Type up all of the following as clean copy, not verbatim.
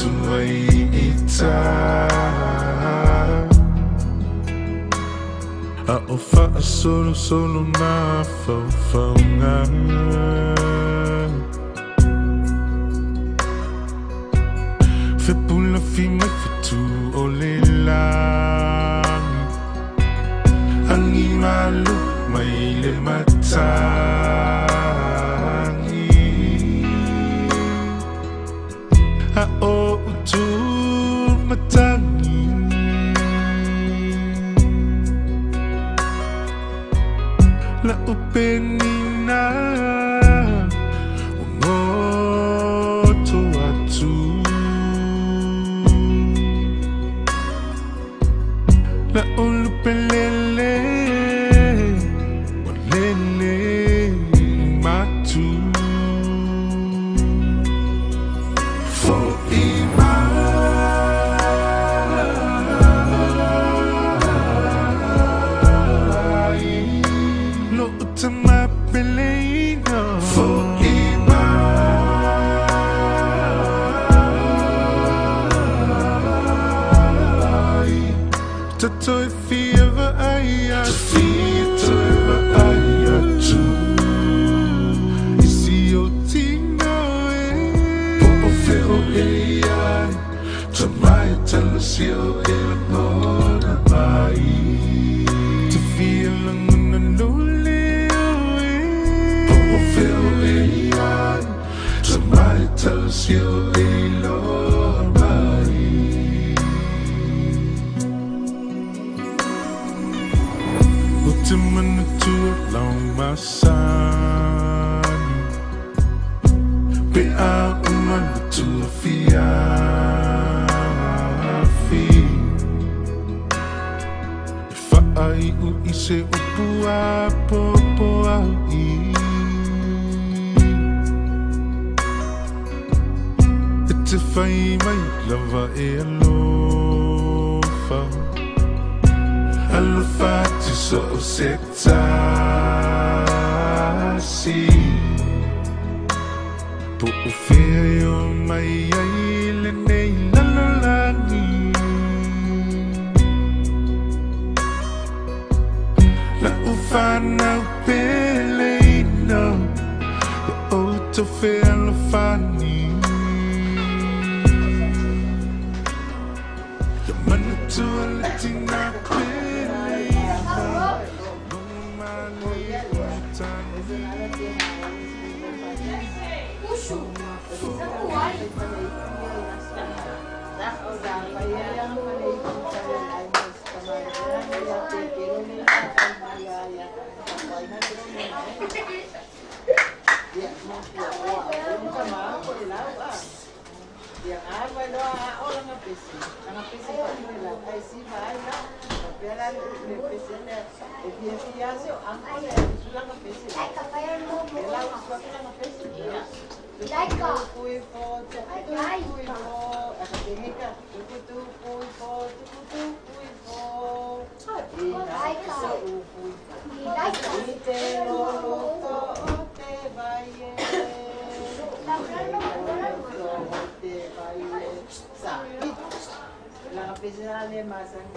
Tua ita A o wha solo solo ma whauwhaunga Fepula fi mai fitu o le langi Angi malu mai le matangi A o utu matangi La upenina Ngoto atu La ulupelele Walele matu Fo'i mai Lo utama peleina Fo'i mai Tatoi fia ai atu Tatoi ai atu Isi o tino e Po o feo e ai Tamai talasio e langona mai Te fia langona lole o e Po o feo e ai Tamai talasio e loa mai O te manutua lau masani Pe a uma tua fiafi E whaai u i se upu a popo au i E te whai mai lava e alofa Alofa tu so o se tasi Po o fea o mai ai le nei lalolagi La u whanau peleina Ia o tau whealofani Ia manutua le tina peleina Longa male o tani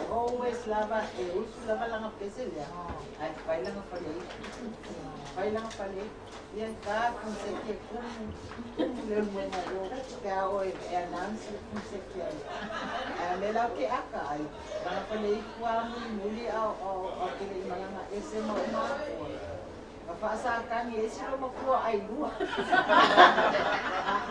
Always lava, lava lang ang pesil ya. Ay, lang ang pali. Lang ang pali. Yan ka, kung sa kung kung announce kung sa kaya. Melaw ke aka ay, mga pali kuha mo muli aw aw kili mga ese mo ma. Mafaasa esi lo makuha ay lua.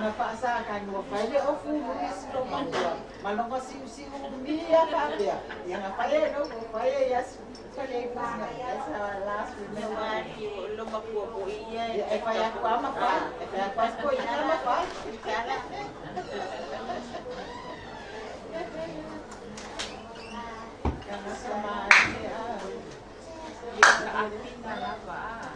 Mafaasa kan wa faile ofu esi lo makuha. Malongo si si mia ka bia. Yang faile no faile yes. Faile esa last remember lo makuha po iya. E fai kwa ma fa. E fai kwa ko ina ma fa. Kala. Kana sama sa atin na lava.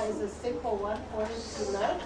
Is a simple one for him to learn.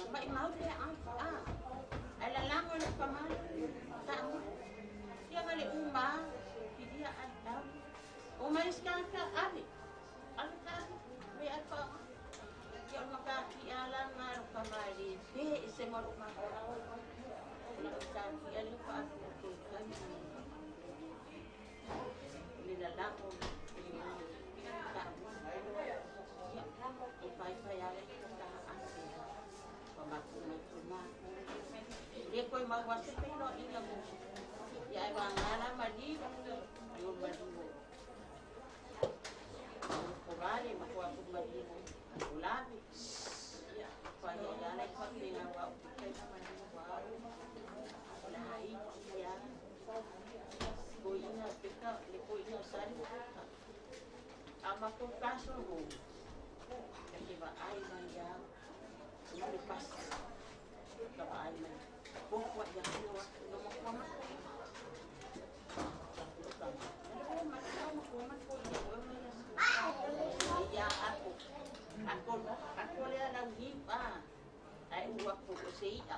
Mai mau le a. Ai la lango le pamalo. Ta mu. Ia ngale uma. Ia ai tau. O mai skaka ave. Ave ka. Me apa. Ia maka ki ala ngaro pamali. Be se moro ma. La ka ki ale pa ku ka. Ni la lango. Ta mu. Ia e pai pai ale ka ase. Le koi mau wase pelo ina mo. Ya e wangala mali yo mali. Ko vale ma ko aku mali mo. Ulabi. Ya pa ya ya la pa pinga wa kai mali wa. La ai ya. Ko ina peka le ko ina sari. Ama ko kaso mo. Ke va ai ma ya. Ini pas kapaan man. Buwa yang luwa lumakuha. Ya aku. Aku aku le lang hipa. Ay uwa ko si Ya.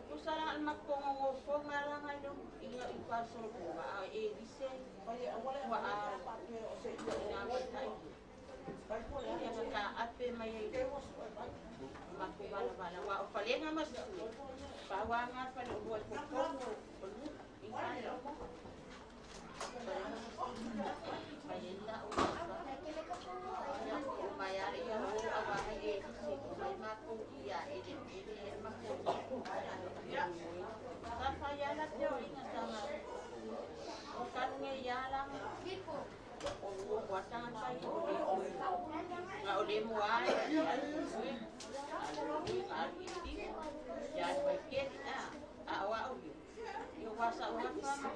Kusara al makpongo ko ngalang ano inga ipasol ko ba e dise wa a Ia ka ape mai makubala bala wa palenga mas pawanga pa lo buat ko ingalo payenda o bayar ia o abahe si may mako ia ele ele mako ya sa payala teo inga sama o kange ya lang o buatan tayo nga uli mo ay yan may kit awa o yung wasa wa pa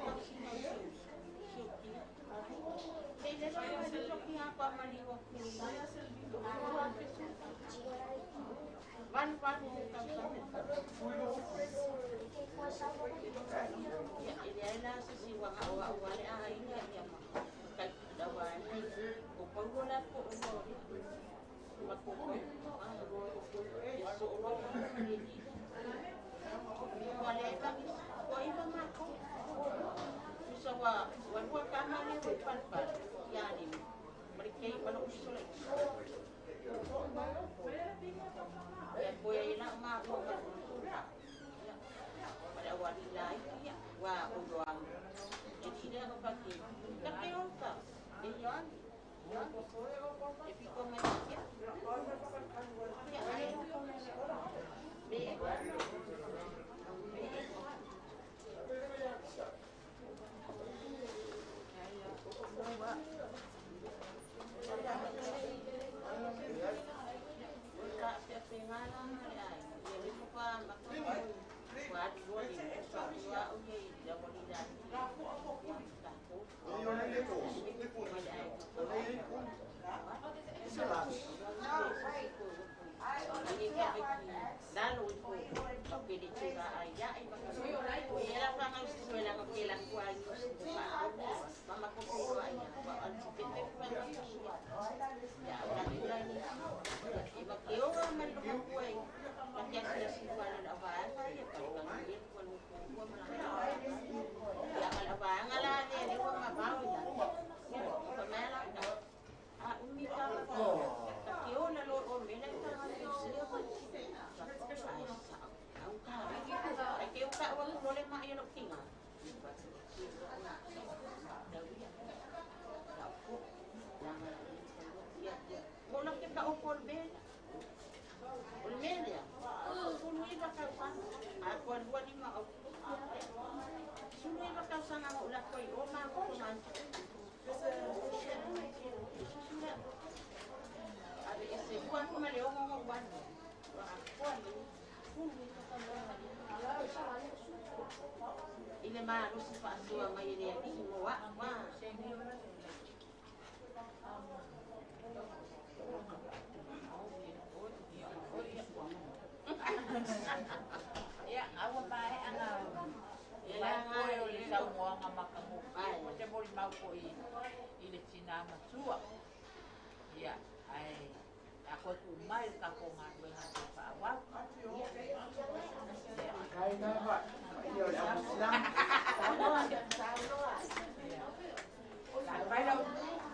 Faafoe mai le tatou galuega e faaauau.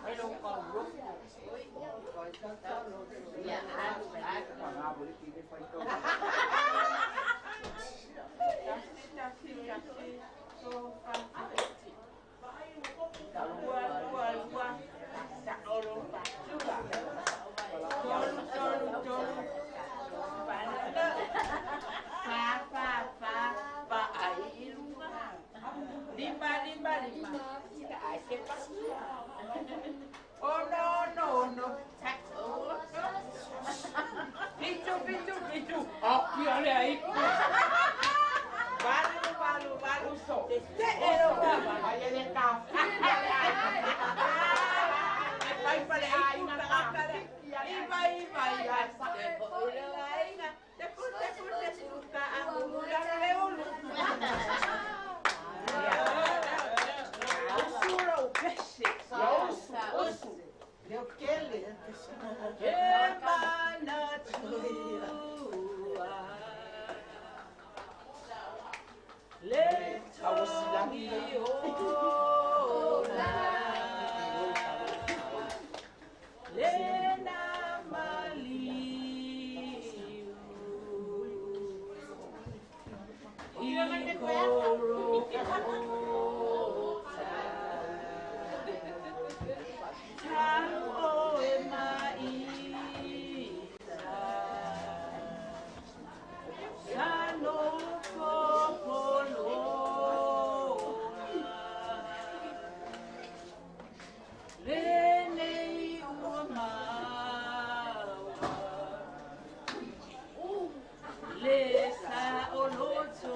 Vai lau kaulofu. Ia, alu, alu. 1, 1, 1, 3, 4, 2, 2, 2, sa'olo fa, 3, 3, 3, 4, 4, 4, 4, ai i luga, 5, 5, 5, ai se pasia, 6, 6, 6, 7, 7, 7, api ale ai, 8, 8, 8, Ai pale ai tagata le. Iva iva iva. Te pu te pu te pu ta a le ulu. Usu lo pese. Usu usu. Leukele. E mana tua. Le togi ola. Le na maliu. I koro Tau o e mai Sa no popolo Le nei ua maua Le sa o loto.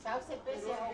Sau se pese au.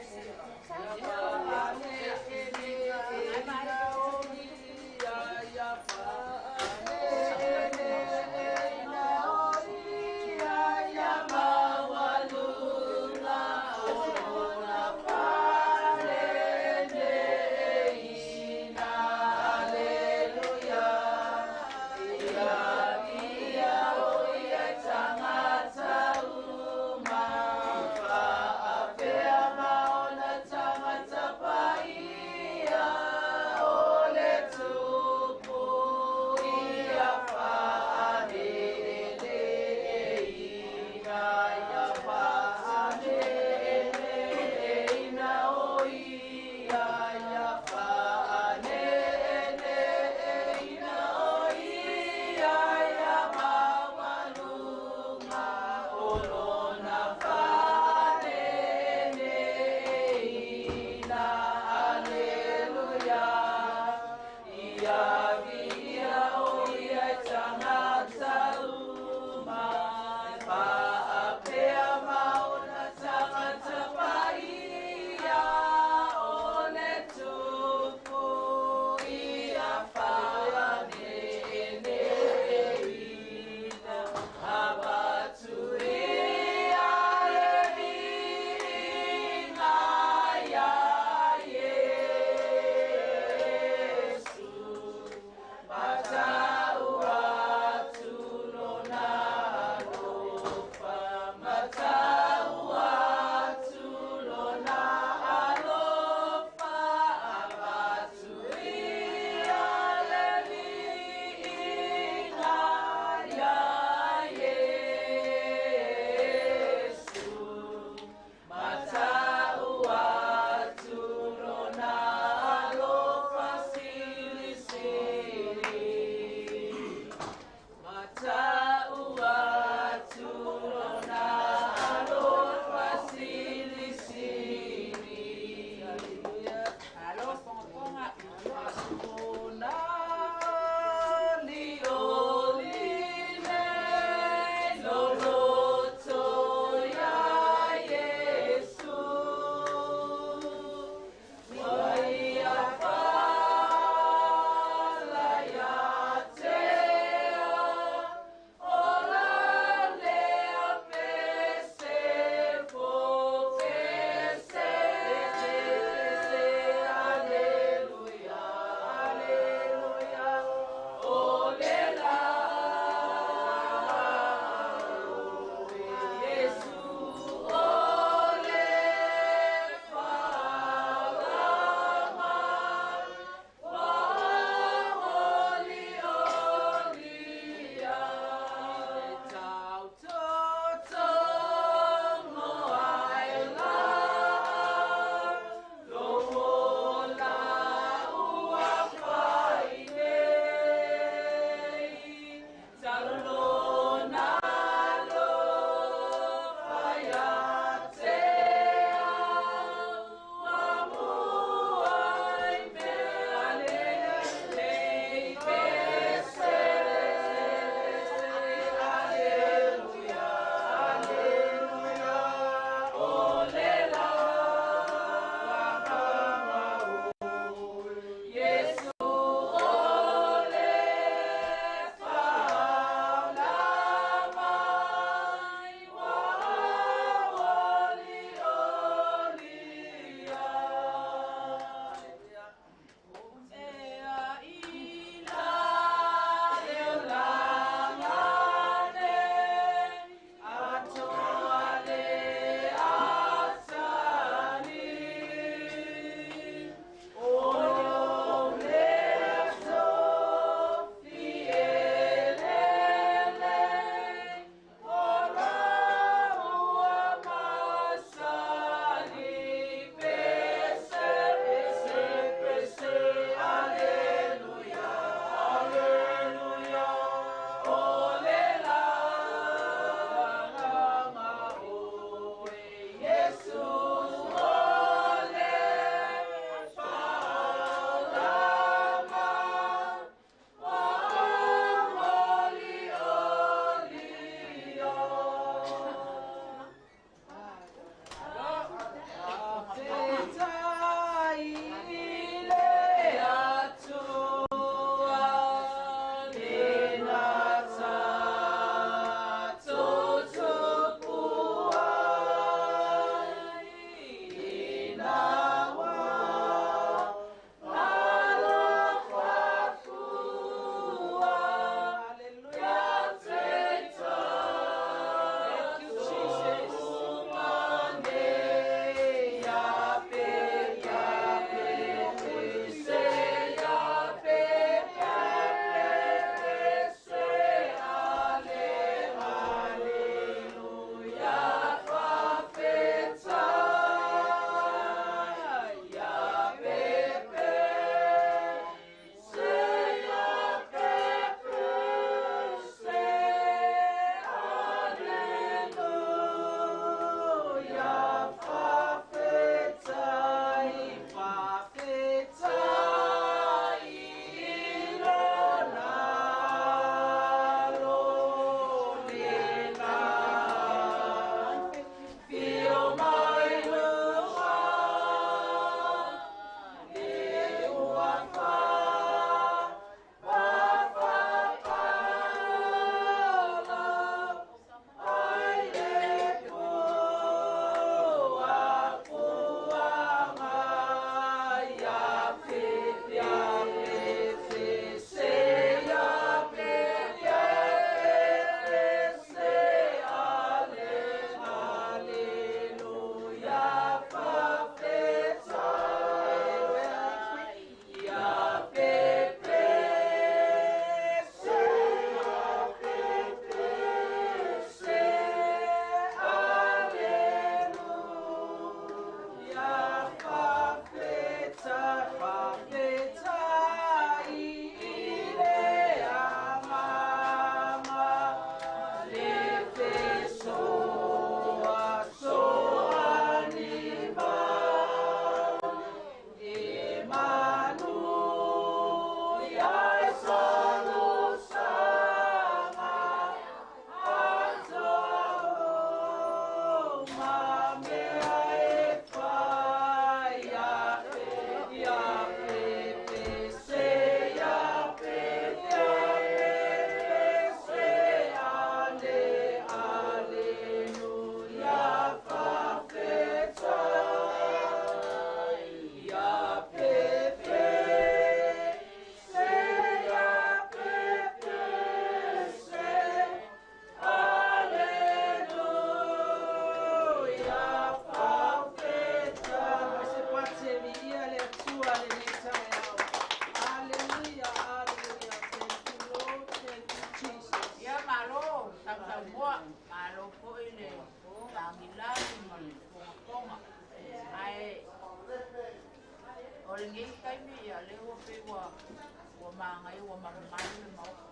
Ua maga ua mamalu le maota.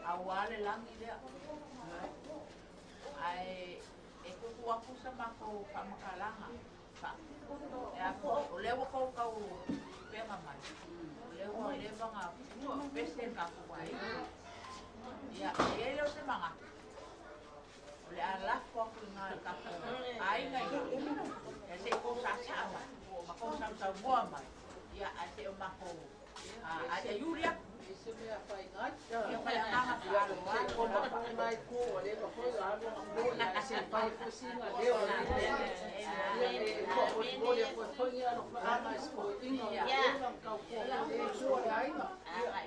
Auā le lagi lea. Ae e tutu atu sa matou faamatalaga. E a foi, o lea ua tautau pega mai. O lea ua leva na pese le tatou aiga. Ia, e i ai lea o se manatu. O le a lafo atu i gā le tatou aiga i ia se i tou saasaa mai. Ma tou sausaunoa mai. Ia, ae se o matou ai iuli atu. Se mea whai ngai. Ia fai agaga faaaloalo. Ko ma mai ko o le ma foi alu mo ia se pai fusinga leo le e ko o mo le fo foi ia no fa ama ko inga Ia. Kau ko e sua le aiga.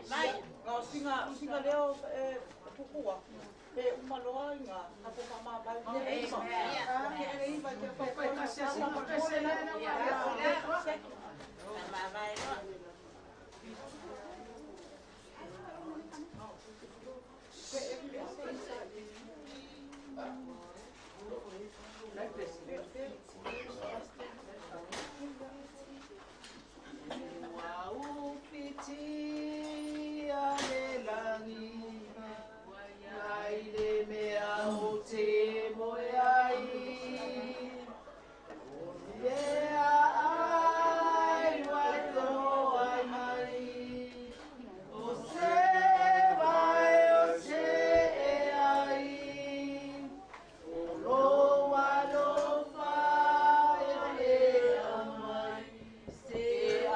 Mai. Nga o singa, singa leo e pukua. Pe umaloa inga, kapo pa ma vai le iva. Ke ele iva te Pai pai kasi singa pese le. Mamae loa. Ua upiti a le lagi ai le mea o te moe ai o lea ai wato ai mai o se vai o se e ai o lo alofa e le amai se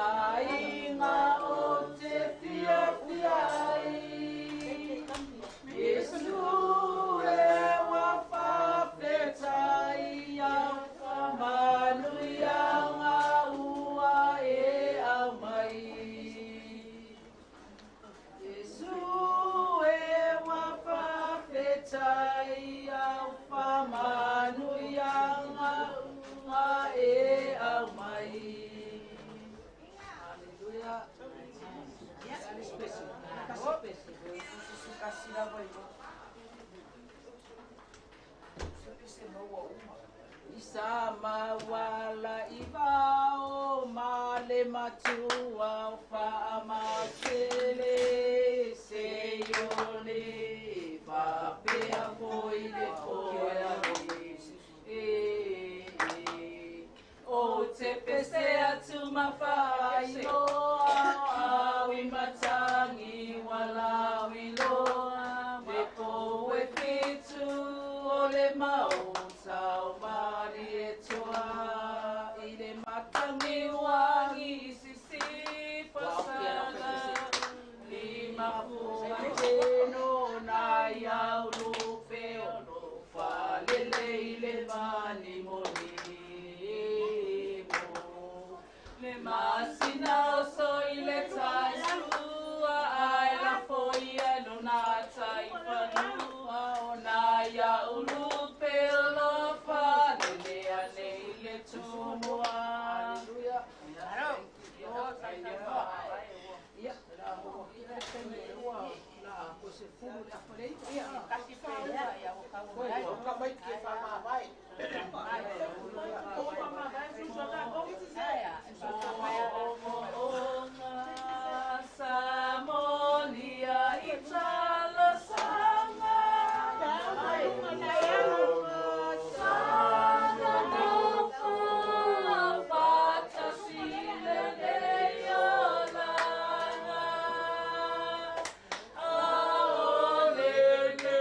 aiga o te fia fia ai Yesu e wa fafetai au whamanuianga ua e au mai. Yesu e wa fafetai au whamanuianga ua e au mai. Hallelujah. Kasi pese. Kasi lava iva. Se pese maua uma. Isa mawala ivao male matua o faamasele se iole faapea foi le foea e o te pese atu mawhailoa au i matangi walawiloa me po e fitu o le maota o mari e toa i le matangi wangi sisi pasala lima fua teno na iau lupe o lo falele i le mani moni mo le masina o so i le taisua ai la foia lo na tai fanua o na ia ulupe o lo falele ane i le tumua. Hallelujah. Ia, la ho ia te me ua la ko se fulu le afale. Ia, kasi pe ia ua kau Koe mai. o ka mai ke fa ma vai. Aia, e Samolia italo sanga sanga tofa fatasile le yolanga aole le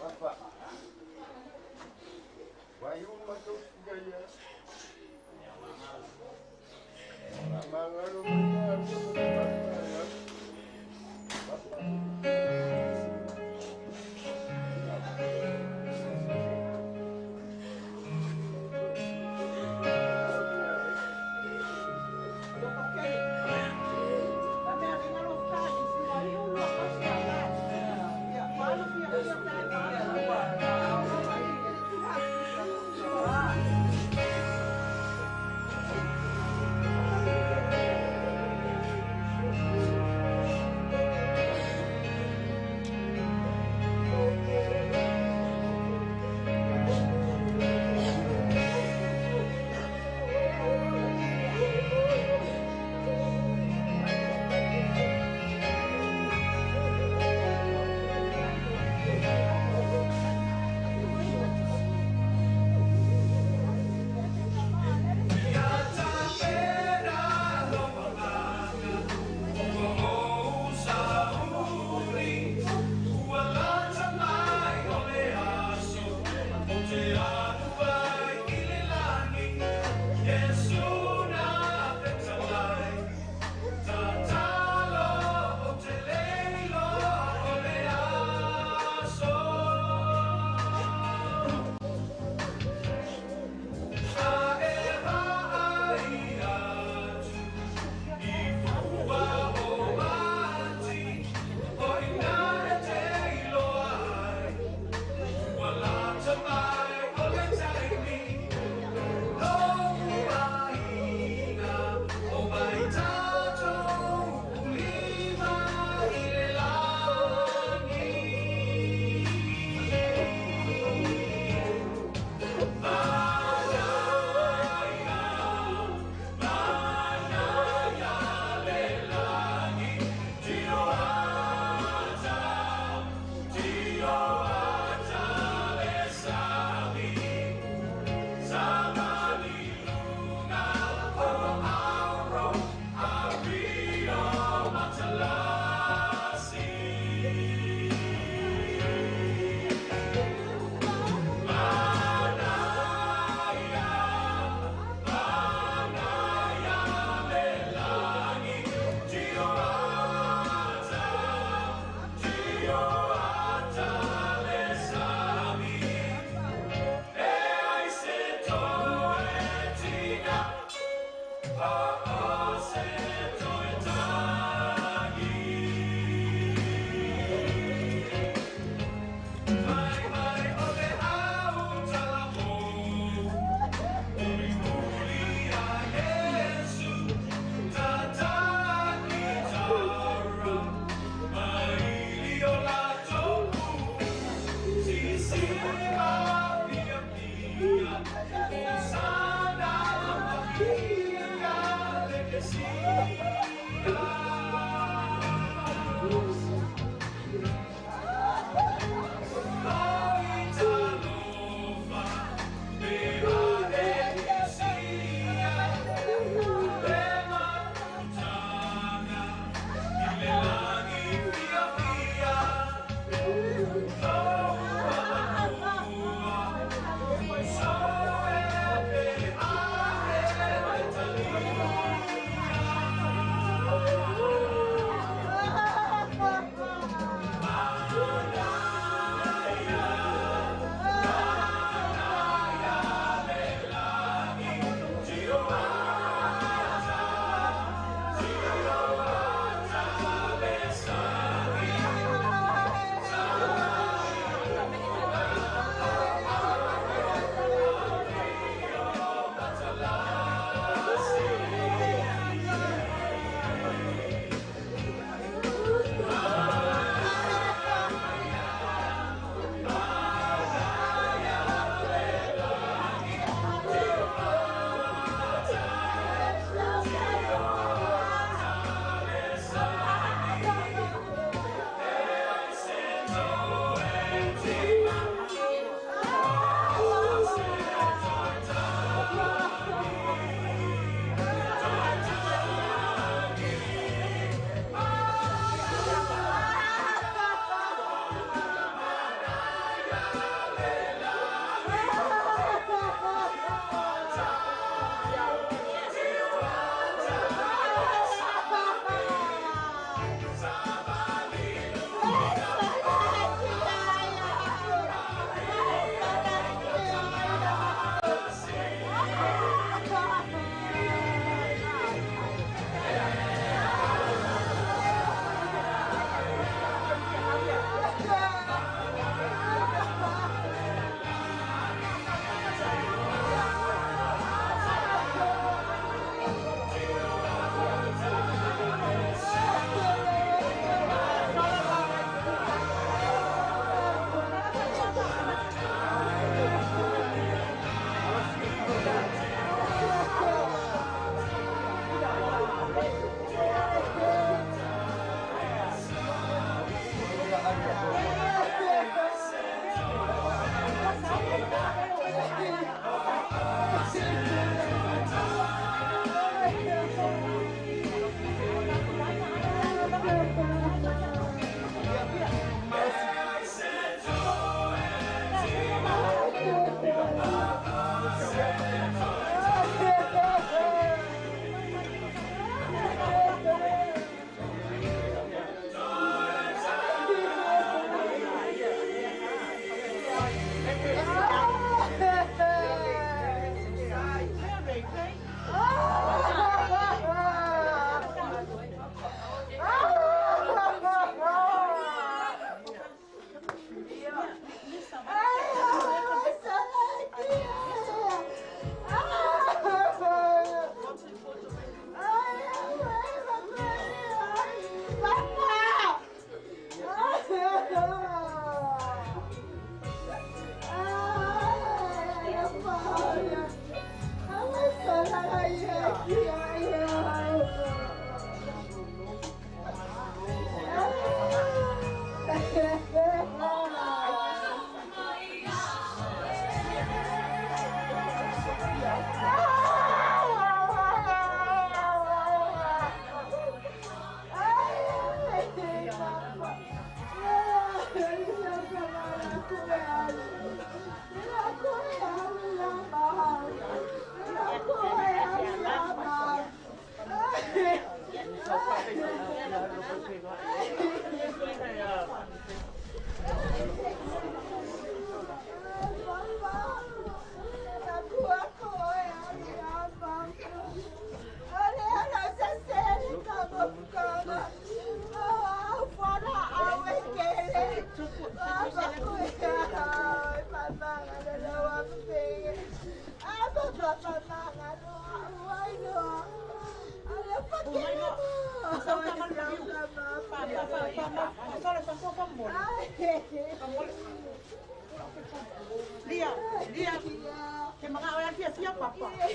Papa.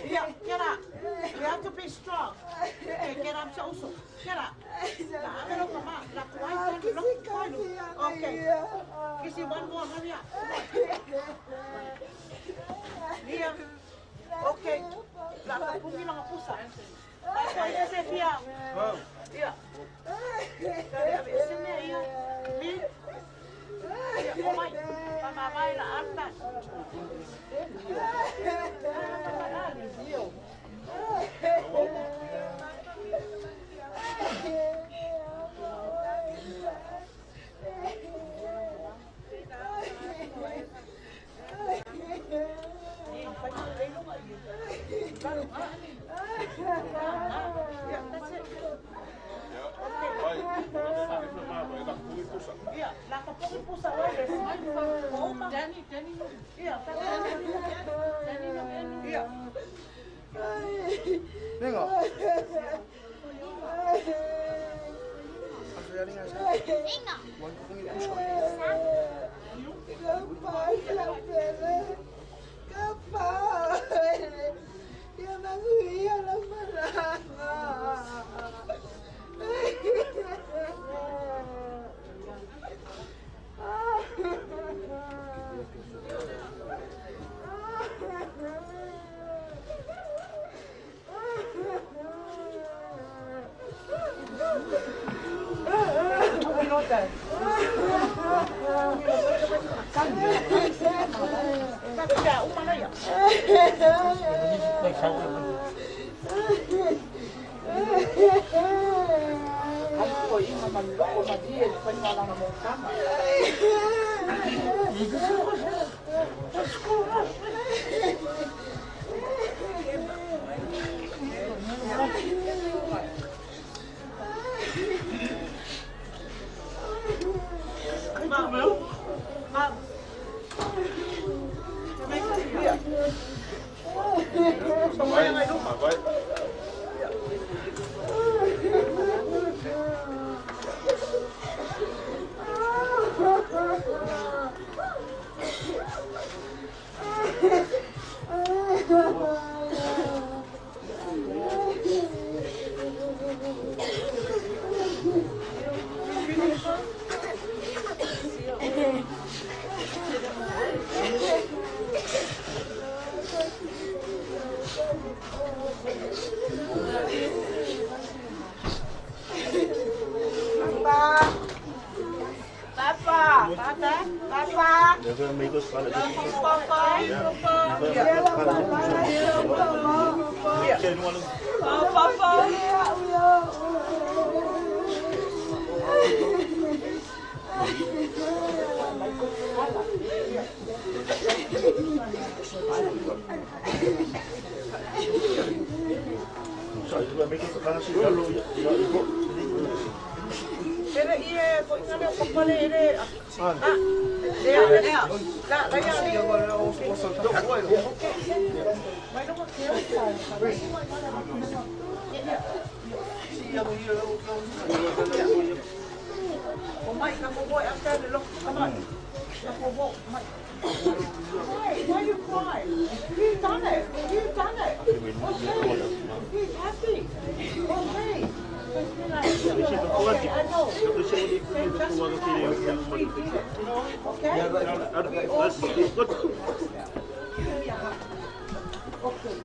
Lia, get up. We have to be strong. Okay, get up, so Get up. Okay. Kissy, one more, hurry up. Lia. Okay. La kapungi lang pusa. Ia. Ia. Li. Ia, oh mai. Mama mai la anda. Danny, Danny, Danny, Venga. Why you cry? You've done it. You've done it. Okay. He's happy. Okay. Okay, I know. Just relax. We did it. Okay? We all did it. Okay.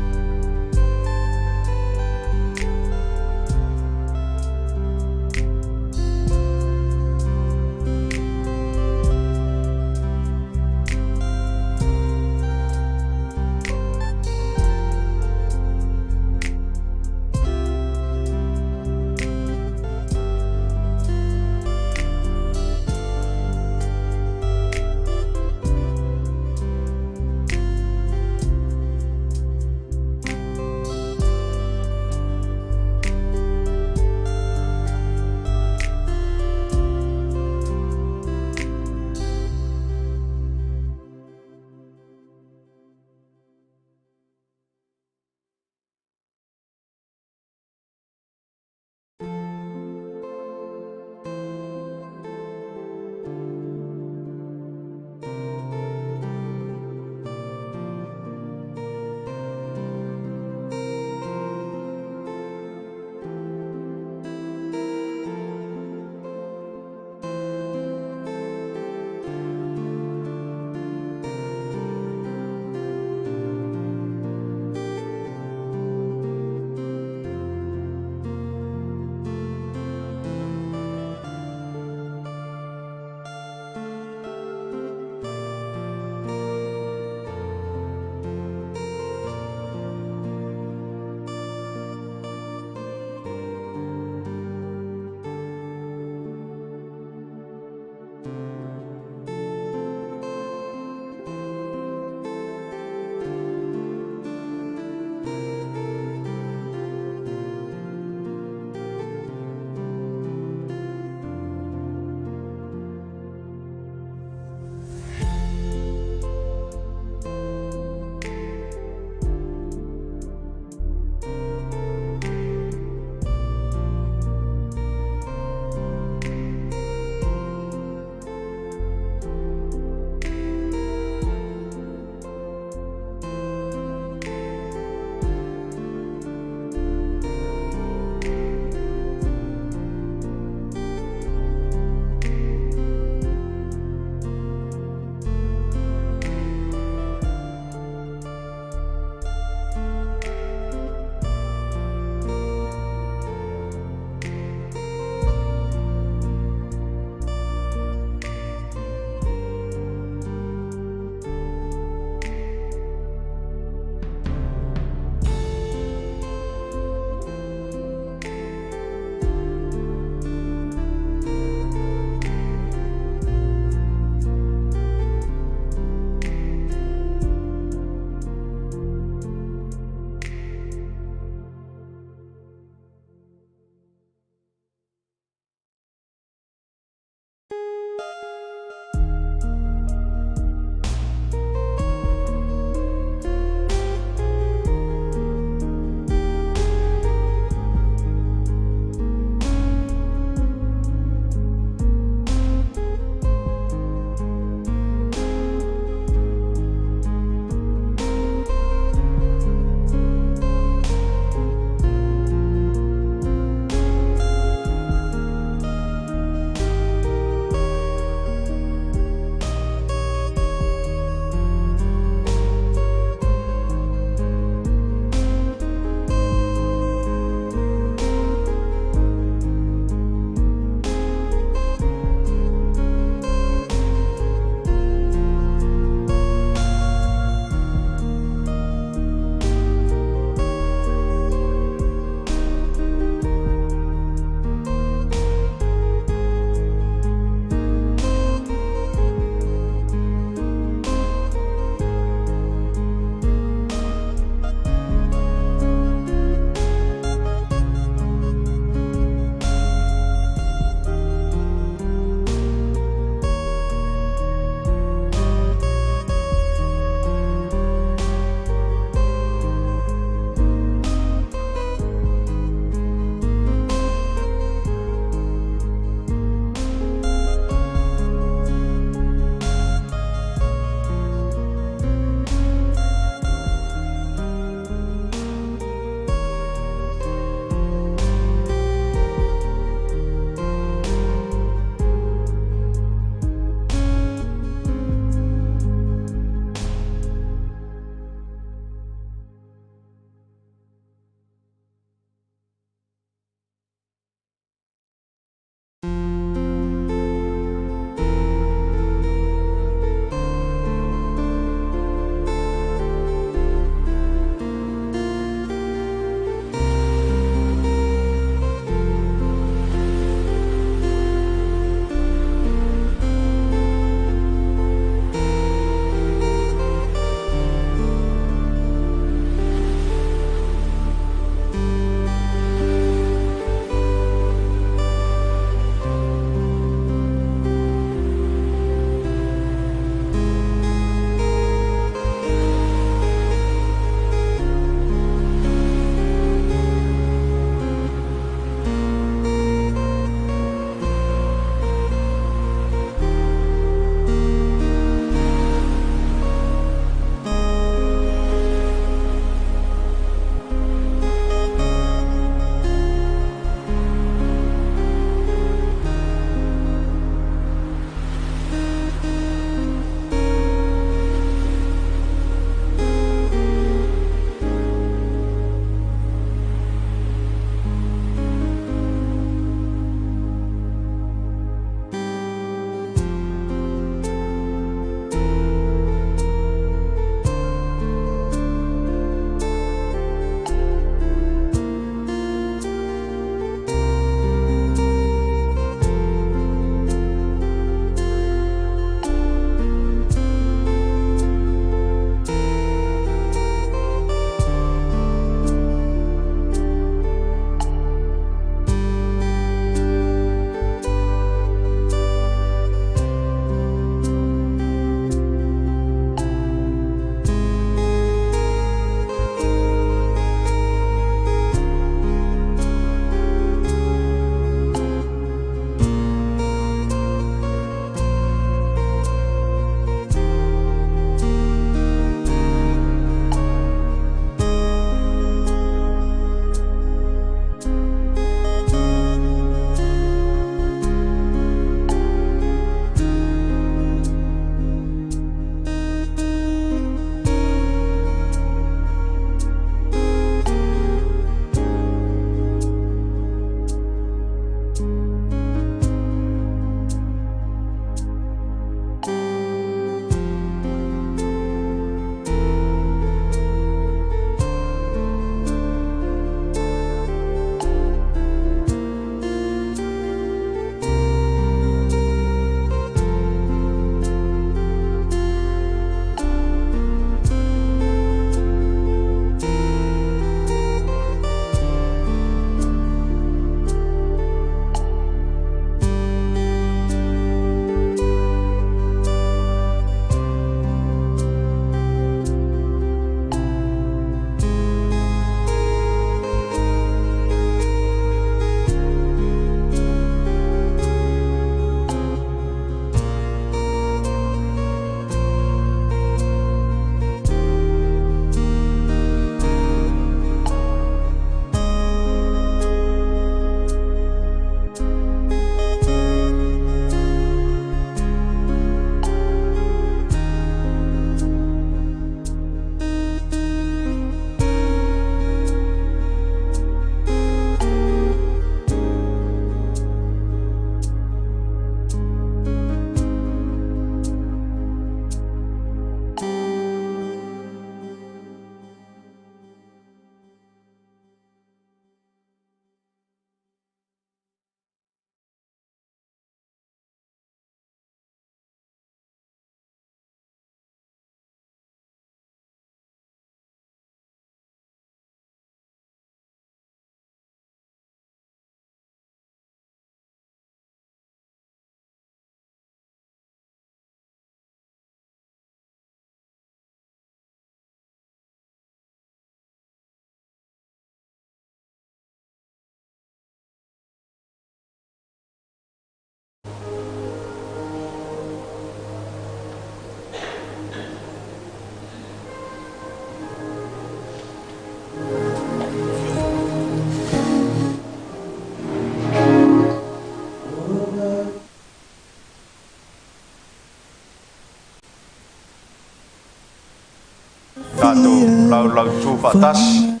Tutu faatasi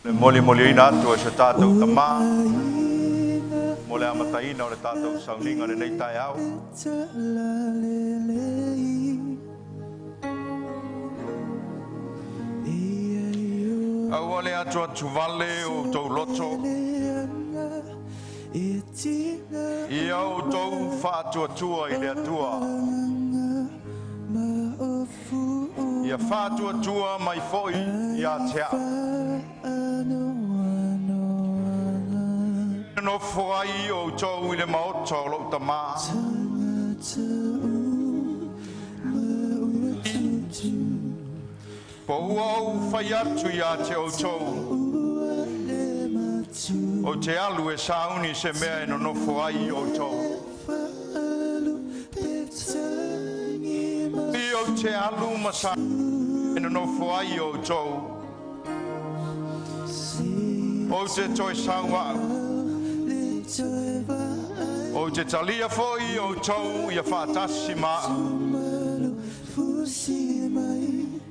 le molimoliina atu e se tatou tamā mo le amataina o le tatou sauniga lenei taeao. Aua le atu vale o outou loto, ia outou faatuatua i le Atua. Ia faatuatua mai foi ia te au. Nofo ai outou i le maota o lou tamā. Po ua ou fai atu ia te outou, o te alu e sauni se mea e nonofo ai outou. I o te alu ma sa e nonofo ai outou. O te toe sau au. O te talia foi outou ia faatasi ma au.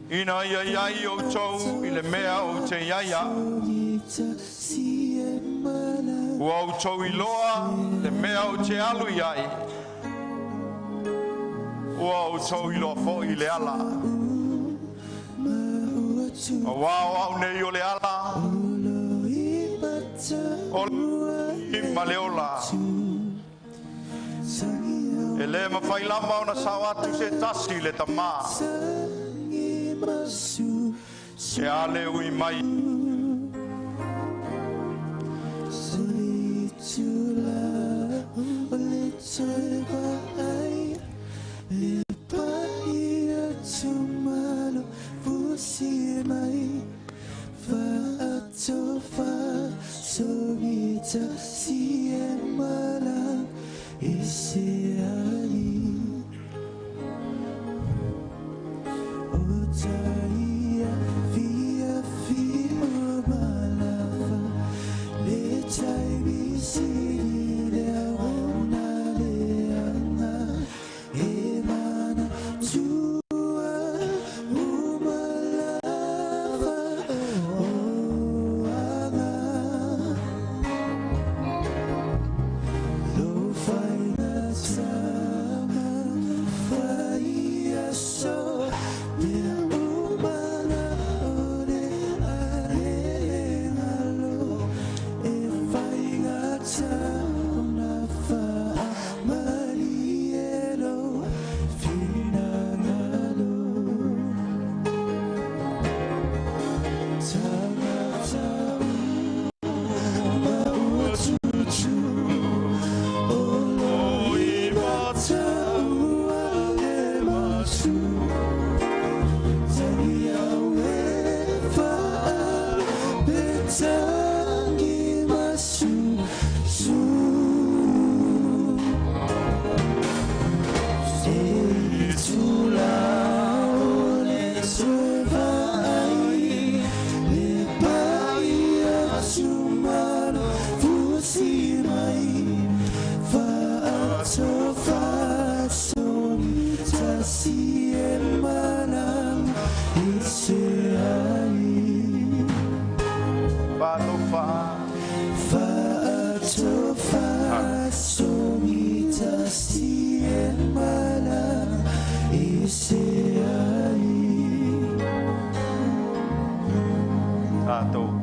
Ina ia iai outou i le mea o te iai au. Ua outou iloa le mea o te alu iai. Ua outou iloa foi le ala. Auā o au nei o le ala, o le ma le ola. E le mawhai lava ona sao atu se tasi le tamā. E a le ui mai.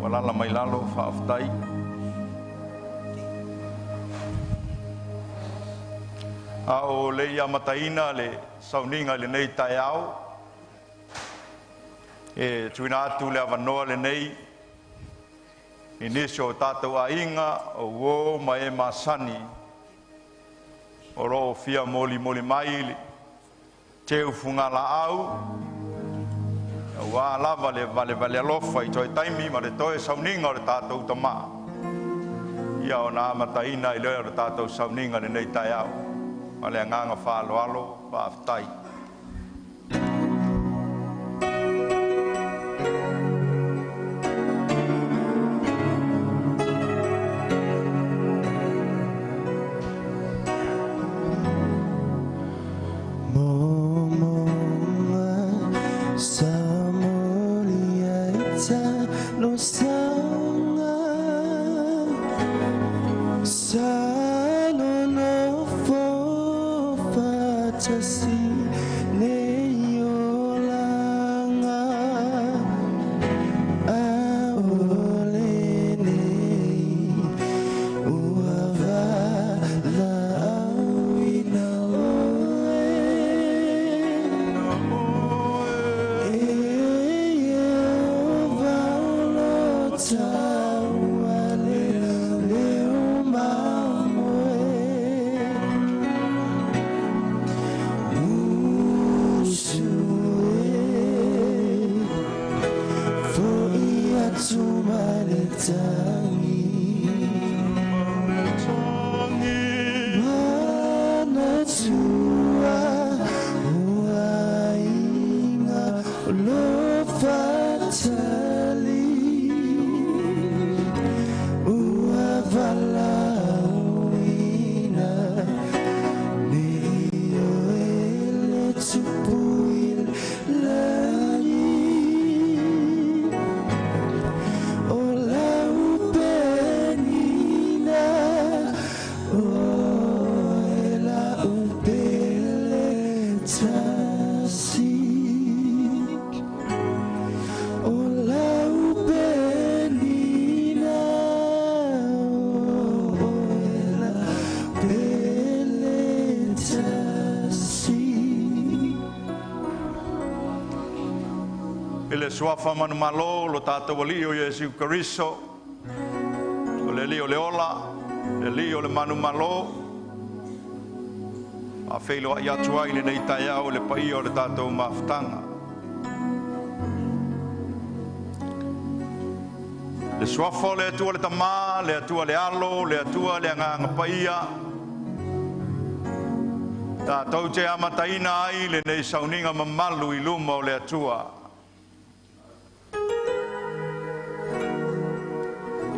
Alala mai lalo faafetai. A o le ia mataina le sauniga i lenei taeao, e tuuina atu le avanoa lenei i nisi o tatou aiga o uo ma e masani o loo fia molimoli mai le teufuga laau auā lava le valevale alofa i toe taimi ma le toe sauniga o le tatou tamā ia ona amataina i lea o le tatou sauniga lenei taeao ma le agaga faaaloalo faafetai. Sa moli ai. suafa manumalo lo tātou alii o Iesu Keriso, o le alii o le ola, le alii o le manumalo, a feiloai atu ai lenei taeao i le paia o le tātou mafutaga. Le suafa o le Atua le Tamā, le Atua le Alo, le Atua le Agaga Paia, tātou te amataina ai lenei sauniga mamalu i luma o le Atua.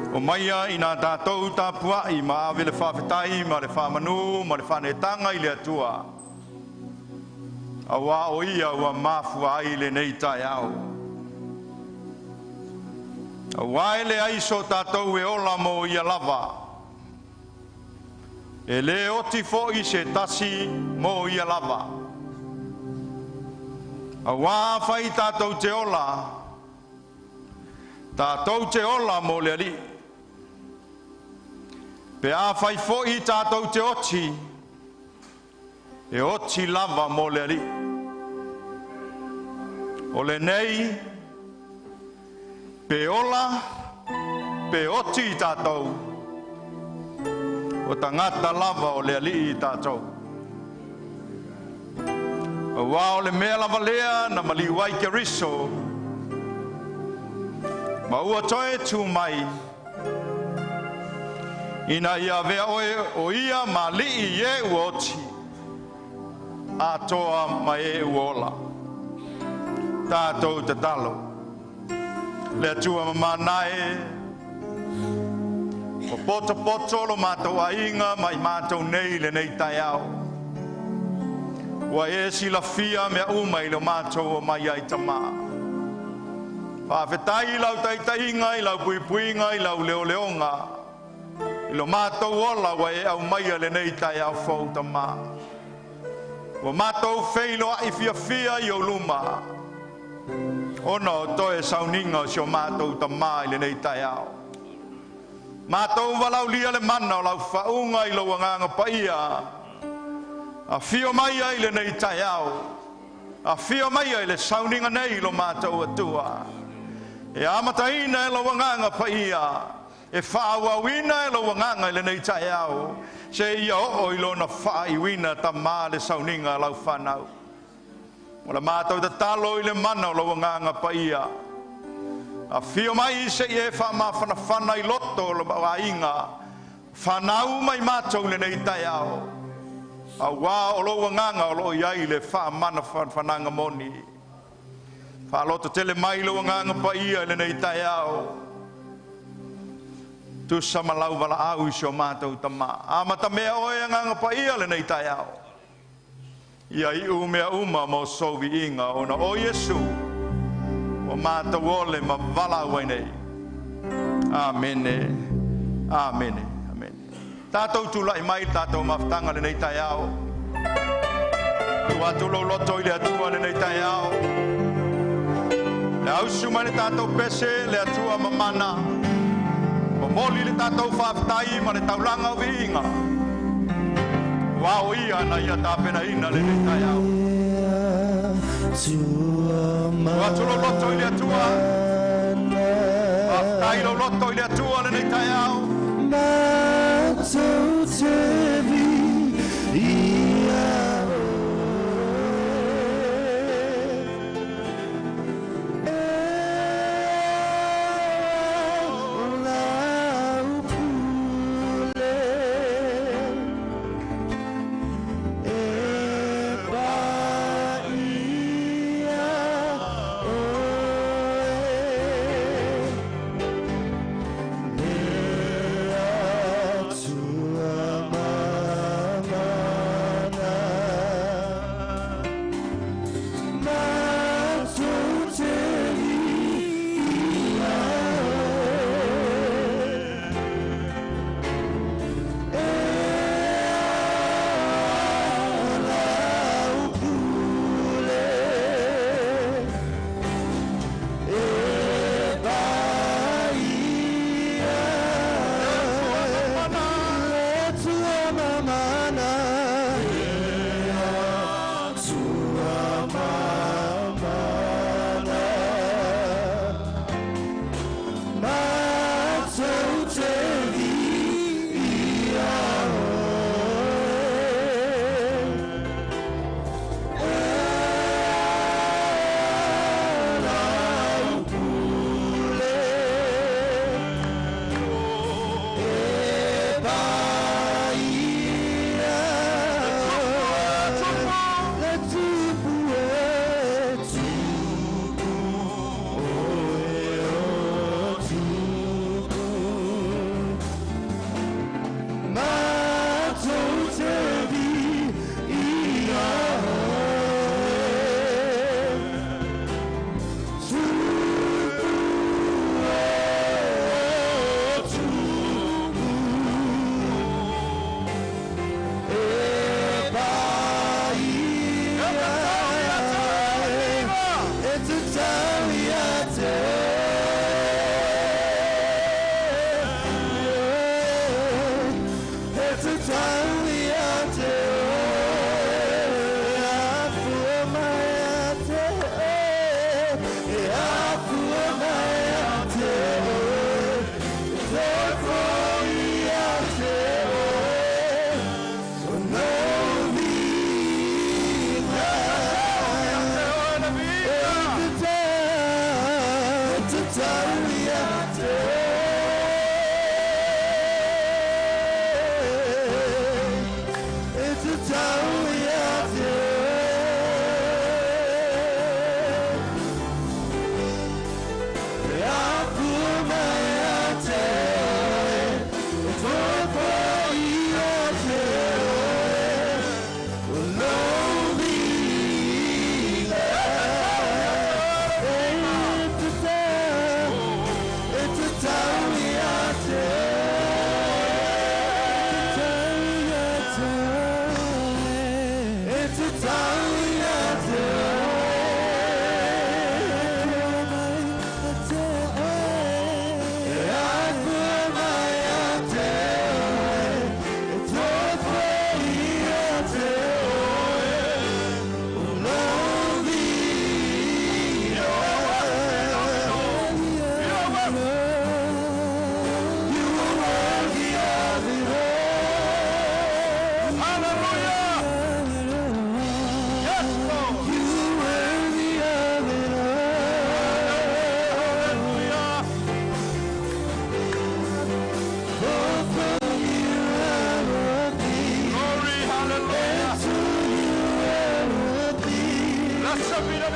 O maia ina tātou tapuai ma ave le faafetai ma le faamanu ma le faanetaga i le Atua. Auā o ia ua mafua ai lenei taeao. Auā e leai so tātou e ola mo ia lava. E lē oti fo'i se tasi mo ia lava. Auā afai tātou te ola, tātou te ola mo le Alii. Pe afai fo'i tātou te oti, e oti lava mo le Alii. O lenei, pe ola, pe oti tātou, o tagata lava o le Alii tātou. Auā o le mea lava lea na maliu ai Keriso, ma ua toe tu mai, ina ia avea oe o ia ma alii i e ua oti, atoa ma e ua ola. Tātou tatalo. Le Atua mamana e, ua potopoto lo matou aiga ma i matou nei i lenei taeao. Ua e silafia mea uma i lo matou omai ai Tamā. Faafetai i lau taitaiga, i lau puipuiga, i lau leoleoga, i lo matou ola ua e aumaia lenei taeao fou Tamā. Ua matou feiloai fiafia i ou luma, ona o toe sauniga o si o matou Tamā i lenei taeao. Matou valaaulia le mana o lau faauga i lou Agaga Paia, afio mai ai lenei taeao, afio mai ai le sauniga nei lo matou Atua. E amataina e lou Agaga Paia, e faaauauina e lou Agaga i lenei taeao, seia oo i lona faaiuina Tamā le sauniga a lau fanau. O le matou tatalo i le mana o lou Agaga Paia, afio mai se i e faamafanafana i loto o le aiga, fanau mai matou lenei taeao, auā o lou Agaga o loo i ai le faamanafanafanaga moni. Faalototele mai lou Agaga Paia i lenei taeao, tusa ma lau valaau i si o matou Tamā. Amatamea oe Agaga Paia lenei taeao. Ia iu mea uma mo sou viiga ona o Iesu ua matou ole ma valaau ai nei. Amene. Amene. Amene. Tātou tula'i mai tātou mafutaga lenei taeao. Tuu atu lou loto i le Atua lenei taeao. Le ausu mai le tātou pese le Atua mamana. Momoli le tātou faafetai ma le taulaga o viiga. Auā o ia na ia tapenaina lenei taeao. Tuu atu lou loto i le Atua. Faafetai lou loto i le Atua lenei taeao. Matou te viia oe e lau pule e paia oe le Atua.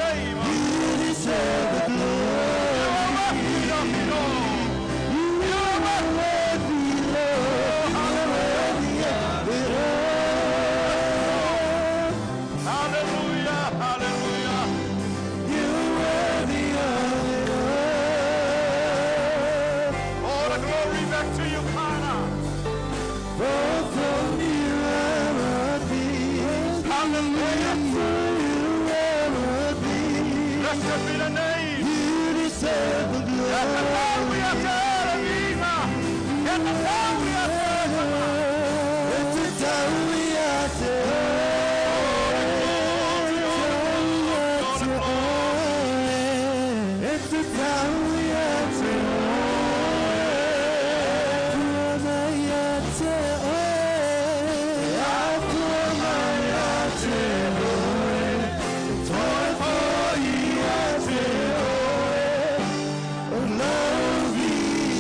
name. You deserve the glory. You are worthy of it all. You are worthy, Lord. You are worthy of it all. Hallelujah, hallelujah. You are worthy of it all. All the glory back to you, Father. For from you are all things. Hallelujah. To you are all things. Blessed be the name. You deserve the glory.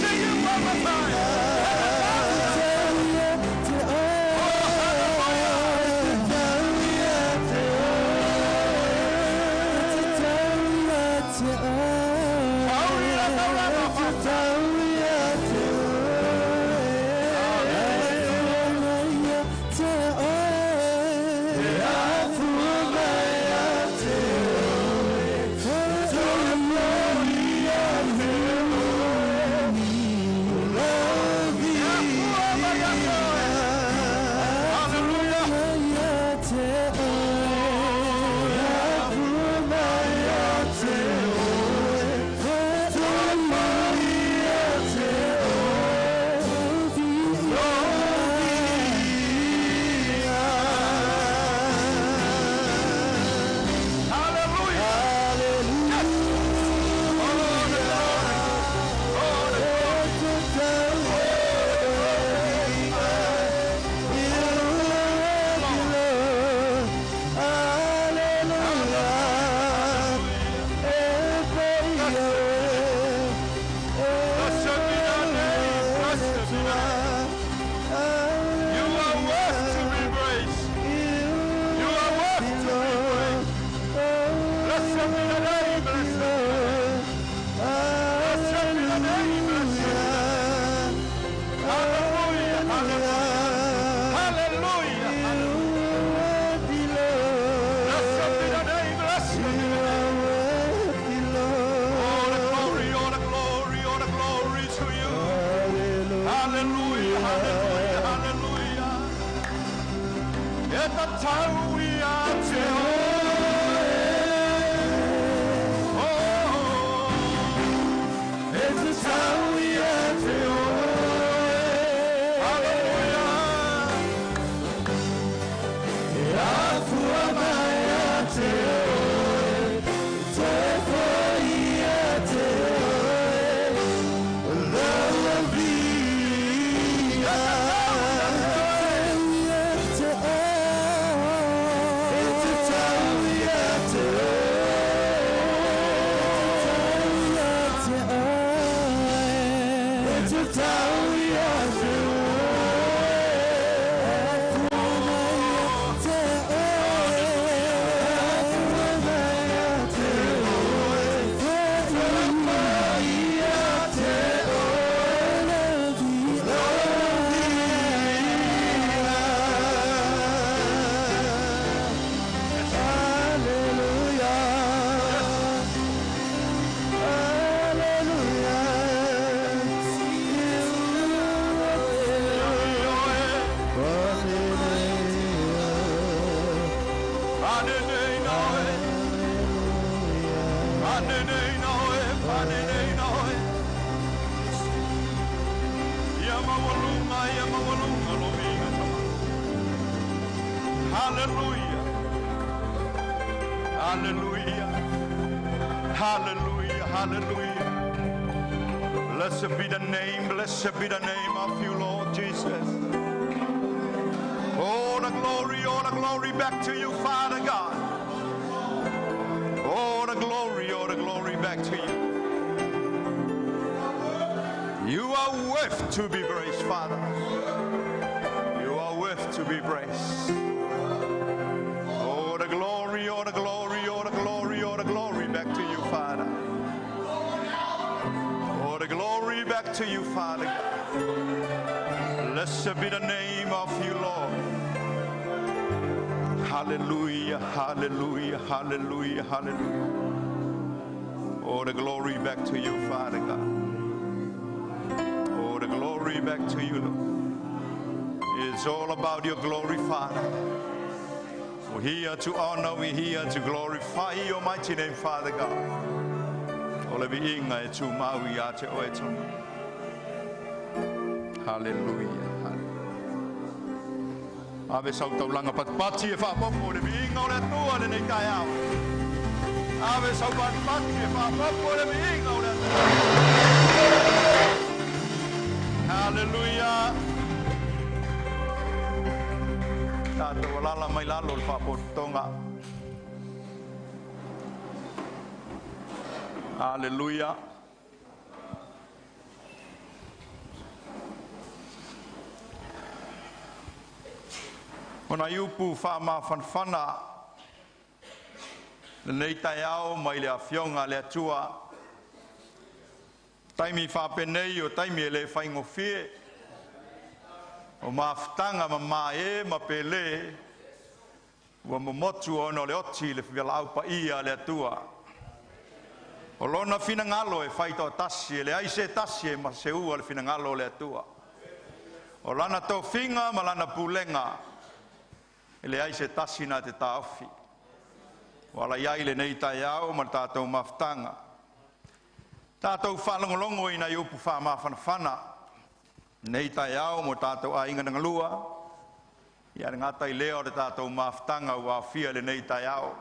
Sing it one more time. Hallelujah. Hallelujah. Yes. All the glory. All the glory. Blessed be thy name. Blessed be thy name. You are worth to be praised. You are worth to be praised. Blessed be the name. Blessed be the name. Blessed be the name. Blessed be the name. Hallelujah. Hallelujah. Hallelujah. Hallelujah. Blessed be the name. Blessed be the name. All the glory, all the glory, all the glory to you. Hallelujah, hallelujah, hallelujah. At the time we are to Oh, It's the time we are to hallelujah. Hallelujah. Hallelujah. Hallelujah. Hallelujah. Blessed be the name, blessed be the name of you, Lord Jesus. All the glory, all the glory back to you, Father God. All the glory back to you. You are worth to be praised, Father. You are worth to be praised. All the glory, all the glory, all the glory, all the glory. back to you, Father God. Blessed be the name of you, Lord. Hallelujah, hallelujah, hallelujah, hallelujah. Oh, the glory back to you, Father God. Oh, the glory back to you, Lord. It's all about your glory, Father. We're here to honor, we're here to glorify your mighty name, Father God. O le viiga e tumau ia te oe tama. Hallelujah. Hallelujah. Ave sau taulaga patipati e faapopo le viiga o le Atua lenei taeao. Ave sau patipati e faapopo le viiga o le Atua. Hallelujah. Tatou alala mai lalo le faapototoga. Hallelujah. Ona i upu faamafanafana lenei taeao mai le afioga a le Atua. Taimi faapenei o taimi e le faigofie. O mafutaga ma mae ma pele ua momotu ona o le oti le fialaau paia a le Atua. O lona finagalo e faitoatasi e leai se tasi e maseua le finagalo o le Atua. O lana tofiga ma lana pulega e leai se tasi na te taofi. Ua ala iai lenei taeao ma le tatou mafutaga. Tatou faalogologo i nai upu faamafanafana nei taeao mo tatou aiga nagalua. Ia le gata i lea o le tatou mafutaga ua aofia lenei taeao.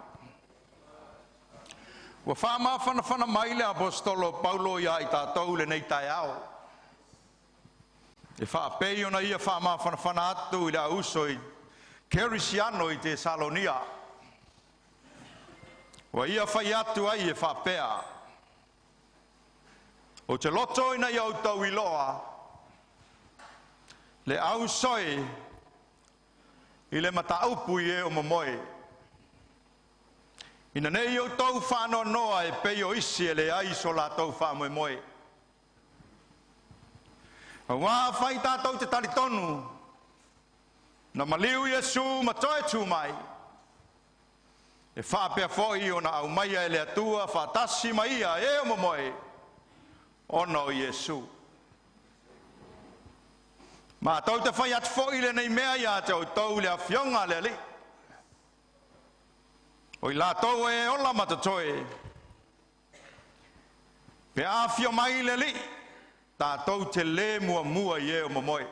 Ua faamafanafana mai le Aposetolo Paulo ia i tatou lenei taeao. E faapei ona ia faamafanafana atu i le auso i Kerisiano i Tesalonia. Ua ia fai atu ai e faapea: O te loto ina ia outou iloa le ausoe i le mataupu i e o momoe. Ina nei outou faanoanoa e pei o isi e leai so latou faamoemoe. Auā fai tatou te talitonu na maliu Iesu ma toe tu mai. E faapea foi ona aumaia e le Atua faatasi ma ia e o momoe ona o Iesu. Matou te fai atu foi lenei mea ia te outou le afioga a le Alii. O i latou e ola ma totoe, pe afio mai le Alii, tatou te le muamua i e o momoe.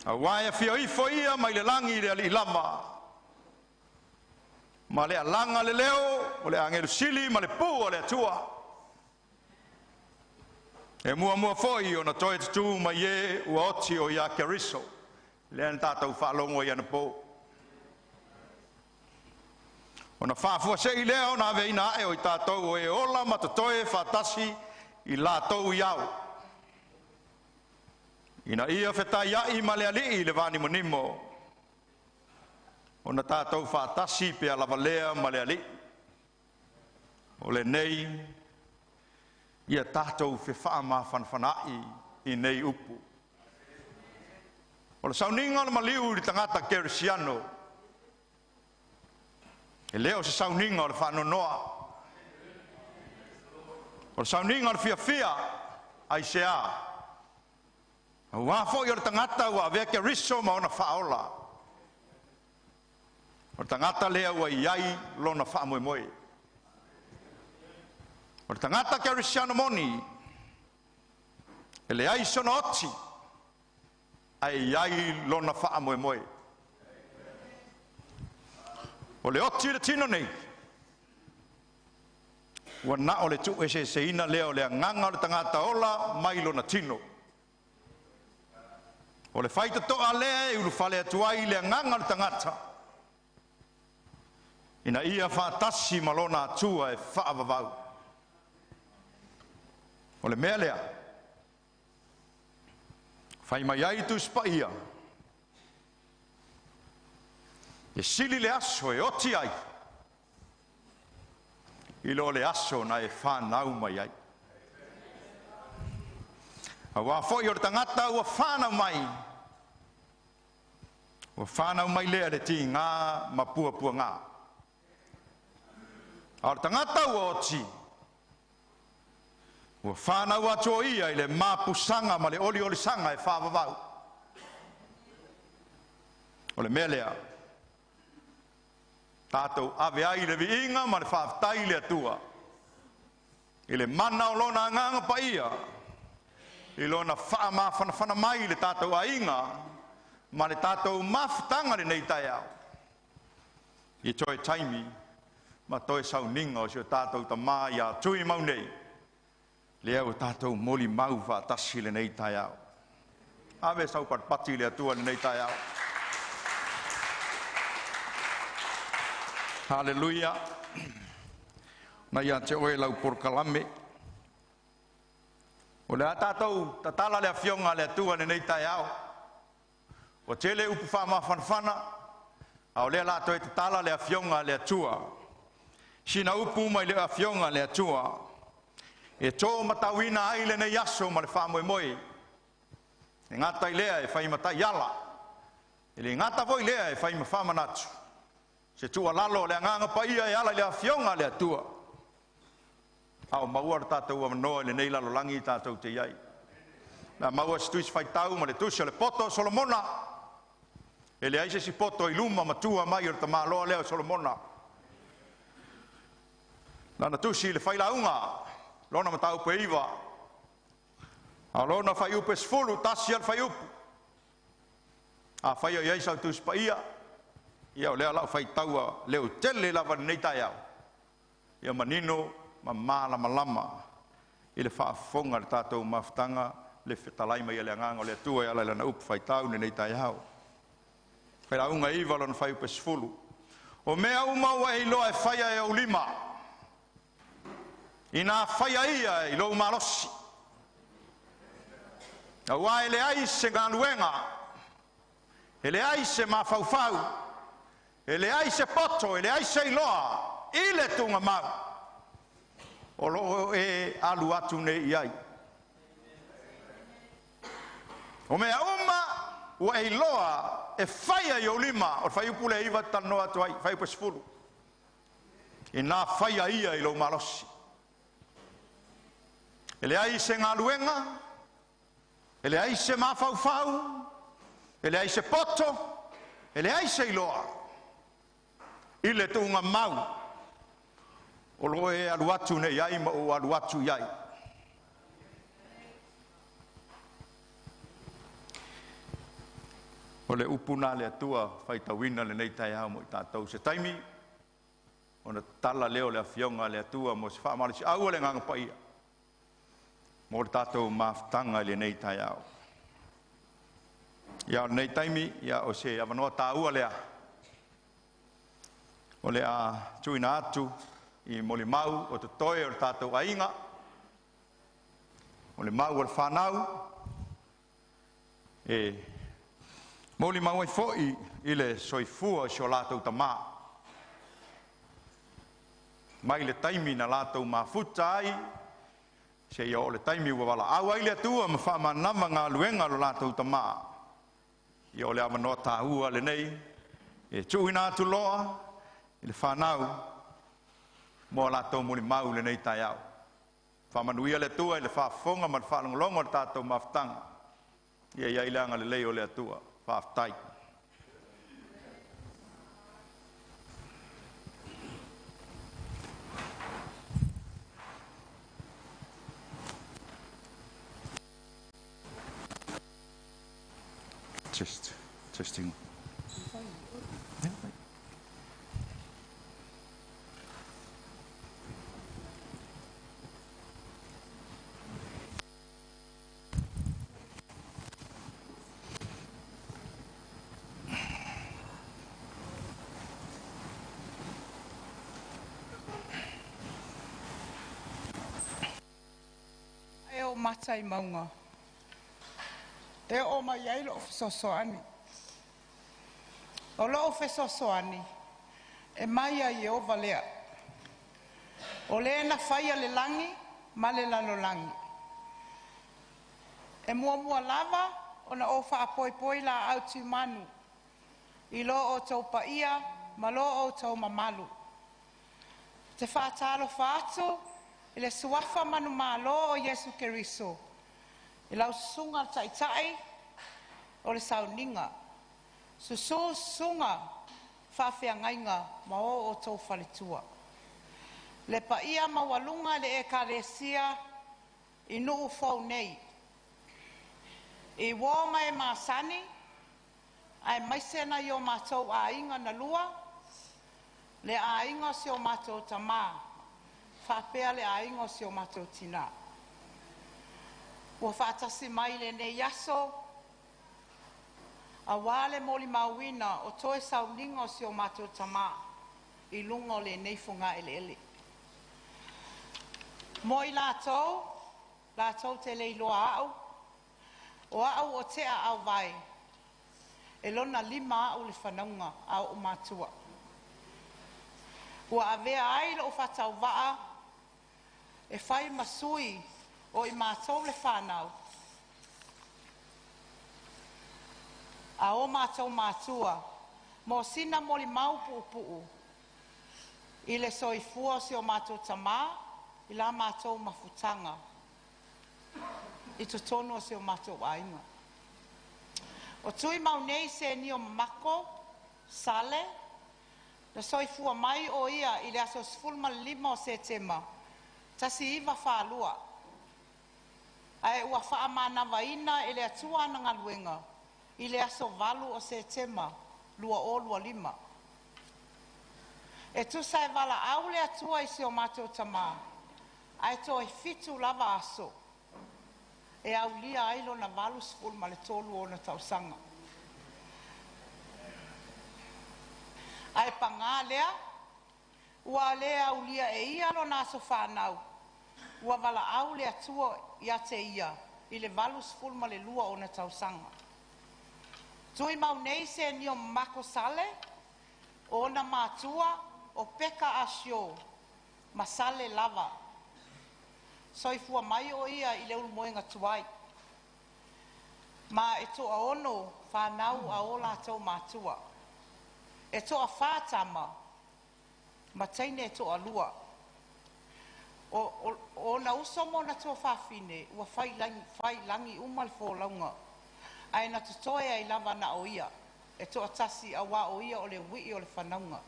Auā e afio ifo ia mai le lagi i le Alii lava, ma le alaga le leo o le agelu sili ma le pu o le Atua. E muamua foi ona toe tutū mai e ua oti o ia Keriso, lea na tatou faalogo ai anapo. Ona faafuasei lea ona aveina ae o i tatou o e ola ma totoe faatasi i latou i ao. Ina ia fetaiai ma le Alii i le vanimonimo, ona tatou faatasi pe lava lea ma le Alii. O lenei ia tatou fefaamafanafanaai i nei upu. O le sauniga o le maliu i le tagata kerisiano, e le o se sauniga o le faanoanoa. O le sauniga o le fiafia aisea. Auā foi o le tagata ua avea Keriso ma ona faaola. O le tagata lea ua iai lona faamoemoe. O le tagata kerisiano moni, e leai sona oti, ae iai lona faamoemoe. O le oti i le tino nei, ua na o le tuueseeseina lea o le agaga o le tagata ola mai lona tino. O le faitotoa lea e ulufale atu ai le agaga o le tagata, ina ia faatasi ma lona Atua e faavavau. O le mea lea, fai mai ai Tusi Paia, e sili le aso e oti ai, i lo le aso na e whanau mai ai. Auā foi o le tagata ua fanau mai, ua fanau mai lea i le tigā ma puapuagā. A o le tagata ua oti, ua fanau atu o ia i le mapusaga ma le oliolisaga e faavavau. O le mea lea, tatou ave ai le viiga ma le faafetai i le Atua, i le mana o Lona Agaga Paia, i Lona faamafanafana mai i le tatou aiga ma le tatou mafutaga lenei taeao, i toe taimi ma toe sauniga o si o tatou tama ia Tuimau nei, lea ua tatou molimau faatasi lenei taeao. Ave sau patipati i le Atua lenei taeao. Haleluia. Na ia te oe lau polokalame. O le a tatou tatala le afioga a le Atua lenei taeao. Ua tele upu faamafanafana, a o lea la toe tatala le afioga a le Atua. Sina upu mai le afioga a le Atua e tō matauina ai lenei aso ma le faamoemoe. E gata i lea e fai matai ala, e le gata foi lea e fai ma faamanatu, se tuualalo o le Agaga Paia e ala i le afioga a le Atua. A o maua le tatou avanoa i lenei lalolagi tatou te iai. Na maua se tusi faitau ma le tusi o le poto o Solomona. E leai se isi poto i luma matua mai o le tamaloa lea o Solomona. Lana tusi i le failauga, lona mataupu e 9, a lona faiupu e 11 a le faiupu. A fai o iai sau tusi paia, ia o lea lau faitaua leo tele lava lenei taeao. Ia manino ma malamalama i le faafofoga le tatou mafutaga le fetalai mai le agaga o le Atua e ala i lana upu faitau lenei taeao. Failauga 9 lona faiupu e 10. O mea uma ua e iloa e faia e ou lima, ina faia ia i lou malosi. Auā e leai se galuega, e leai se mafaufau, e leai se poto, e leai se iloa i le tuugamau o loo e alu atu nei i ai. O mea uma ua e iloa e faia i ou lima, o le faiupu le 9 talanoa atu ai, faiupu 10. Ina faia ia i lou malosi. E leai se galuega, e leai se mafaufau, e leai se poto, e leai se iloa i le tuugamau o loo e alu atu nei ai ma ou alu atu i ai. O le upu na le Atua faitauina lenei taeao mo i tatou se taimi, ona tatala lea o le afioga a le Atua mo se faamalosiau o le Agaga Paia mo le tatou mafutaga i lenei taeao. Ia o lenei taimi, ia o se avanoa tāua lea, o le a tuuina atu i molimau o totoe o le tatou aiga, o le mau o le whanau, e molimau ai foi i le soifua o si o latou tamā. Mai le taimi na latou mafuta ai, se ia o le taimi ua valaau ai le Atua ma faamanava galuega lo latou tamā. Ia o le avanoa tāua lenei, e tuuina atu loa i le whanau mo latou molimau lenei taeao. Faamanuia le Atua i le faafofoga ma le faalogologo o le tatou mafutaga. Ia i ai le agalelei o le Atua. Faafetai. Test, testing. E o mata i mauga e oo mai ai lou fesoasoani. O lou fesoasoani e mai ia Ieova lea. O le na faia le lagi ma le lalolagi. E muamua lava ona ou faapoipoi laau tiumanu i lo outou paia ma lo outou mamalu. Ou te faatalofa atu i le suafa manumalo o Iesu Keriso i lau Susuga i le Taitai o le Sauniga, susu susuga i faafeagaiga ma o outou faletua. Le paia maualuga i le Ekalesia i nuu fou nei, i uo ma e masani aemaise nai o matou aiga na lua, le aiga o si o matou tamā faapea le aiga o si o matou tinā. Ua faatasi mai i lenei aso auā le molimauina o toe sauniga o si o matou tamā i luga o lenei fogaeleele. Mo i latou latou te le iloa a'u, o a'u o Tea Auvae e lona lima a'u i le fanauga a o'u matua, ua avea ai lo'u faatauvaa e fai ma sui o i matou le fanau a o matou matua mo sina molimau puupuu i le soifua o si o matou tamā i la matou mafutaga i totonu o si o matou aiga. O Tuimau nei Senio Mamako Sale, na soifua mai o ia i le aso 15 o Setema 1942, ae ua faamanavaina e le Atua ana galuega i le aso 8 o Setema 2025. E tusa e valaau le Atua i si o matou tamā ae toe 7 lava aso e aulia ai lona 83 ona tausaga. Ae pagā lea, ua le aulia e ia lona aso fanau, ua valaau le Atua ia te ia i le 82 ona tausaga. Tuimau nei Senio Mamako Sale, o ona matua o Peka Asio ma Sale lava. Soifua mai o ia i Leulumoega tuai, ma e toaono fanau a o latou matua. E toafā tama ma teine e toalua. O ona uso ma ona tuafafine ua faiilagi uma le folauga, ae na totoe ai lava na o ia e toatasi, auā o ia o le uii o le fanauga.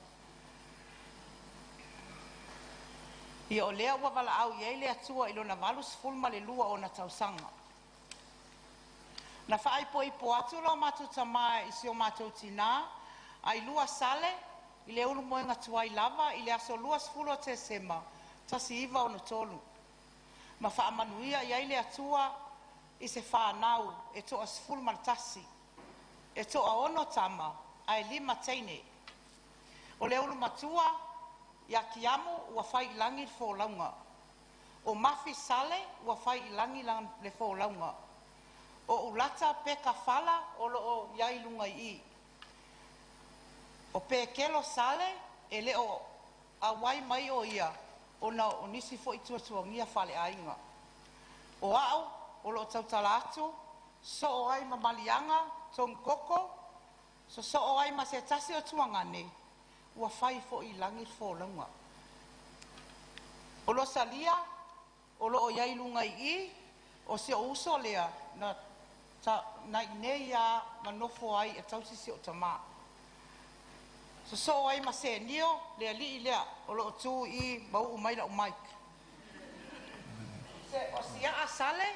Ia o lea ua valaau i ai le Atua i lona 82 ona tausaga. Na faaipoipo atu lo matou tamā i si o matou tinā Ailua Sale i le Ulumoega tuai lava i le aso 20 o Tesema 1963, ma faamanuia i ai le Atua i se fanau e toa-11, e toaono tama ae 5 teine. O le ulumatua ia Tiamu ua fai i lagi le folauga. O Mafi Sale ua fai i lagi le folauga. O Ulata Peka Fala o loo i ai i luga i i. O Pekelo Sale e le o auai mai o ia ona o nisi foi tuatuagia faaleaiga. O a'u o loo tautala atu sosoo ai ma Maliaga Togikoko, sosoo ai ma se tasi o tuagane ua fai foi i lagi le folauga. O Losalia o loo i ai i luga i i, o si ou uso lea na na iinei a ma nofo ai e tausi si ou tamā. Sosoo ai ma Senio le alii lea o loo tu i i ma uu mai la'u mic. O Siaa Sale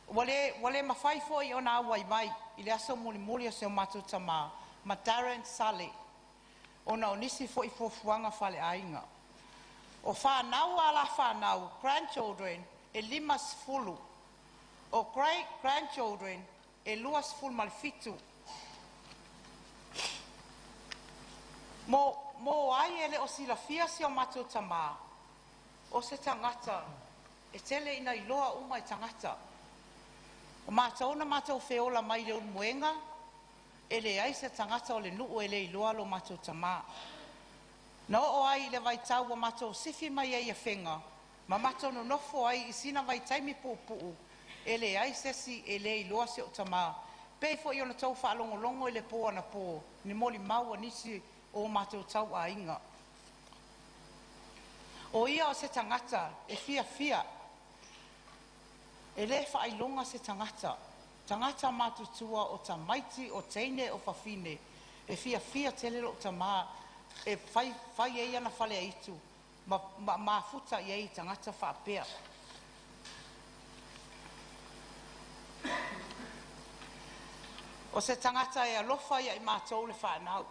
ua le mafai foi ona auai mai i le aso mulimuli o si o matou tamā ma Darren Sale ona o nisi foi fuafuaga faaleaiga. O fanau a la fanau, grandchildren, e 50. O great grandchildren e 27. Mo ai e le o silafia si o matou tamā, o se tagata e tele ina iloa uma e tagata. O matou na matou feola mai le Ulumoega, e leai se tagata o le nuu e le iloa lo matou tamā. Na oo ai i le vaitau ua matou sifi mai ai i Afega ma matou nonofo ai i sina vaitaimi puupuu. E leai se isi e le iloa si ou tamā, pei foi ona tou faalogologo i le po anapo i ni molimau a nisi o o matou tauaiga. O ia o se tagata e fiafia, e le faailoga se tagata, tagata matutua o tamaiti, o teine, o fafine, e fiafia tele lou tamā e fai ai ana faleaitu ma mafuta i ai i tagata faapea. O se tagata e alofa ia i matou le fanau.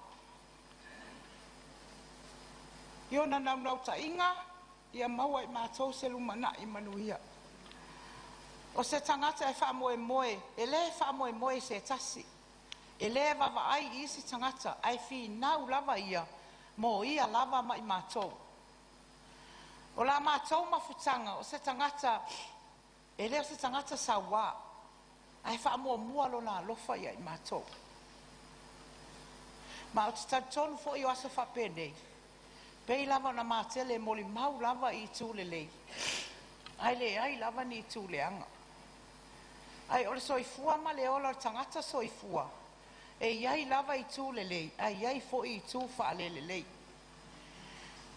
I ona naunautaiga ia maua e i matou se lumanai manuia. O se tagata e faamoemoe, e le faamoemoe i se tasi, e le vaavaai i isi tagata ae finau lava ia mo ia lava ma i matou. O la matou mafutaga o se tagata e le o se tagata sauā ae faamuamua lona alofa ia i matou. Ma ou te talitonu foi o aso faapenei, pei lava ona matele e molimau lava i itu lelei, ae leai lava ni itu leaga. Ae o le soifua ma le ola o le tagata soifua, e i ai lava itu lelei ae i ai foi itu faalelelei.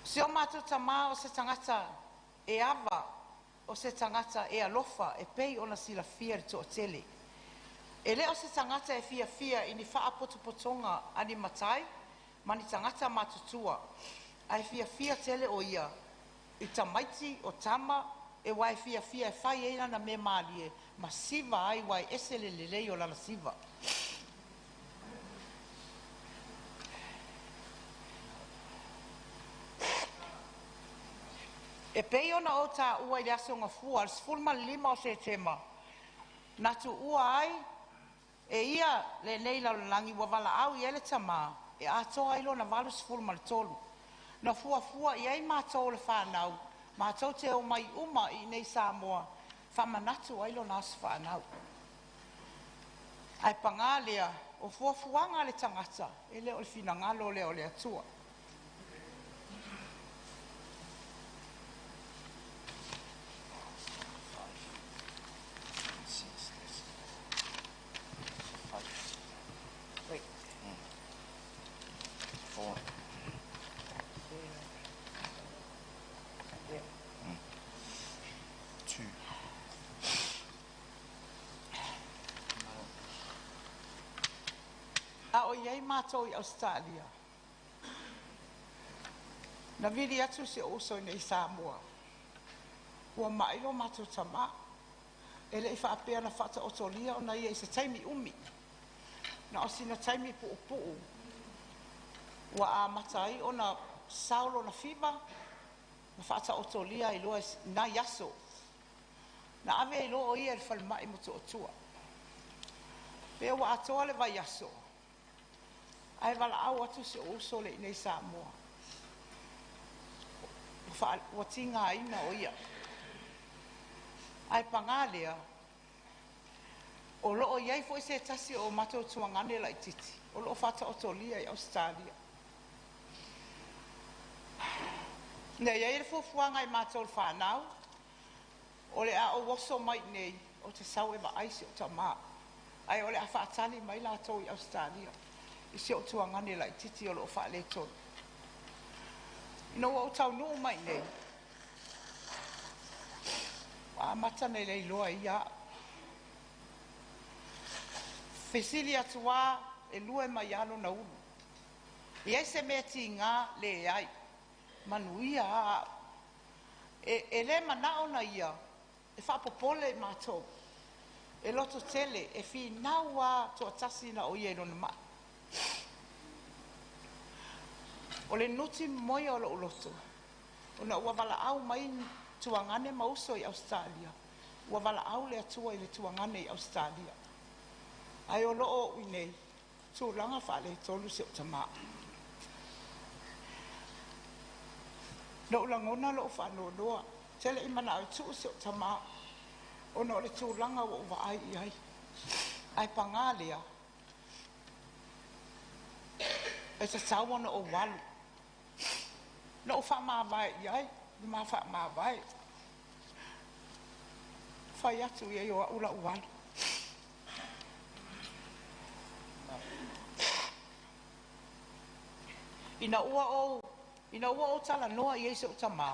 O si o matou tamā o se tagata e ava, o se tagata e alofa e pei ona silafia e le toatele. E le o se tagata e fiafia i ni faapotopotoga a ni matai ma ni tagata matutua, ae fiafia tele o ia i tamaiti o tama e uae fiafia e fai ai lana mea malie ma siva ai ua e ese le lelei o lana siva. E pei ona ou taua i le Aso Gafua le 15 o Setema na tuua ai e ia lenei lalolagi ua valaau i ai le tamā e atoa ai lona 83. Na fuafua i ai matou o le fanau matou te omai uma i inei i Samoa faamanatu ai lona aso fanau. Ae pagā lea, o fuafuaga a le tagata e le o le finagalo lea o le Atua. Wait. Four. Yeah. Two. A o i ai matou i Ausetalia, na vili atu si ou uso i nei i Samoa, ua ma'i lo matou tamā. E le i faapea na faataotolia ona ia i se taimi umi. Na o sina taimi puupuu ua amata ai ona sao lona fiva ma faataotolia ai loa i nai aso. Na ave ai loa o ia i le falemai i Motootua. Pe ua atoa le vaiaso, ae valaau atu si ou uso lea i inei i Samoa, ua tigaina o ia. Ae pagā lea, o loo i ai foi se tasi o matou tuagane laititi o loo faataotolia i Ausetalia. Na i ai le fuafuaga i matou le fanau, o le a ou oso mai i nei ou te sau e vaai si ou tamā, ae o le a faatali mai latou i Ausetalia i si ou tuagane laititi o loo faaletonu. Ina ua ou taunuu mai i nei, ua amata ona le iloa e ia au. Fesili atu lava, e lue mai lava lona ulu. E i ai se mea tiga? Leai, manuia lava au. E le manao na ia e faapopole i matou. E loto tele, e finau lava toatasi na o ia i lona mai. O le nuti momoia o lou loto, ona ua valaau mai tuagane ma uso i Ausetalia, ua valaau le Atua i le tuagane i Ausetalia. Ae o loo ou i nei, tulaga faaletonu si ou tamā. Na ou lagona lou faanoanoa, te le i manao e tuu si ou tamā, ona o le tulaga ua ou vaai i ai. Ae pagā lea, e tatau ona ou alu. Na ou faamavae i ai, le ma faamavae. Fai atu i ai o a'u la'u alu. Ina ua ou ina ua ou talanoa i ai i si o'u tamā,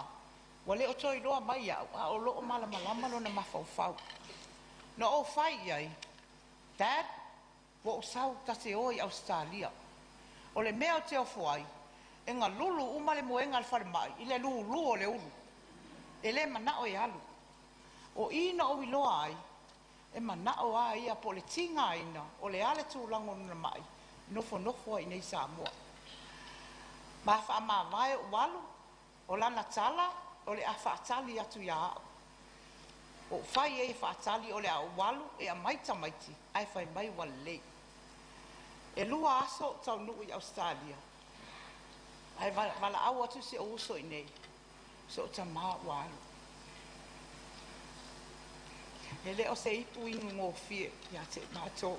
ua le o toe iloa mai a'u, a o lo'o malamalama lona mafaufau. Na ou fai i ai, "Dad, ua ou sau ta te o i Ausetalia. O le mea ou te ofo ai, e galulu uma le moega a le falema'i i le lūlū o le ulu. E lē mana'o e alu." O i na ou iloa ai, e mana'o a ia po o le tigaina o le a le tulaga o lona ma'i, nofonofo ai i Samoa. Ma faamavae o'u alu, o lana tala, o le a faatali atu iā a'u. Ou fai ai e faatali o le a ou alu e aumai tamaiti ae fai mai ua lelei. E 2 aso o'u taunuu i Ausetalia, ae valaau atu si ou uso i nei, si o'u tamā ua alu. E le o se ipu inugofie iā te i matou.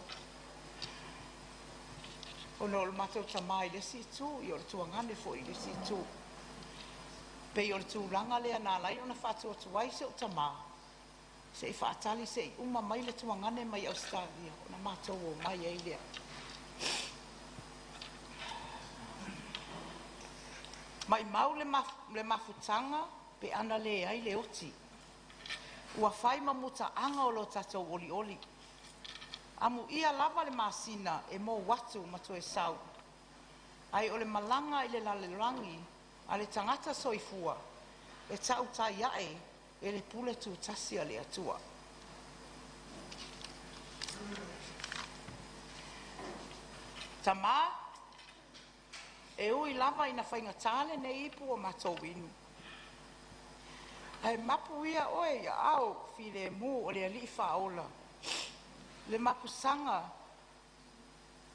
Ona o le matou tamā i le isi itu, ia o le tuagane foi i le isi itu. Pei o le tulaga lea na ala ai ona faatuatuai si o'u tamā, se'i faatali se'i uma mai le tuagane mai Ausetalia ona matou omai ai lea. Ma'imau le mafutaga pe ana leai le oti. Ua fai ma muta'aga o lo tatou olioli. Amuia lava le masina e mou atu ma toe sau. Ae o le malaga i le lalolagi a le tagata soifua, e ta'utai a'e e le pule tutasi a le Atua. Tamā, e ui lava ina faigata lenei ipu o matou inu, ae mapu ia oe i aao filemu o le Alii Faaola le mapusaga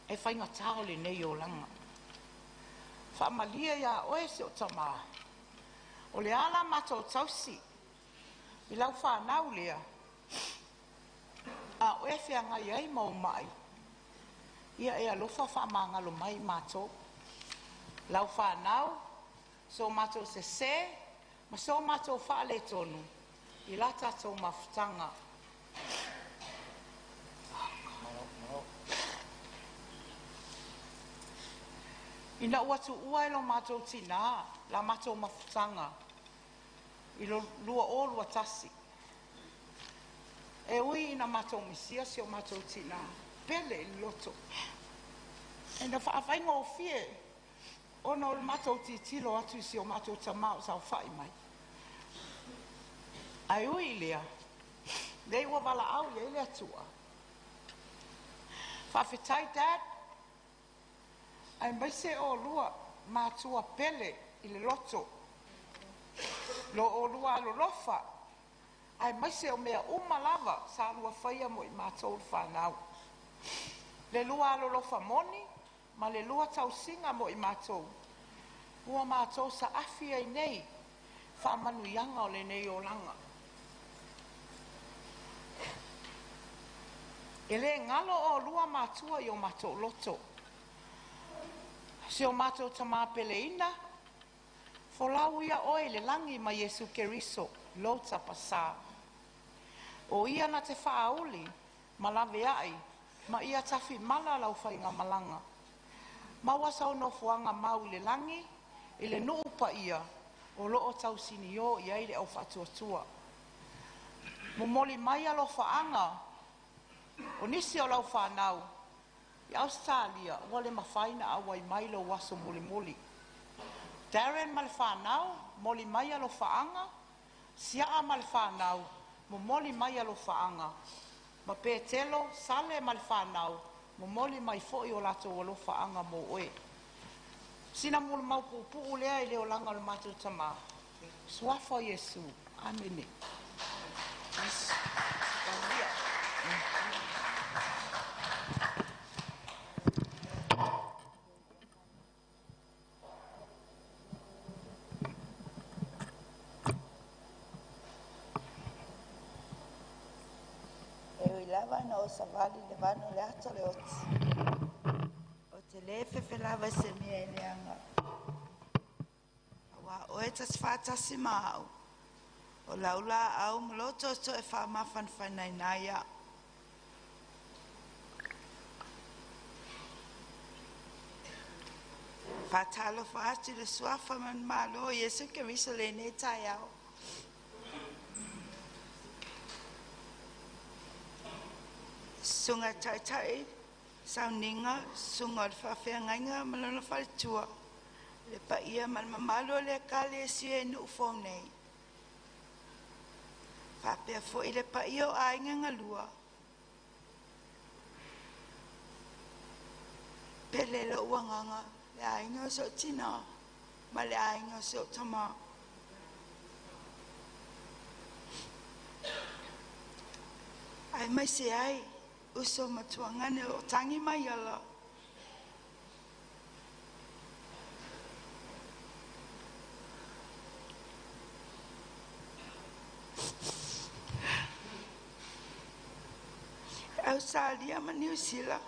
e faigatā o lenei olaga. Faamalie iā oe si o'u tamā, o le a la matou tausi i lau fanau lea a o e feagai ai ma ou ma'i, ia e alofa faamagalo mai i matou. Lau fanau, so matou sesē ma so matou faaletonu i la tatou mafutaga. Ina ua tuua e lo matou tinā la matou mafutaga i le 2021, e ui ina matou misia si o matou tinā pele i le loto, ae na faafaigofie ona o le matou tilotilo atu i si o matou tamā o saofa'i mai. Ae ui i lea, lei ua valaau i ai le Atua. Faafetai, Dad, aemaise oulua matua pele i le loto, lo oulua alolofa aemaise o mea uma lava sa lua faia mo i matou le fanau. Le lua alolofa moni ma le lua tausiga mo i matou, ua matou saafi ai nei faamanuiaga o lenei olaga. E lē galo oulua matua i o matou loto. Si o matou tamā peleina, folau ia oe i le lagi ma Iesu Keriso, lou Tapasā. O ia na te faauli ma laveai ma ia tafimala lau faigamalaga. Maua sau nofoaga mau i le lagi, i le nuu paia o loo tausiniō i ai le au faatuatua. Momoli mai alofaaga o nisi o lau fanau i Ausetalia ua le mafai na auai mai lou aso mulimuli. Darren ma le fanau, momoli mai alofaaga, Siaa ma le fanau, momoli mai alofaaga, ma Petelo, Sale ma le fanau, momoli mai foi o latou alofaaga mo oe. Sina molimau puupuu lea i le olaga o le matou tamā. Suafa o Iesu. Amene. E ui lava ina ou savali i le vanu i le ata o le oti, ou te le fefe lava i se mea e leaga, auā o Oe e te faatasi ma a'u. O lau laau ma lou toto e faamafanafanaina ai a'u. Faatalofa atu i le Suafa ma le Malo o Iesu Keriso i lenei taeao. Susuga i Taitai Sauniga, Susuga o le Faafeagaiga ma lona faletua, le paia ma le mamalu o le Ekalesia i Nuu fou nei. Faapea foi le paia o aiga galua, pele lou agaga le aiga o si ou tinā ma le aiga o si ou tamā. Aemaise ai uso ma tuagane o tagi mai ala Ausalia ma Niu Sila.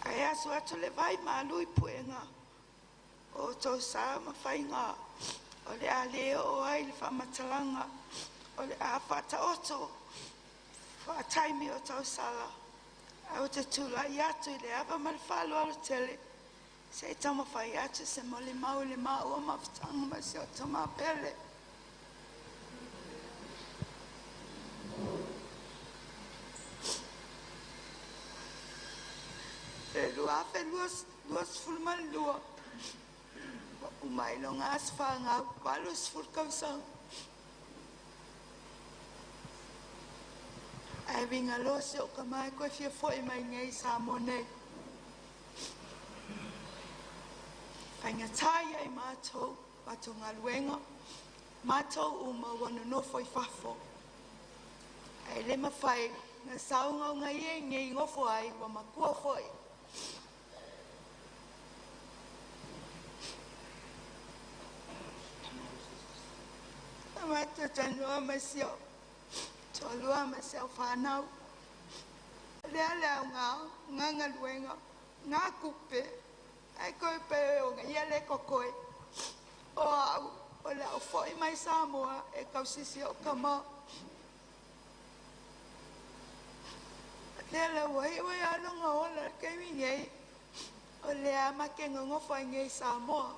Ae aso atu le vai malu i puega o outou sa ma faiga o le a le oo ai le faamatalaga o le a faataoto faataimi o tausala. Ae ou te tulai atu i le ava ma le faaaloalo tele se i taumafai atu se molimau i le maua mafutaga ma si o tamā pele. Le 2022, ua uma ai loga aso fanau, 80 tausaga. Ae uiga loa si ou tama e toe fia fo'i mai nei i Samoa nei. Faigata ia i matou, matou galuega, matou uma ua nonofo i fafo. Ae le mafai na saugauga ia i nei nofo ai ua matua foi. Matou talanoa ma si ou toalua ma si au fanau. O le a le aoga ngā galuega, ngā kupe, ae koe pe o ia le kokoe. O au, o le au fo'i mai Samoa e tausisi o tama. Lea la ua iu ai alonga ola le taimi nei, o lea make nonofo ai nei i Samoa.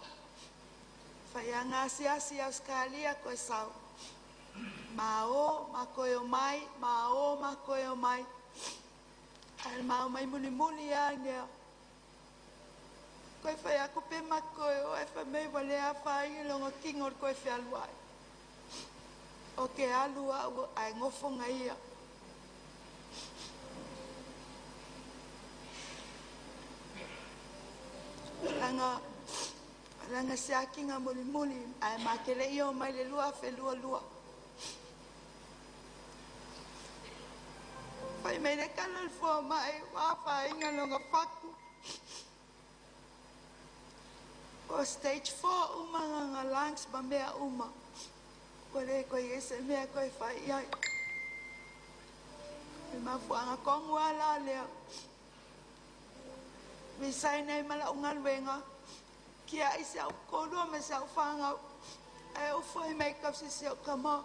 Faiaga asiasi i Ausetalia koe sau. Ma o, ma koe o mai, ma o, ma koe o mai. Ae le ma o mai mulimuli lava nea. Koe fai aku pe ma koe o e fai mai ua le afaina loga tino o le koe fealuai. O ke alu au ae nofo ia. Langa langa siakiga mulimuli ae make le i oo mai le 2022. Fai mai le kala le fua mai ua afaina loga fatu. O stage 4 uma nga lungs ma mea uma. Ua le koe i ai se mea koe fai i ai. Le mafuaaga tonu lava la lea. Resign ai ma lau galuega kia'i si a'u toalua ma si a'u fanau ae ou fo'i mai tausi si o'u tama.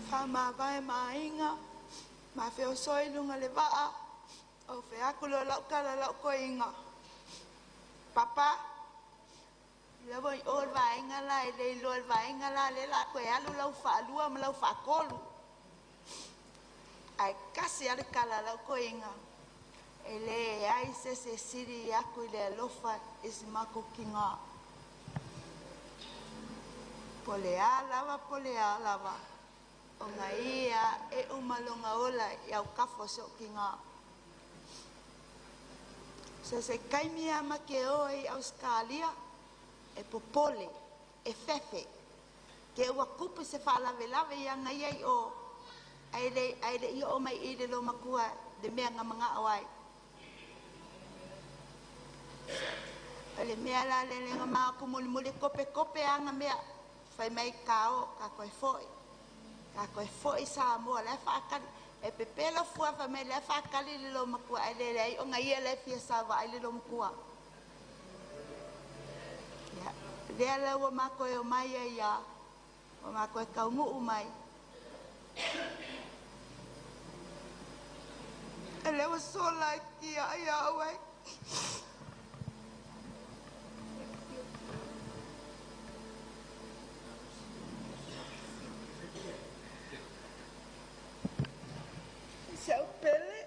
Faamavae ma aiga ma feosoi i luga le vaa ou fai atu lea o la'u tala i la'u toeaina. Papa, lea ua i o le vaega la e le iloa i le vaega la lea o le a toe alu lau faalua ma lau faatolu. Ae tasi lava le tala a lau toeaina, e leai se isi e sili atu i le alofa i si matou tinā. Po o le a lava po o le a lava, ona ia e uma lona ola i autafa o si ou tinā. So se taimi lava ma te o ai i Ausetalia, e popole, e fefe, te ua tupu se faalavelave ia aga ia i o, ae le ae le i oo mai i le loomatua le mea na manao ai. O le mea la lea le ma aku mulimuli kopetope aga mea fai mai ka o ka koe fo'i. Ka koe fo'i Samoa la e faakali. E pepelo fua fai mai la e faakali le loomatua ae le leai ona ia le fia sauaai le loomatua. Lea la ua matou e omai ai lava, ua matou taunuu mai. E lea ua sola e tiai ia oe. Si au pele,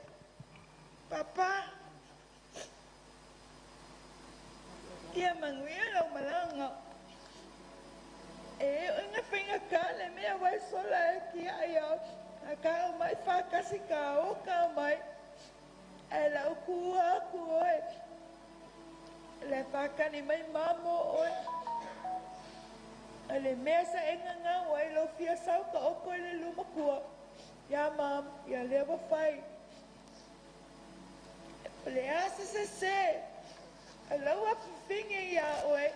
papa, ia manuia lau malaga. E o ina faigata le mea ua e sola e tiai au. A ka o mai whakasi ka o ka mai. E lau kua aku oe. Le whakani mai mamo oe. A le mea sa enga ngā wai lo fia sau ka oko i le luma kua. Ia mam, ia lea wa whai. O le asa se se. A lau a whiwhinge ia oe.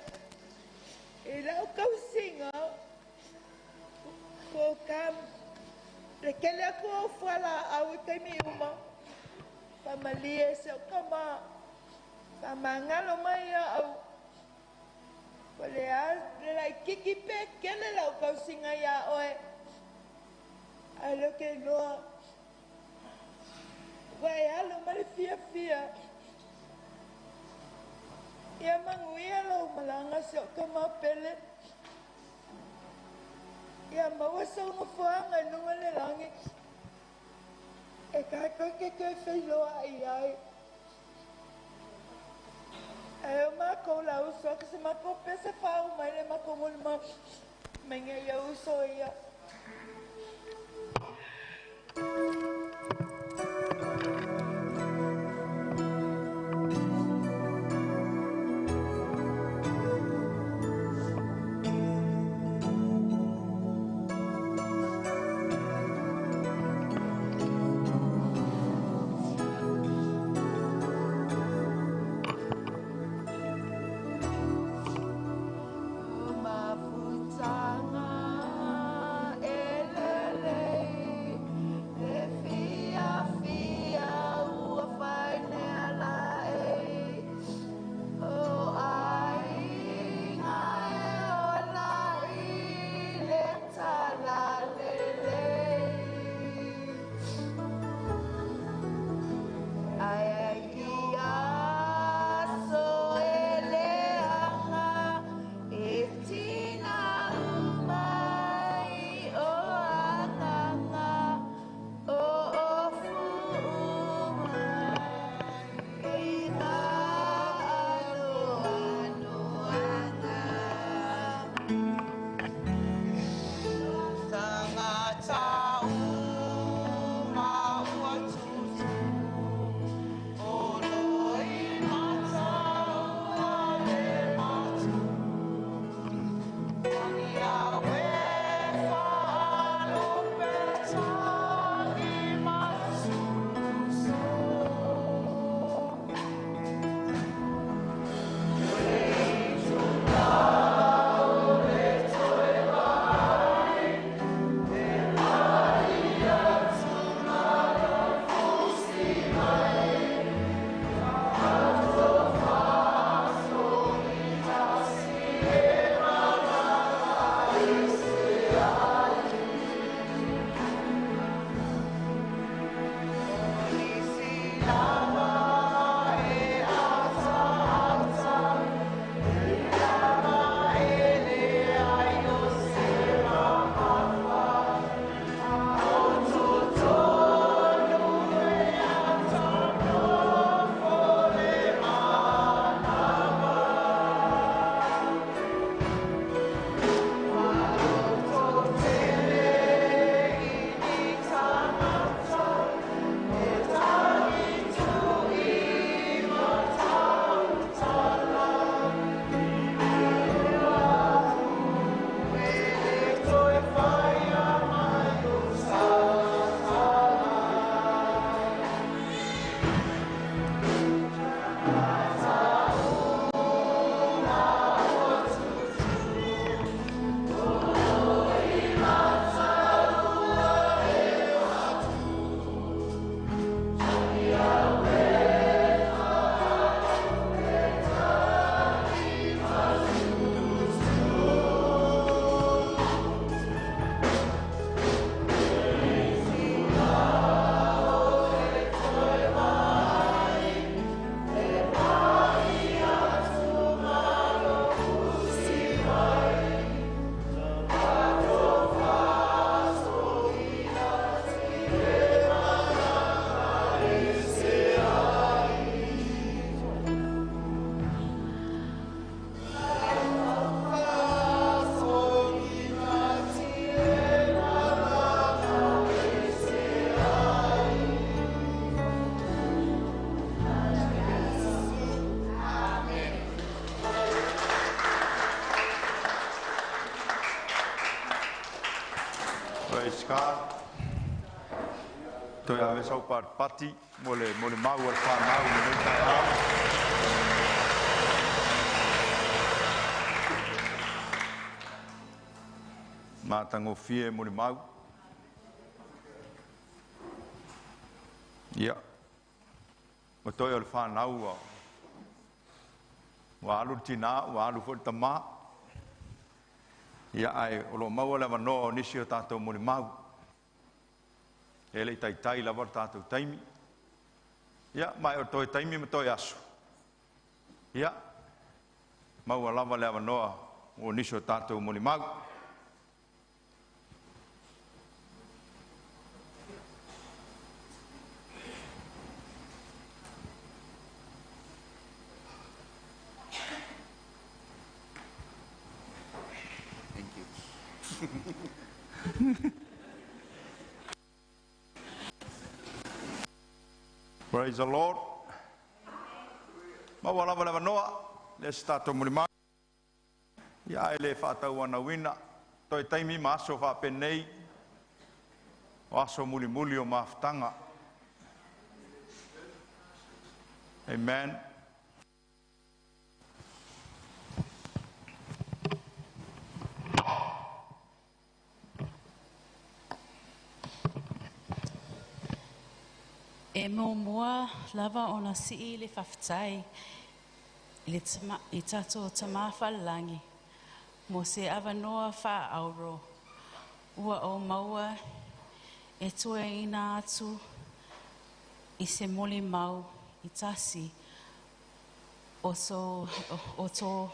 E lau kausinga. Ko ka le kele aku au fuala au i taimi uma. Whamalie se o kama. Whamangalo mai au. Ko le a le lai kiki pe kele lau kausinga ia oe. A lo ke loa. Ua e alo ma le fia fia. Ia manguia lau malanga se o kama pele. Ia maua sau nofoaga i luga le lagi e tatou te toe feiloaʻi ai. Ae o makou la uso ake se makou pese faau mai le makou molimau mai ia uso ia. Mafutanga e Toe ave sau patipati mo le molimau a le fanau i lenei taeao. Matagofie molimau. Ia, o toe o le fanau ua alu le tinā, ua alu foi le tamā. Ia, ae o lo o maua le avanoa o nisi o tatou molimau. E le i taitai lava le tatou taimi. Ia, ma e o toe taimi ma toe aso. Ia, maua lava le avanoa o nisi o tatou molimau. Thank you. Praise the Lord. Maua lava le avanoa, le se tatou molimau. Ia, e le faatauanauina, toe taimi ma aso faapenei, o aso mulimuli o mafutaga. Amen. E muamua lava ona sii le faafetai i tatou Tamā Falelagi mo se avanoa faaauro ua ou maua e tuuina atu i se molimau i tasi o so o to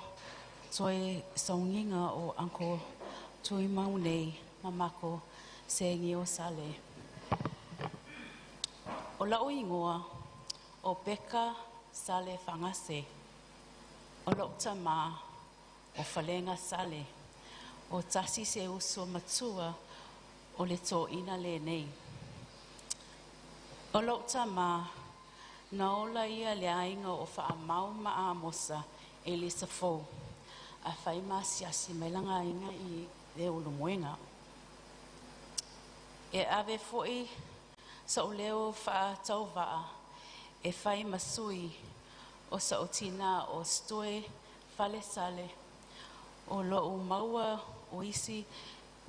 toe sauniga o Uncle Tuimau nei ma mako Sēgi o Sale. O la'u igoa o Peka Sale Fagase. O lo'u tamā o Falega Sale. O tasi se uso matua o le toeaina lenei. O lo'u tamā na ola ia le aiga o Faamau ma Amosa e le safou. A fai ma asiasi mai laga aiga i le Ulumoega. E ave fo'i sa'u leo faatauva'a e fai ma sui o sa'u tinā o Stoe Falesale o lo'o maua o isi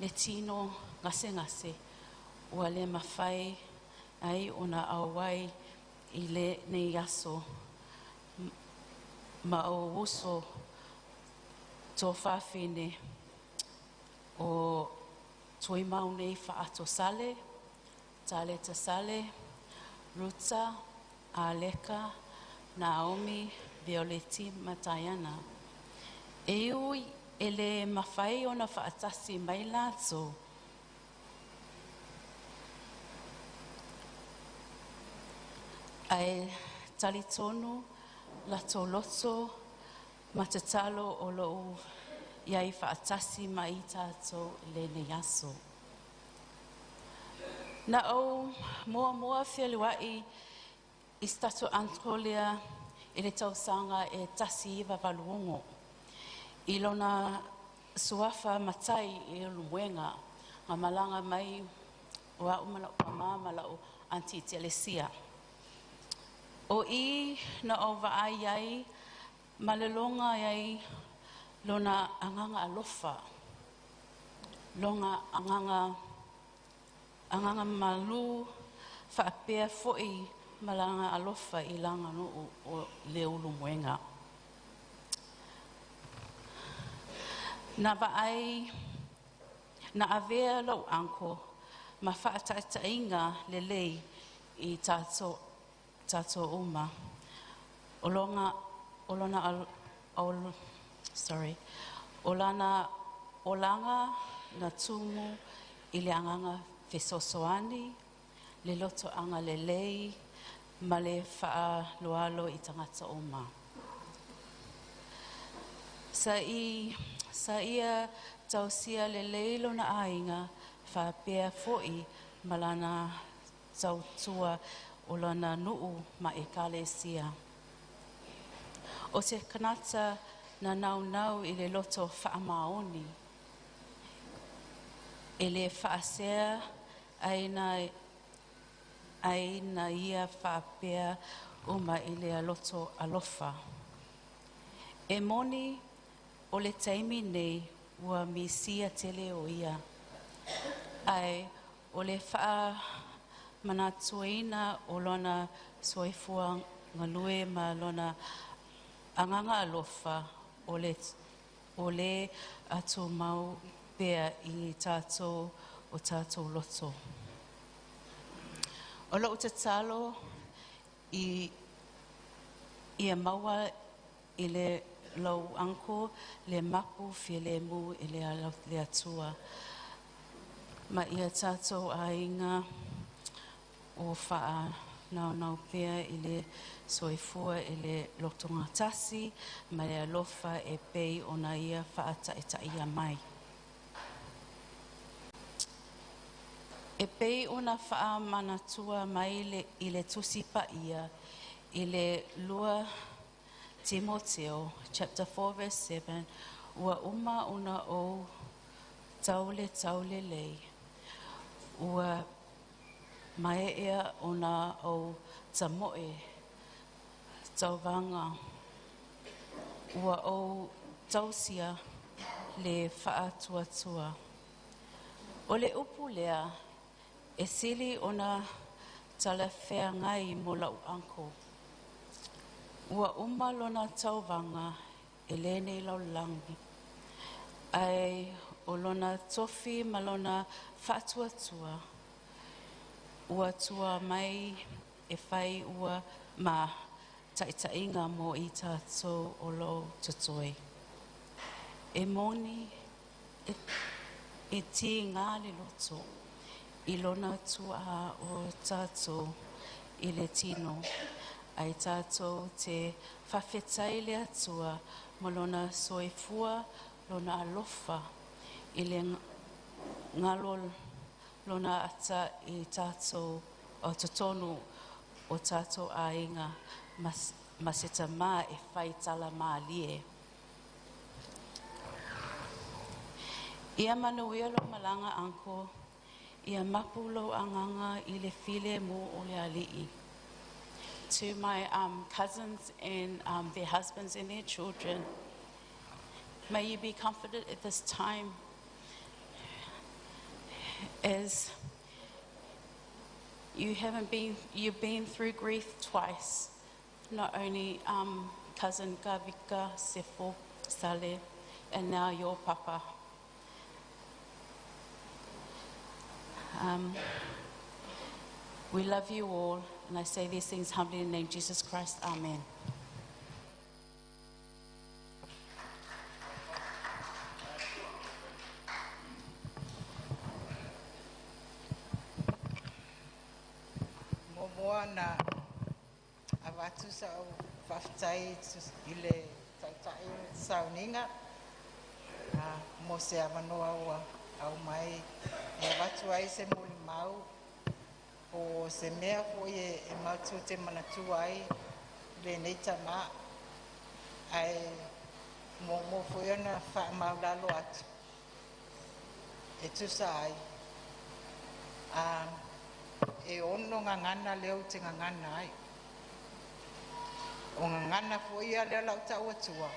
le tino gasegase ua le mafai ai ona auai i lenei aso ma o uso tuafafine o Tuimau nei Faato Sale, Taleta Sale, Ruta, Aleka, Naomi, Violeti ma Diana. E ui e le mafai ona faatasi mai latou, ae talitonu latou loto ma tatalo o loo iai faatasi ma i tatou i lenei aso. Na ou muamua feiloai i si tatou uncle lea i le tausaga e 1986 i lona suafa matai i Ulumoega na malaga mai o a'u ma la'u pamā ma la'u aunty Telesia. O i na ou vaai ai ma le loga ai lona agaga alofa, lona agaga malu faapea fo'i ma lana alofa i lana nuu o le Ulumoega. Na vaai na avea lou uncle ma faataitaiga lelei i tatou uma. O lona al- sorry, o lana olaga na tumu i le agaga fesoasoani, le loto agalelei ma le faaaloalo i tagata uma. Sa ia tausia lelei lona aiga faapea fo'i ma lana tautua o lana nuu ma ekalesia. O se kanata na naunau i le loto faamaoni. E le faasea ai na ai na ia faapea uma i le aloto alofa. E moni o le taimi nei ua misia tele o ia. Ae o le whaamanatuina o lona soifua galue ma lona agaga alofa o le, o le atu mau pea i tātou o tātou loto. O lou tatalo i ia maua i le lou uncle le mapu filemu i le, le atua. Ma ia tātou aiga o whaa nau pea i le soifua i le lotonga tasi ma le alofa e pei ona ia whaataitaia mai. E pei ona whaamanatua mai le, i le tusi paia i le lua Timoteo chapter 4 verse 7 ua uma ona o taule taule lei ua mai ea ona o tamoe tauvaga ua o tausia le whaatuatua. O le upu lea e sili ona talafeagai mo lau uncle. Ua uma lona tauvaga e le nei lalolagi. Ai o lona tofi ma lona whaatuatua. Ua tua mai e whai ua ma taitainga mo i tātou o lo totoe. E moni e, e ti ngā le loto i lona tua o tātou i le tino. Ai tātou te whawhetai le atua mo lona soifua, lona alofa i le ngalo lona ata i tātou o totonu o tātou aiga ma, ma se tamā e whai tala mālie. Ia manuia lo malanga anko, ia mapu lo anganga i le file mo o le ali'i. To my cousins and their husbands and their children, may you be comforted at this time as you haven't been, you've been through grief twice. Not only cousin Gavika, Sefo, Saleh, and now your papa. We love you all, and I say these things humbly in the name of Jesus Christ. Amen. Muamua na avatu sa'u faafetai i le taita'i o le sauniga mo se avanoa ua aumai e avatu ai se molimau po o se mea fo'i e matou te manatua ai lenei tamā ae muamua foi ona faamaulalo atu e tusa ai e ono gagana lea ou te gagana ai o gagana foi ia lea lau ta'u atua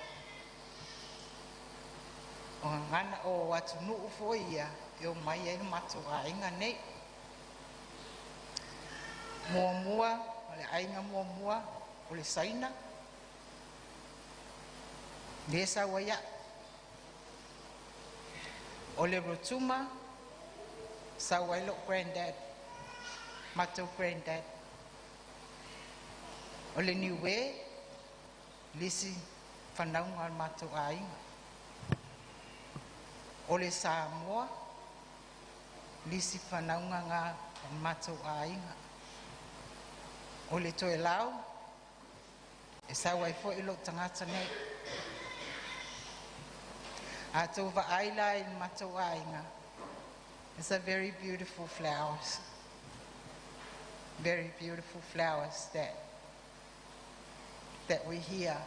o gagana o atunuu foi ia e o mai ai le matou aiga nei. Muamua o le aiga muamua o le Saina lea sau ai a'u o le Rotuma sau ai lo'u granddad matou granddad o le Niue lisi fanauga o le matou aiga o le Samoa lisi fanauga gā o le matou aiga o le Toelau e sau ai fo'i lo'u tagata nei. A tou vaai la i le matou aiga, it's a very beautiful flowers, very beautiful flowers that we hear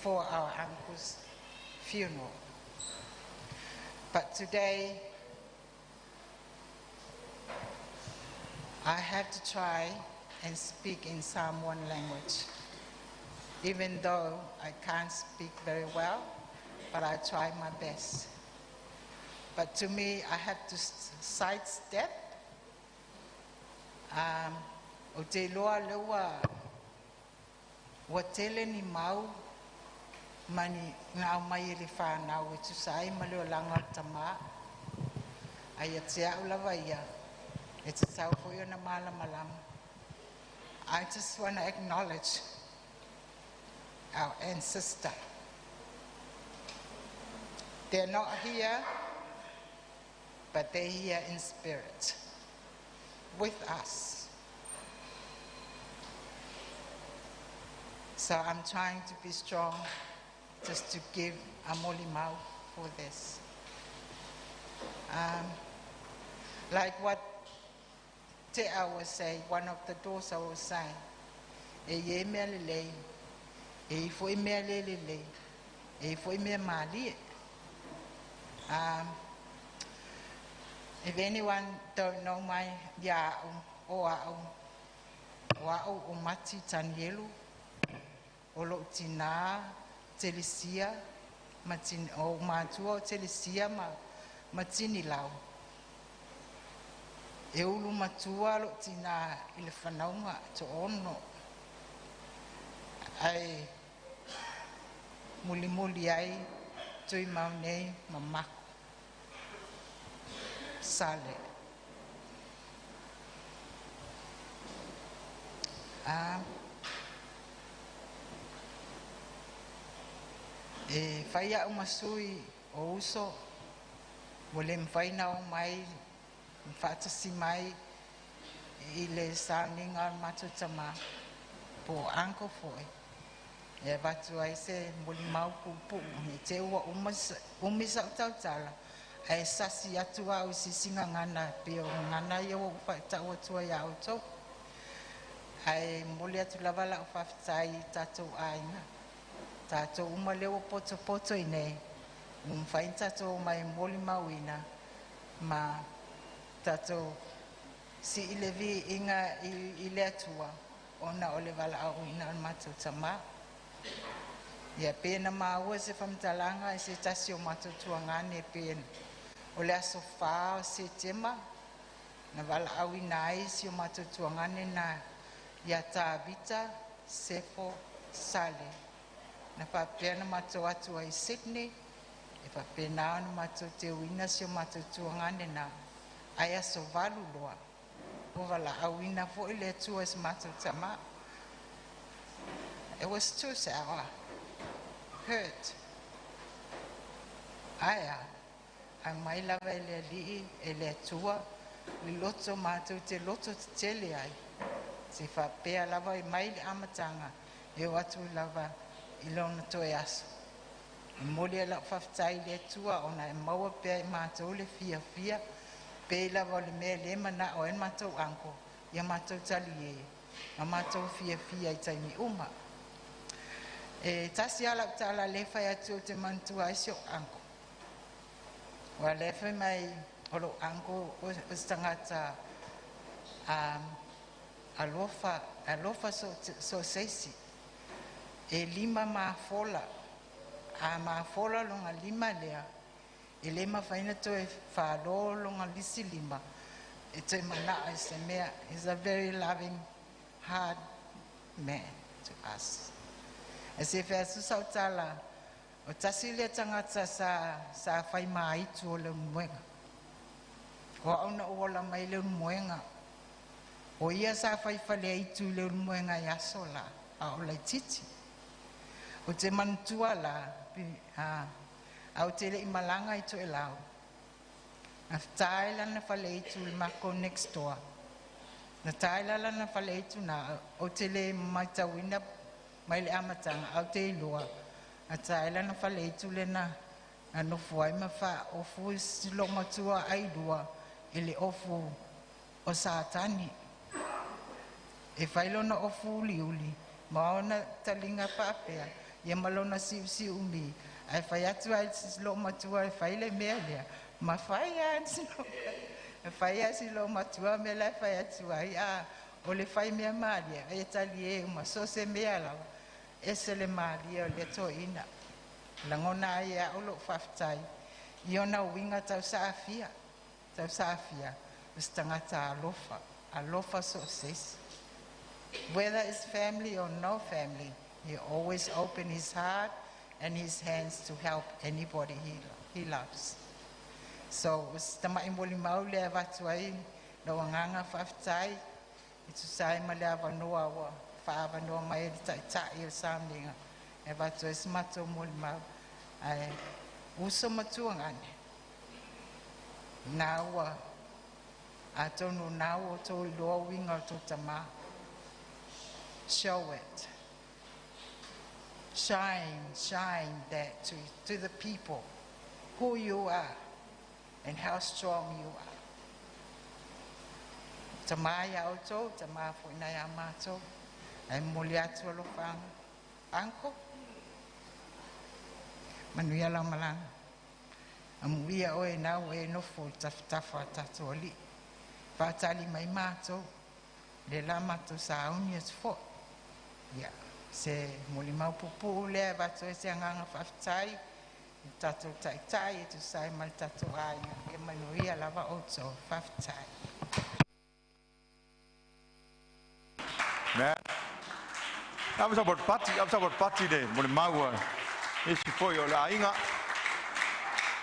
for our uncle's funeral. But today, I have to try and speak in Samoan language. Even though I can't speak very well, but I try my best. But to me, I have to sidestep. O te loa leua ua tele ni mau ma ni na mai e le whānau e tusa ai ma le olaga o le tamā. Ae ia te a'u lava ia e tatau foi ona malamalama. I just want to acknowledge our ancestor. They're not here, but they're here in spirit with us. So I'm trying to be strong just to give a molimau for this. Like what Te was saying, one of the daughters was saying, e ye mea lelei, e ifo i mea le lelei, e ifo i mea malie. If anyone don't know my ia'u, o a'u, o a'u o Mati Tanielu, o lo'u tinā Telesia, ma tin, o matua o Telesia ma Tinilau. E ulu matua lo'u tinā i le fanauga to'ono. Ae mulimuli ai tui mau nei ma mako. Sale. E fai a'u ma sui o uso, ua le mafai na o mai fa'atasi mai i le sauniga o le matou tamā po o uncle fo'i e avatu ai se molimau puupuu i te ua uma umi sa'u tautala ae sasi atu a'u i sisi gagana pei o gagana ia ua ou fa'ata'u atu ai iā outou. Ae momoli atu lava la'u faafetai i tatou aiga tatou uma lea ua potopoto i nei ua mafai ona tatou omai e molimauina ma tatou si'i le viiga i le Atua ona o le valaauina o le matou tamā. Ia pe na maua se faamatalaga e se tasi o matou tuagane pe o le aso 4 o Setema na valaauina ai si o matou tuagane na ia Tavita Sefo Sale. Na faapea na matou atu ai i Sydney e faapena ona matou teuina si o matou tuagane na ae aso 8 loa ua valaauina foi le Atua i se matou tamā. It was too sour. Hurt. Ae a, aumai lava e le Alii e le Atua le loto matou te loto tetele ai. Se faapea lava i mai le amataga e o atu lava i lona toe aso. E momoli ai la'u faafetai i le Atua ona e maua pea i matou le fiafia pei lava o le mea lē mana'o ai le matou uncle ia matou taliē ma matou fiafia i taimi uma. E tasi a la'u tala lē fai atu ou te manatua ai si o'u uncle. Ua lea fai mai o lo'u uncle o se tagata alofa alofa so se isi. E lima mafola a mafola loga lima lea e lē mafai na toe fālō loga lisi lima e toe mana'a i se mea. He's a very loving hard man to us. E se feasu sau tala o tasi lea tagata sa fai māitu o le Ulumoega. O a'u na ou ola mai le Ulumoega. O ia sa fai faleaitu i le Ulumoega i aso la a o laititi. O te manatua la a au te le'i malaga i Toelau. Na tae lana faleitu i le makou next door. Na tae la lana faleitu na o te le maitauina mai le amataga au te iloa na tae lana faleitu lena na nofo ai ma fa'aofu si matua ailua i le ofu o Satani. E fai lona ofu uliuli ma ona taliga faapea ia ma lona si'usi'u ae fai atu ai si matua e fai le mea lea ma fai a si E fai lava si loomatua mea la e fai atu ai, a o le faimea malie e talie uma so o se mea lava, ese le malie o lea toeaina. Lagona ai e a'u lo'u faafetai i ona uiga tausaafia, tausaafia o se tagata alofa, alofa so o se isi. Whether it's family or no family, he always open his heart and his hands to help anybody he loves. So, o se tama'i molimau lea e avatu ai lou agaga faafetai e tusa ai ma le avanoa ua fa'aavanoa mai ai le Ta'ita'i o le sauniga e avatu ai se matou molimau. Ae uso ma tuagane na ua atonu na ua outou iloa uiga o le tou tamā. Show it. Shine, shine that to the people who you are and how strong you are. Tamā iā outou, tamā fo'i na iā matou. Ae momoli atu alofaga. Uncle, manuia lau malaga. Amuia oe na ua e nofo i le tafatafa o tatou alii. Faatali mai matou, le la matou sauni atu fo'i. Ia, se molimau puupuu lea e avatu ai se agaga faafetai i le tatou Taitai e tusa ai ma le tatou aiga. Ia manuia lava outou. Faafetai. Man. Ava sa pati, ava sa pati le mo le maua. Isi foi o le aiga.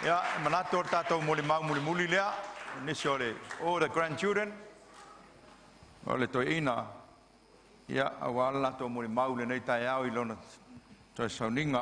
Ia, e manatu o le tātou mo le mau muli muli lea. Nisi o le all the grandchildren. O le toeaina. Ia, auā le latou molimau lenei taeao i lona toe sauniga.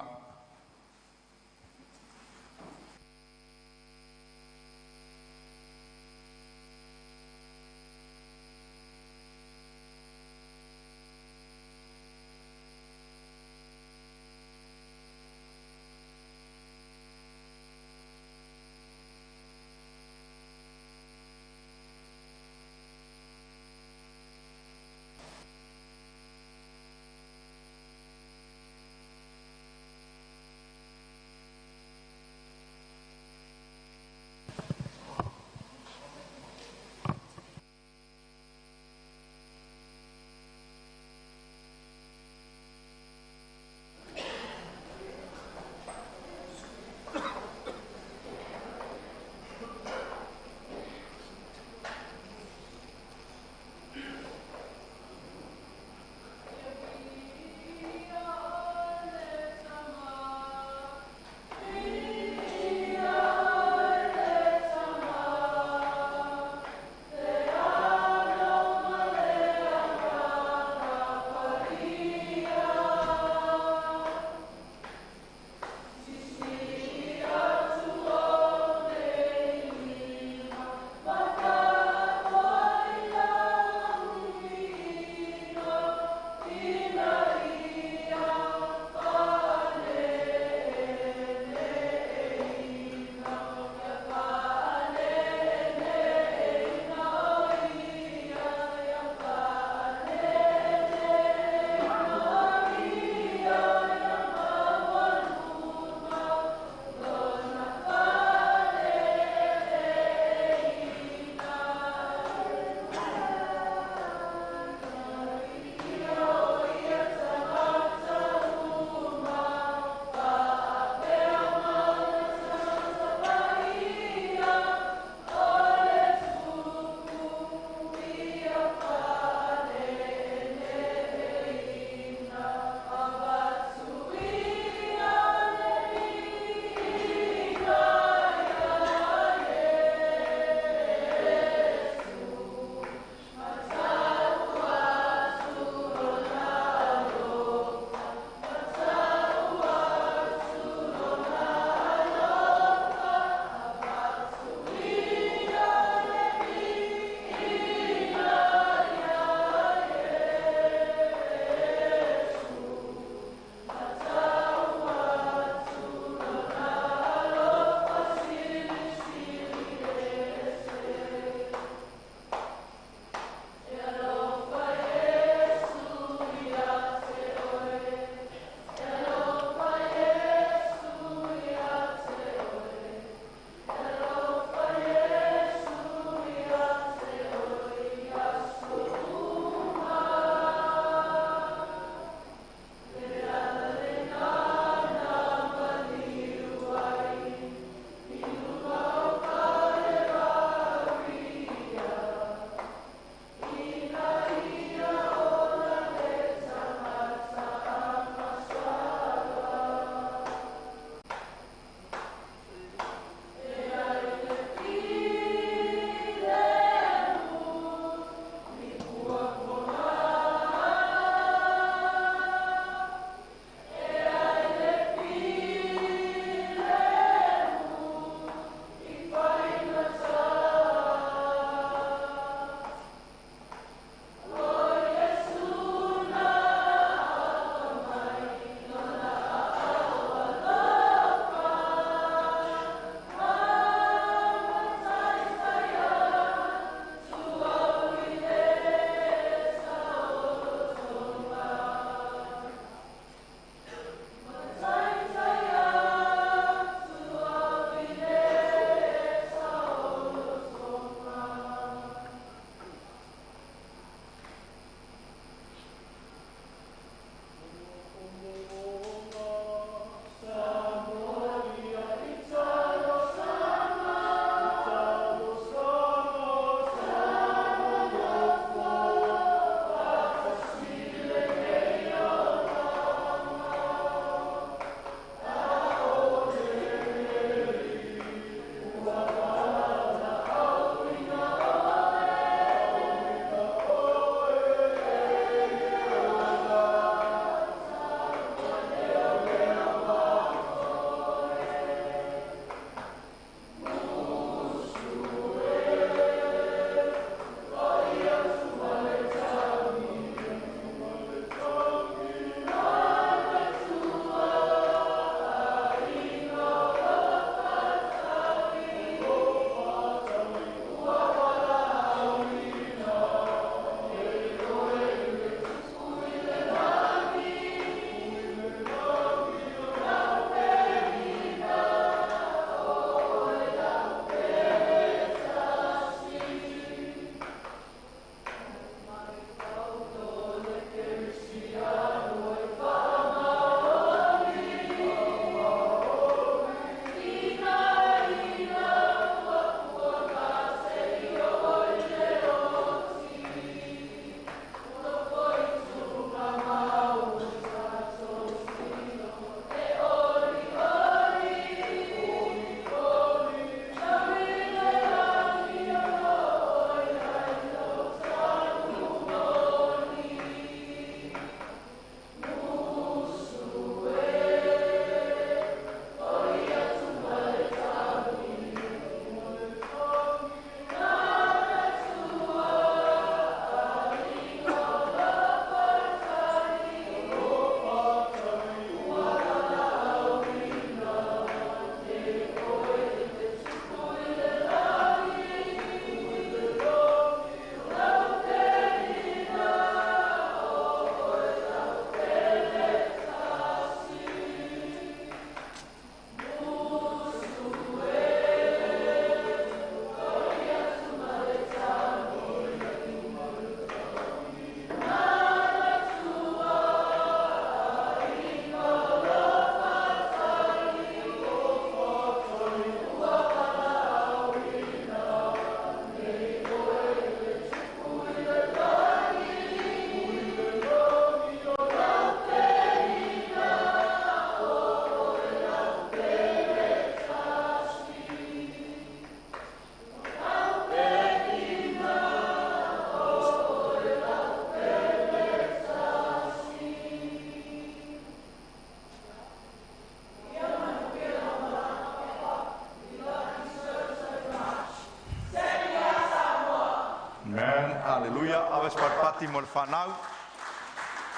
Hallelujah. Ava se patipati mo le fanau.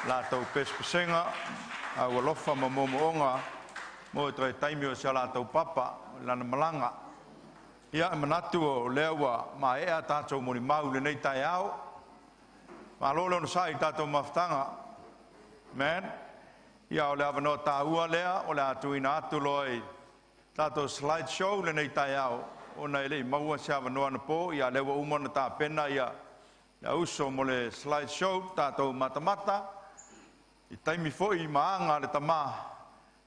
Latou pesepesega, a ua alofa ma moomooga mo e toe taimi o si a latou papa i lana malaga. Ia, e manatu o lea ua maea tatou molimau i lenei taeao. Malo le onosai i le tatou mafutaga. Amen. Ia, o le avanoa taua lea o le a tuuina atu loa i tatou slide show lenei taeao ona e le i maua se avanoa anapo. Ia, lea ua uma ona tapena ia le auso mo le slide show tatou matamata i taimi foi ma aga a le tamā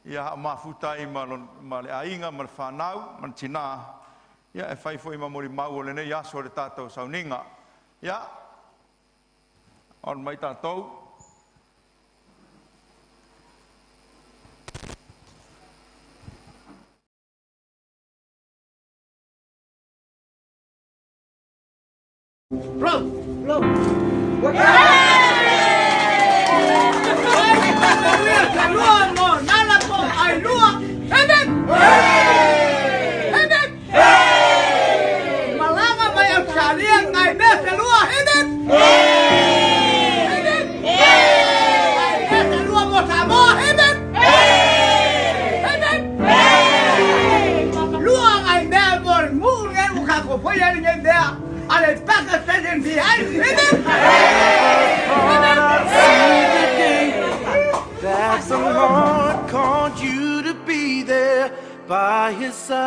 ia a o mafuta ai ma, ma le aiga ma le fanau ma le tinā ia e fai foi ma molimau o lenei aso o le tatou sauniga. Ia, on mai tatou. Blow, blow. Malaga mai Australia ngai mea se lua hip hip ngai mea se lua mo Samoa hip hip lua ngai mea mo le mu ngai ua kako foi ai ngai mea a le paka station behind hip hip. I'd see the day that the Lord called you to be there by his side.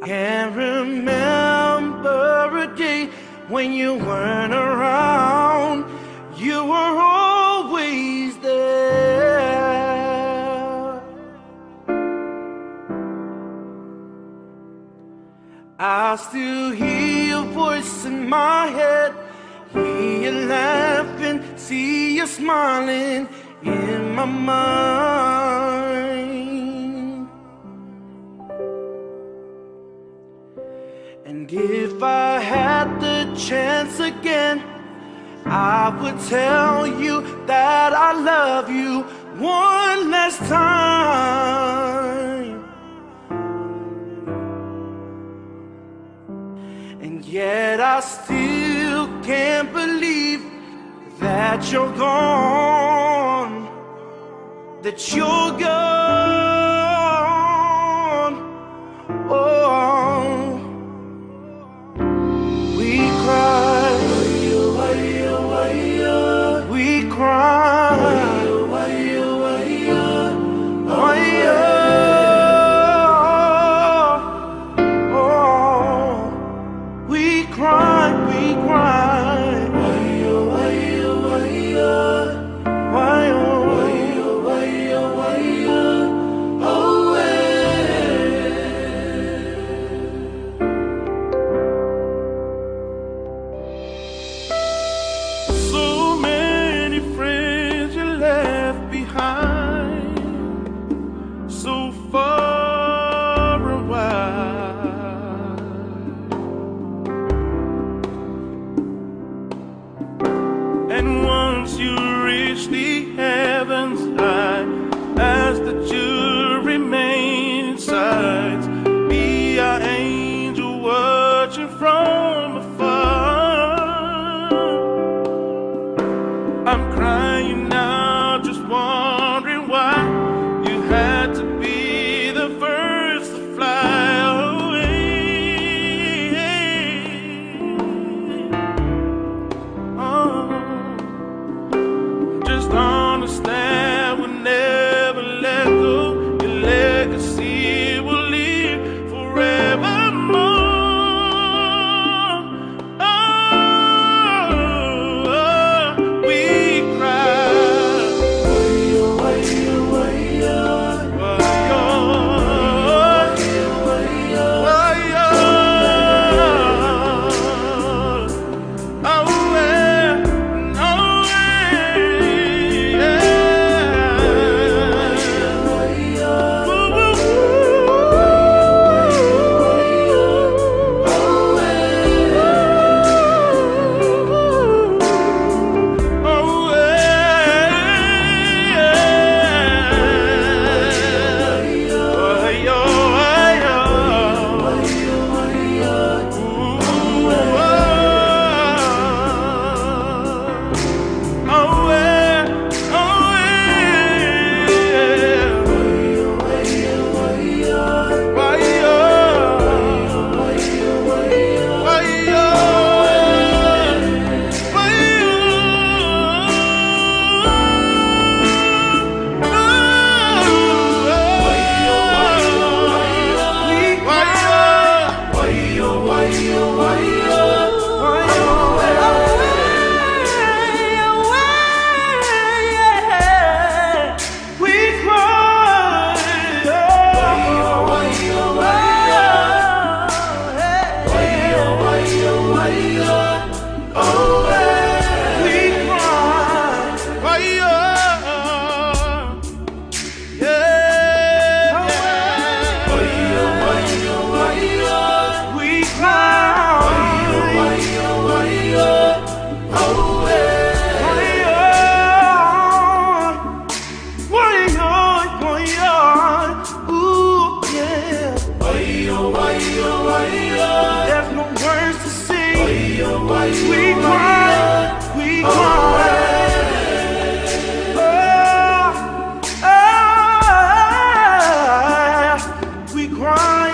I can't remember a day when you weren't around. You were always there. I still hear your voice in my head, hear you laughing, see you smiling in my mind. And if I had the chance again, I would tell you that I love you one last time. And yet I still can't believe that you're gone, that you're gone. Oh, we cry, we cry, oh, we cry, we cry. Why, oh, We cry, we cry. Oh, oh, we cry.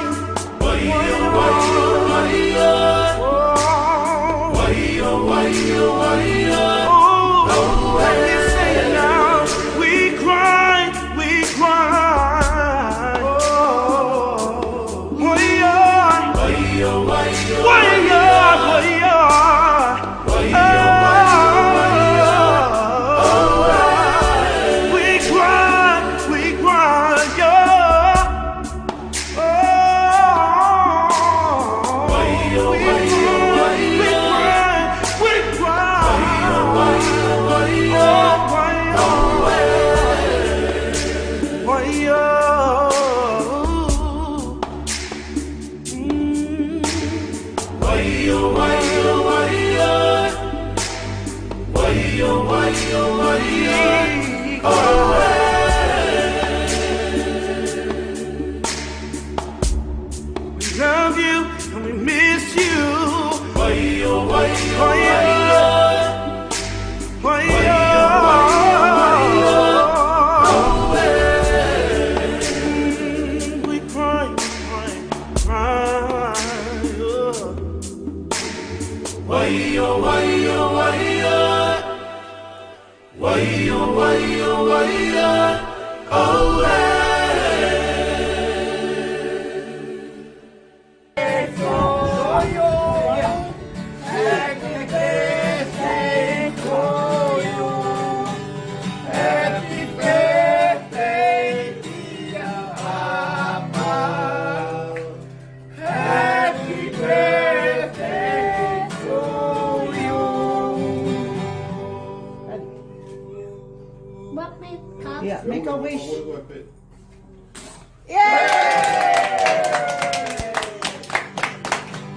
Oh, let me say it now. We cry, we cry. Oh, yeah. Why, yeah, why, yeah. Oh, we cry, yeah. Oh, we cry, we cry, we cry. Oh, why, oh, why, oh. We love you and we miss you. Oh, yeah. Oh, yeah. We cry, cry, cry. Oh. Happy birthday to you. Happy birthday, dear Papa. Happy birthday to you. Yeah, make a wish.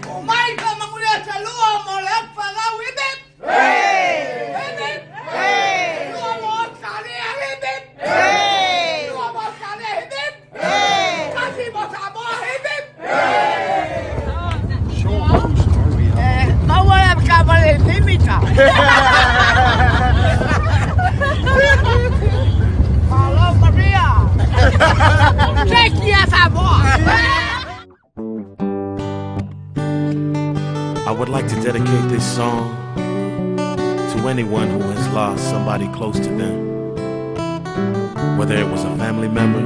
O mai ka mangulia salua mo le palau ibe. Hey! Ibe. Hey! Lua mo sale ibe. Hey! Lua mo sale ibe. Hey! Kasi mo sa mo ibe. Hey! Maua la ka vale limita. Hello Maria. Take your Samoa. I would like to dedicate this song to anyone who has lost somebody close to them. Whether it was a family member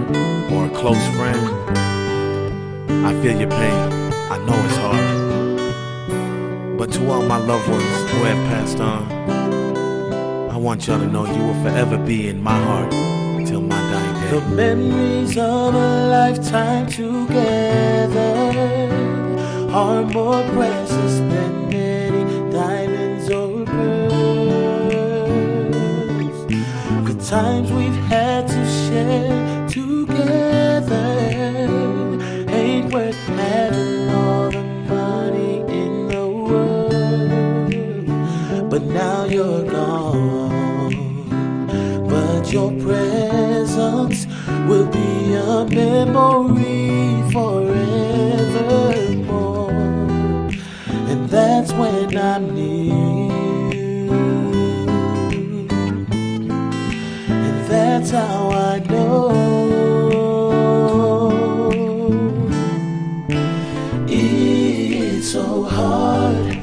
or a close friend, I feel your pain. I know it's hard. But to all my loved ones who have passed on, I want y'all to know you will forever be in my heart till my dying day. The memories of a lifetime together are more precious than any diamonds or pearls. The times we've had to share together ain't worth having all the money in the world. But now you're gone. But your presence will be a memory forevermore. And that's when I'm near you. And that's how I know it's so hard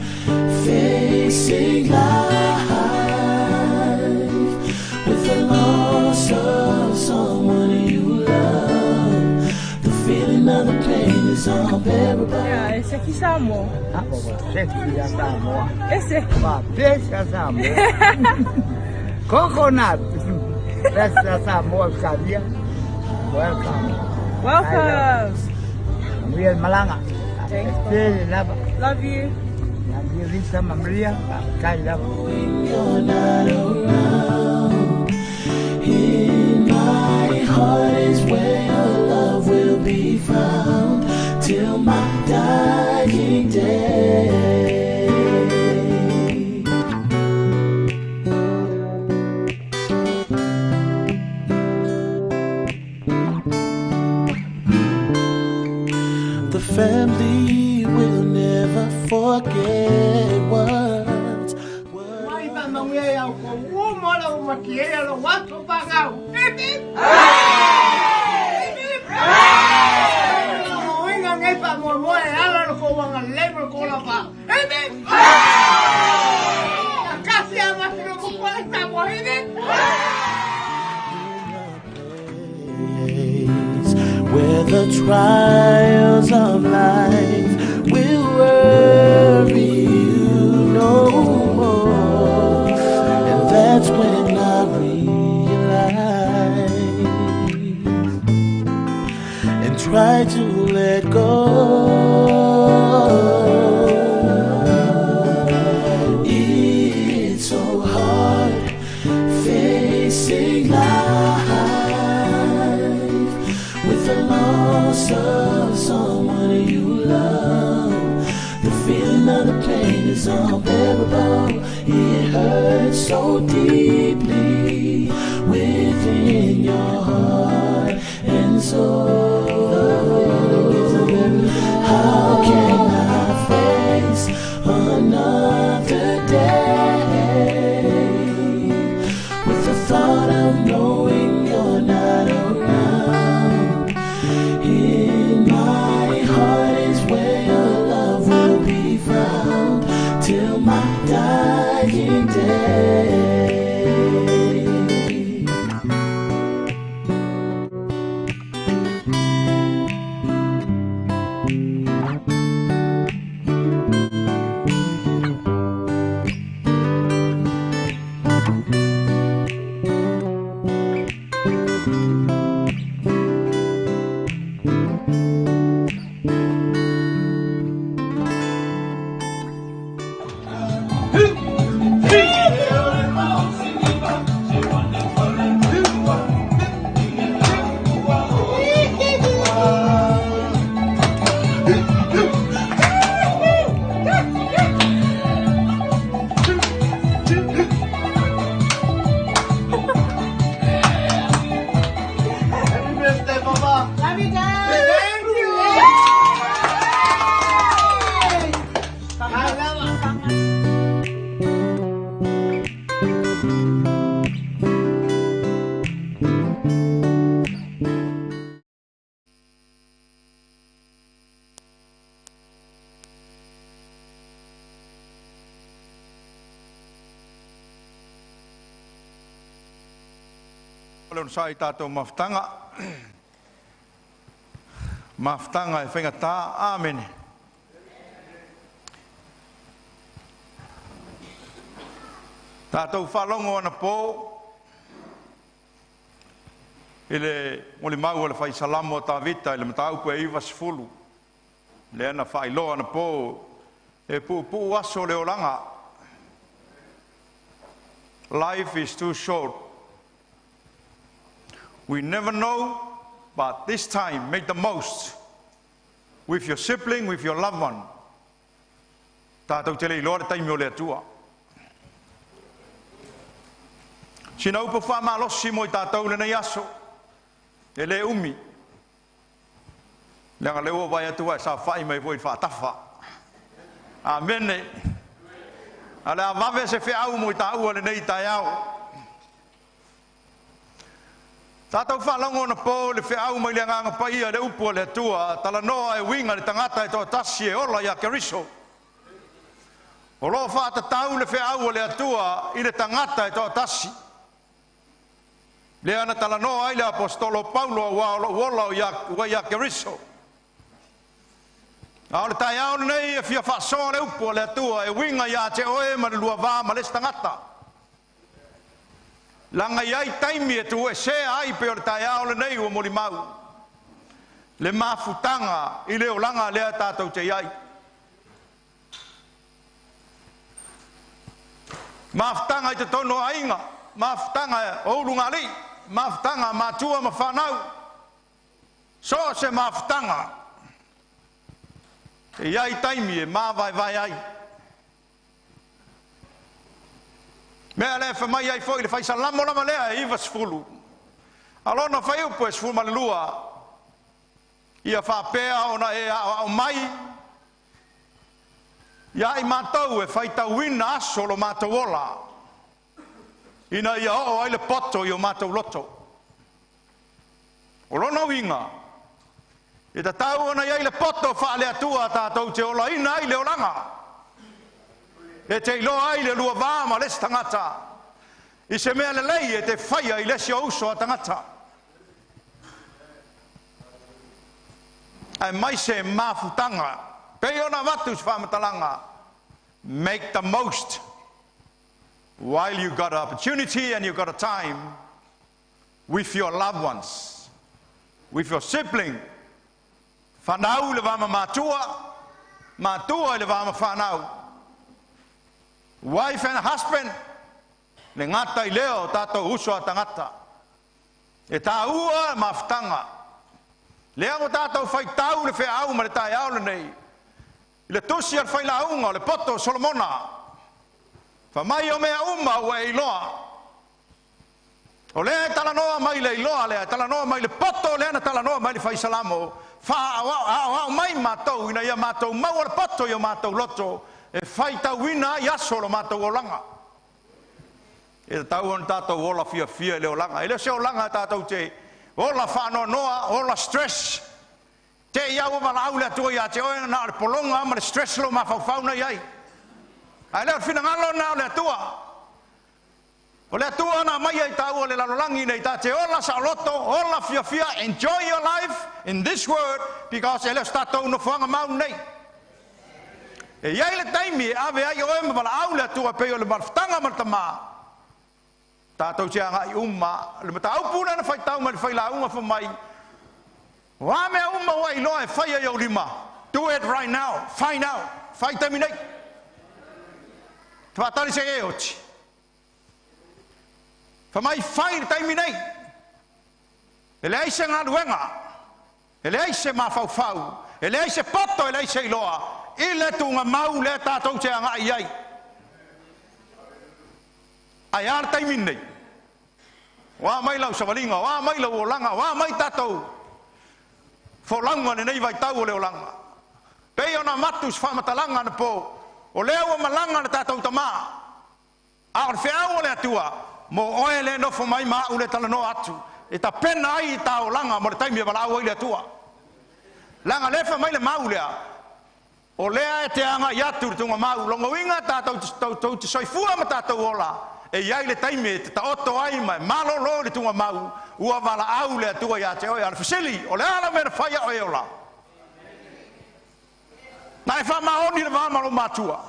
facing life with the loss of someone you love. The feeling of the pain is unbearable. Yeah, esse aqui Samoa. Esse é Samoa. Esse. Esse Samoa. Coconut. That's Samoa, sabia? Welcome. Welcome. Real Malanga. Thanks. Love. Love you. Lisa Maria, kai love. You're not around. In my heart is where your love will be found till my dying day. The family We will never forget what Mai pa manuia ia o kou uma la o matie ia lo aso whangau. Hip hip! Hip hip! O inga ngei pa moe moe e ala lo kou anga lei mo lo kou la pa. Hip hip! A kasi a masi lo mo koe sa mo hip hip! Where the trials of life will worry you no more. And that's when I realize and try to let go. It's so hard facing life with the loss of someone you love. The feeling of the pain is unbearable. It hurts so deeply within your heart and soul. How can I face another day with the thought of knowing you're not around? In my heart is where your love will be found till my dying day. Happy birthday, Papa. Love you, Dad. Thank you! I love it. O le sa i tātou mafutaga. Mafutaga e faigata. Amene. Tātou faalogo anapo i le molimau a le faisalamo a Tavita i le mataupu e 90 lea na faailoa anapo e puupuu aso o le olaga. Life is too short. We never know, but this time make the most with your sibling, with your loved one. Tātou te le iloa le taimi o le Atua. Sina upu faamalosi mo i tātou lenei aso. E le umi. Leaga le ua vai atu ai sa fai mai foi faatafa. Amene. A le avave se feau mo i tāua lenei taeao. Tātou faalogo anapo le feau mai le agaga paia le upu a le Atua, talanoa e uiga le tagata e toatasi e ola ia Keriso. O loo faatatau le feau a le Atua i le tagata e toatasi. Lea na talanoa ai le apostolo Paulo auā o lou ola o ia, ua ia Keriso. A o le taeao lenei e fia faasoa le upu a le Atua e uiga ia te oe ma le luavā ma le isi tagata. Laga i ai taimi e tuuesea ai pe o le taeao lenei ua molimau. Le mafutaga i le olaga lea tātou te iai. Mafutaga i totonu o aiga, mafutaga o ulugalii, mafutaga a matua ma fanau. So o se mafutaga e iai taimi e mavaevae ai. Mea lea e fai mai ai foi le faisalamo lava lea e 90. A lona fuaiupu e 12. Ia faapea ona e aoao mai Ia i mātou e faitauina aso lo mātou ola, ina ia oo ai le poto i o mātou loto. O lona uiga, e tatau ona i ai le poto faale-Atua tatou te olaina ai le olaga. E te iloa ai le lua va ma le isi tagata, i se mea lelei e te faia i le isi o uso a tagata. Ae mai se mafutaga, pei ona avatu se faamatalaga, make the most while you got an opportunity and you got a time with your loved ones, with your sibling. Whanau le va ma matua, matua i le va ma whanau. Wife and husband, le ngata i leo tātou uso a tangata. E tā ua mafutanga. Lea mo tātou whaitau le wheau ma le tae au le nei. I le tusi al whailaunga o le poto o Solomona. Wha mai o mea uma ua e iloa. O lea e talanoa mai le iloa lea, talanoa mai le poto lea na talanoa mai le whaisalamo. Wha au mai mātou ina ia mātou maua le poto i o mātou loto. E whaitauina ai aso lo mātou olanga. E tau ona tātou ola fia fia le olanga. E le se olanga tātou te ola whaanoanoa, ola stress. Te iau o walau le atua ia te oe na o le polonga ma le stress lo mawhauwhau nei ai. Ai leo whinangalo na o le atua. O le atua na mai ai tāua le lalolangi nei tā te ola saoloto, ola fia fia, enjoy your life in this world because e leo tātou no fuanga mau nei. E iai le taimi e ave ai oe ma walaau le atua pei o le marfutanga ma le tamā. Tātou te anga i uma, le mataupu na whaitau ma le whailaunga wha mai. Wā mea uma wa iloa e whai ai au lima. Do it right now. Find out. Whai taimi nei. Te whātari se e oti. Wha mai whai le taimi nei. E le aise ngā luenga. E le aise mawhauwhau. E le aise poto e le aise iloa. I le tūnga mau le tātou te anga i ai. Ai a le taimi nei. Wā mai lau sawalinga, wā mai lau olanga, wā mai tātou. Folaunga le nei vaitau o le olanga. Pei ona matu se whamatalanga na pō. O lea ua malanga le tātou tamā. A o le whiau o le atua, mō oe le nofo mai maa u le talanoa atu. E ta pena ai tā olanga mo le taimi e walau ai le atua. Langa lefa mai le mau lea. O lea e te anga i atu le tunga mau. Longo inga tātou te soifua ma tātou ola. E iai le taimi e te taoto ai mai malolo le tunga mau. Ua wala au le atua ia te oe. A le fasili, o le ala mea whaia oe ola. Na e wha maoni le wā malo mātua.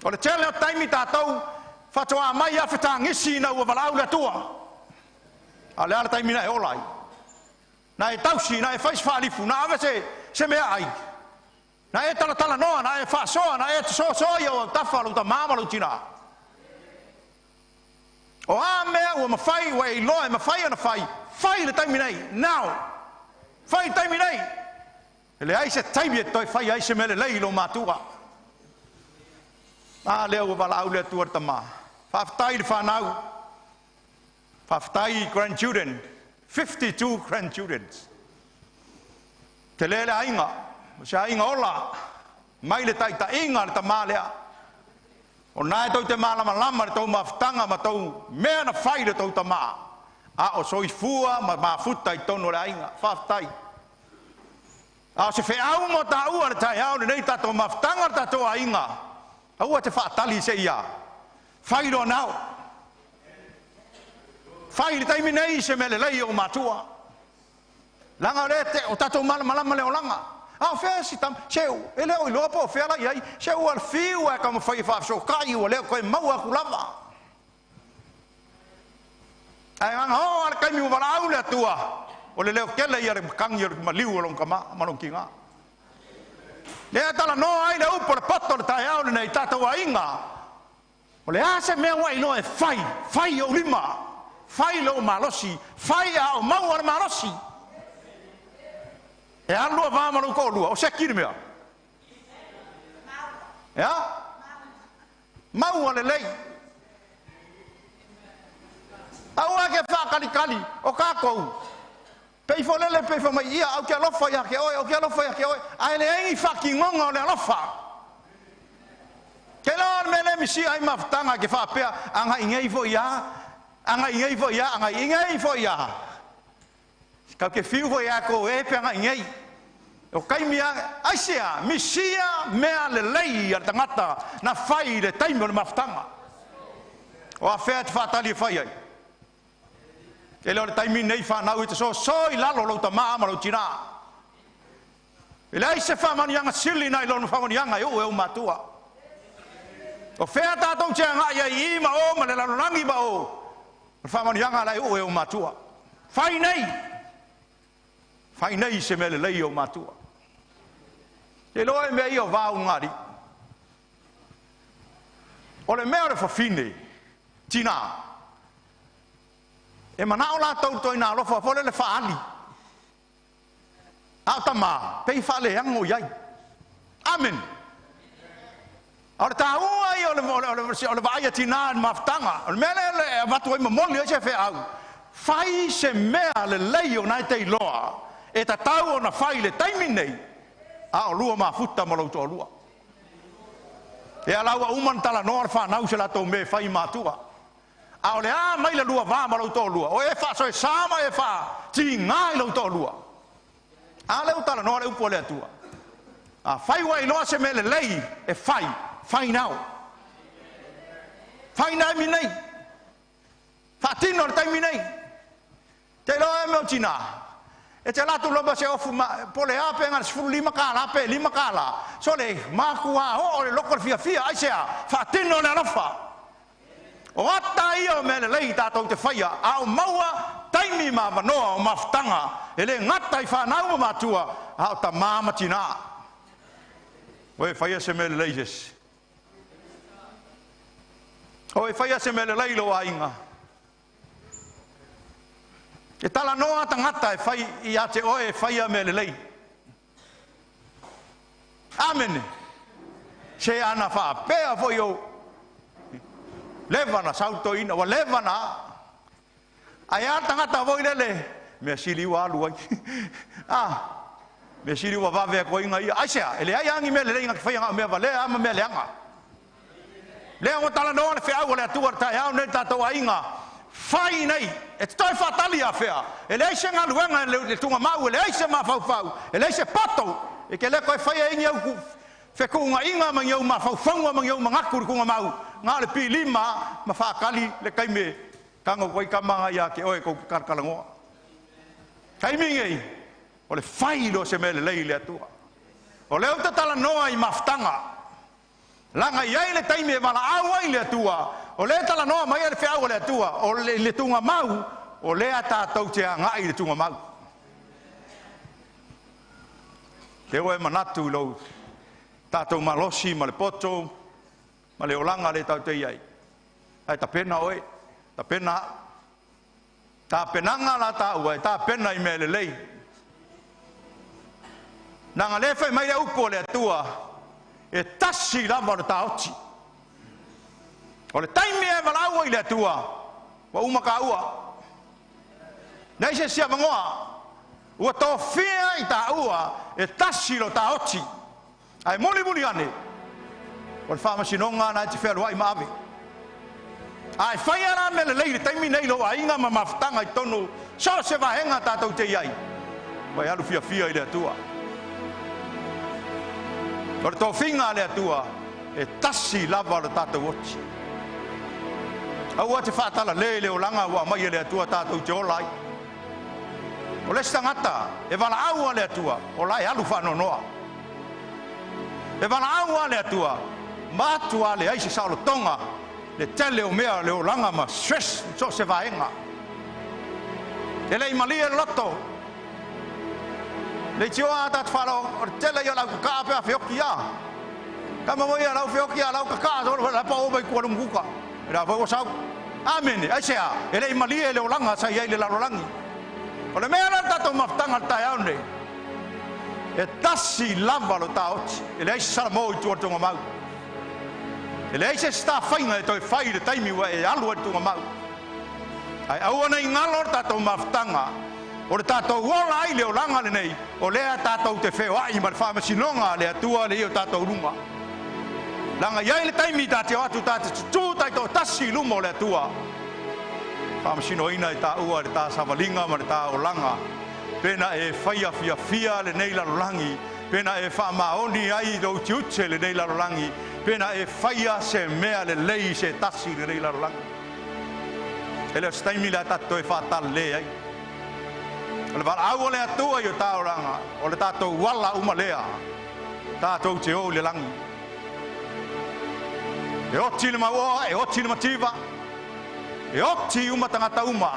O le tele o taimi tātou, whatoa mai a whitāngisi na ua wala au le atua. A le ala taimi na e ola ai. Na e tausi, na e whais whaalifu, na ave se mea ai. Na e talatala noa, na e whaasoa, na e sosoa ia o tawha lau ta mama lau tina. O a mea ua mawhai, ua e iloa e mawhai ana whai, whai le taimi nei, now. Whai taimi nei. E le ai se taimi e toi whai ai se mele lei lo mātua. A lea ua walaau le atua le tamā. Whawhatai le whanau. Whawhatai grandchildren. 52 grandchildren. Te lele ainga. O se ainga ola. Mai le taitainga le tamā lea. O nai tau te malama lama le tau mafutanga ma tau mea na whai le tau tamā. A o soifua ma mafuta i tono le ainga. Whawhatai. A o se wheau mo tā ua le tai au le nei tātou mafutanga le tātou ainga. Aua te whaatali se ia. Whai roa nao. Whai le taimi nei se mele lei o matua. Langa le te o tātou malama le olanga. A o whea si tam, se u, e leo i loa po o whea lai ai, se u al whiu e ka mawhai whaafso kai ua leo koe maua ku lava. Ai nganga ho ale kaimi ua wala au le atua. O le leo kele ia le makangi o le maliu o long kama, malong kinga. Lea tala noa ai le upo le poto le tae au le nei tātou ainga. O le ase mea wa iloa e whai, whai o lima, whai lo malosi, whai a o maua le malosi. E alua vā malu ko lua, o se kiri mea. Ea? Maua le lei. Aua ke whakalikali o kākou. Pei fo lele, pei fo mai ia, au ke alofa ia ke oe, au ke alofa ia ke oe. Ai le engi whakingonga o le alofa. Ke loa le mea le misia ai mafutaga ke faapea agai nei foi ia, agai nei foi ia, agai nei foi ia. Kau ke fiu foi ia ko e pe agai nei. O kaimia aisia misia mea lelei a le tagata na fai le taimi o le mafutaga. O afea te faatali e fai ai. Ke le o le taimi nei whanau i te so so i lalo lau tamaa ma lau tina. E leai se faamanuiaga sili nai lona faamanuiaga e oo e o matua. O fea tātou te agai ai i ma o ma le lalolagi ma o. O le faamanuiaga la e oo e o matua. Fai nei. Fai nei se mea lelei o matua. Te loa e mea ia o vau ngari. O le mea o le fafine, tina. E manao la tau toi nā alofa fo le le faali. A o tama, pei faaleago i ai. Amen. A o le tāua ia o le vaai a tina i le mafutaga. O le mea lea e avatu ai momoli ai se feau. Fai se mea lelei o nai te iloa. E tatau ona fai le taimi nei. A o lua mafuta ma lau toalua. E ala ua uma na talanoa le whanau se latou me fai matua. A o le a mai le lua vā ma lau toalua. O e whaasoe sama e wha ti ngai lau toalua. A le talanoa le upu o le Atua. A fai wa iloa se mea lelei e fai, fai nao. Fai nai mi nei. Faatino le taimi nei. Te iloa e mea o tina. E te latu loma se ofu ma, po le a pe ngā 15 kāla, pe 5 kāla. So le mākua o le loko le fiafia, ai se a, faatino le alofa. O ata ia o mea lelei tātou te whaia, a o maua taimi ma manoa o mafutaga, e le ngata i whanau ma matua, a o ta māma tina. O e whaia se mea lelei sesi. O e whaia se mea lelei lo ainga. E tala noa tangata e whai i a te oe e whaia mea lelei. Amen. Se ana whaapea foi o leva na sautoina, wa leva na. Ai a tangata voi lele, mea sili ua alu ai. Ah, mea sili ua vave a koinga ia. Ai sea, ele ai angi mea lelei nga ki whai nga mea valea ama mea leanga. Lea ngo tala noa le whiau o le atua le tai au nei tātou ainga. Fai nei, e te toi whātali a whea. E leai se ngaluenga le tunga mau, e leai se mawhauwhau, e leai se pato. E ke leko e whai e ingi au ku whekuunga inga ma ngi au mawhauwhaunga ma ngi au mangaku le kunga mau. Ngā le pilima ma whākali le kaime kanga koi kamanga ia ke oe kou karakalangoa. Kaimi ngei, o le whai lo se mele lei le atua. O leo te tala noa i mafutanga. Langa iai le taimi e wala au ai le atua. O le tala noa mai le whiau o le atua. O le tunga mau, o lea tātou te angai le tunga mau. Te oe manatu lau tātou malosi ma le poto, ma le olanga le tau te iai. Ai tapena oe, tapena. Tapenanga la tāua, e tapena i mea lelei. Nanga le whai mai le upu o le atua, e tasi lava o le tāoti. O le taimi e walaua i le atua, wa uma ka ua. Nei se sia mangoa, ua tōwhia i tāua, e tasi lo tāoti. Ai muli muli ane, o le whaamasinonga nai te whealua i maave. Ai whai ara me le lei le taimi nei lo ainga ma mafutanga i tonu, so se vahenga tātou te iai. Wai alu fia fia i le atua. O le tōwhinga le atua, e tasi lava o le tātou oti. Aua te whaatala le le olanga ua mai e le atua tātou te ola ai. O le sangata, e wala au a le atua, o lai alu whaanonoa. E wala au a le atua, mātua le ai se saolotonga, le tele o mea le olanga ma stress so se vaenga. E lei malie loto. Le tioa a tātou whalo, o le tele ia lau kakaa pea whioki ia. Kama moi ia lau whioki ia lau kakaa, so le pa o mai kua lunguka. E la wau sau. Amen. Ai sea, e lei malie le olanga sa iai le lalolangi. O le mea la tātou mafutanga le tai au nei. E tasi lava lo tāoti. E leai se salamo i tua le tunga mau. E leai se sta whainga e toi whai le taimi ua e alu e le tunga mau. Ai aua nei ngalo le tātou mafutanga. O le tātou ola ai le olanga le nei. O lea tātou te wheo ai ma le whaamasinonga le atua le i o tātou runga. Laga iai le taimi ta te o atu ta te tutū taitoatasi i luma o le Atua, faamasinoina e tāua le tā savaliga ma le tā olaga, pena e faia fiafia lenei lalolagi, pena e faamaoni ai lou tiute lenei lalolagi, pena e faia se mea lelei se tasi lenei lalolagi. E le o se taimi le a tatou toe faatalale ai. O le valaau o le Atua i o tā olaga, o le tatou ala uma lea, tatou te o i le lagi. E oti le mauoa, e oti le mativa, e oti uma tagata uma.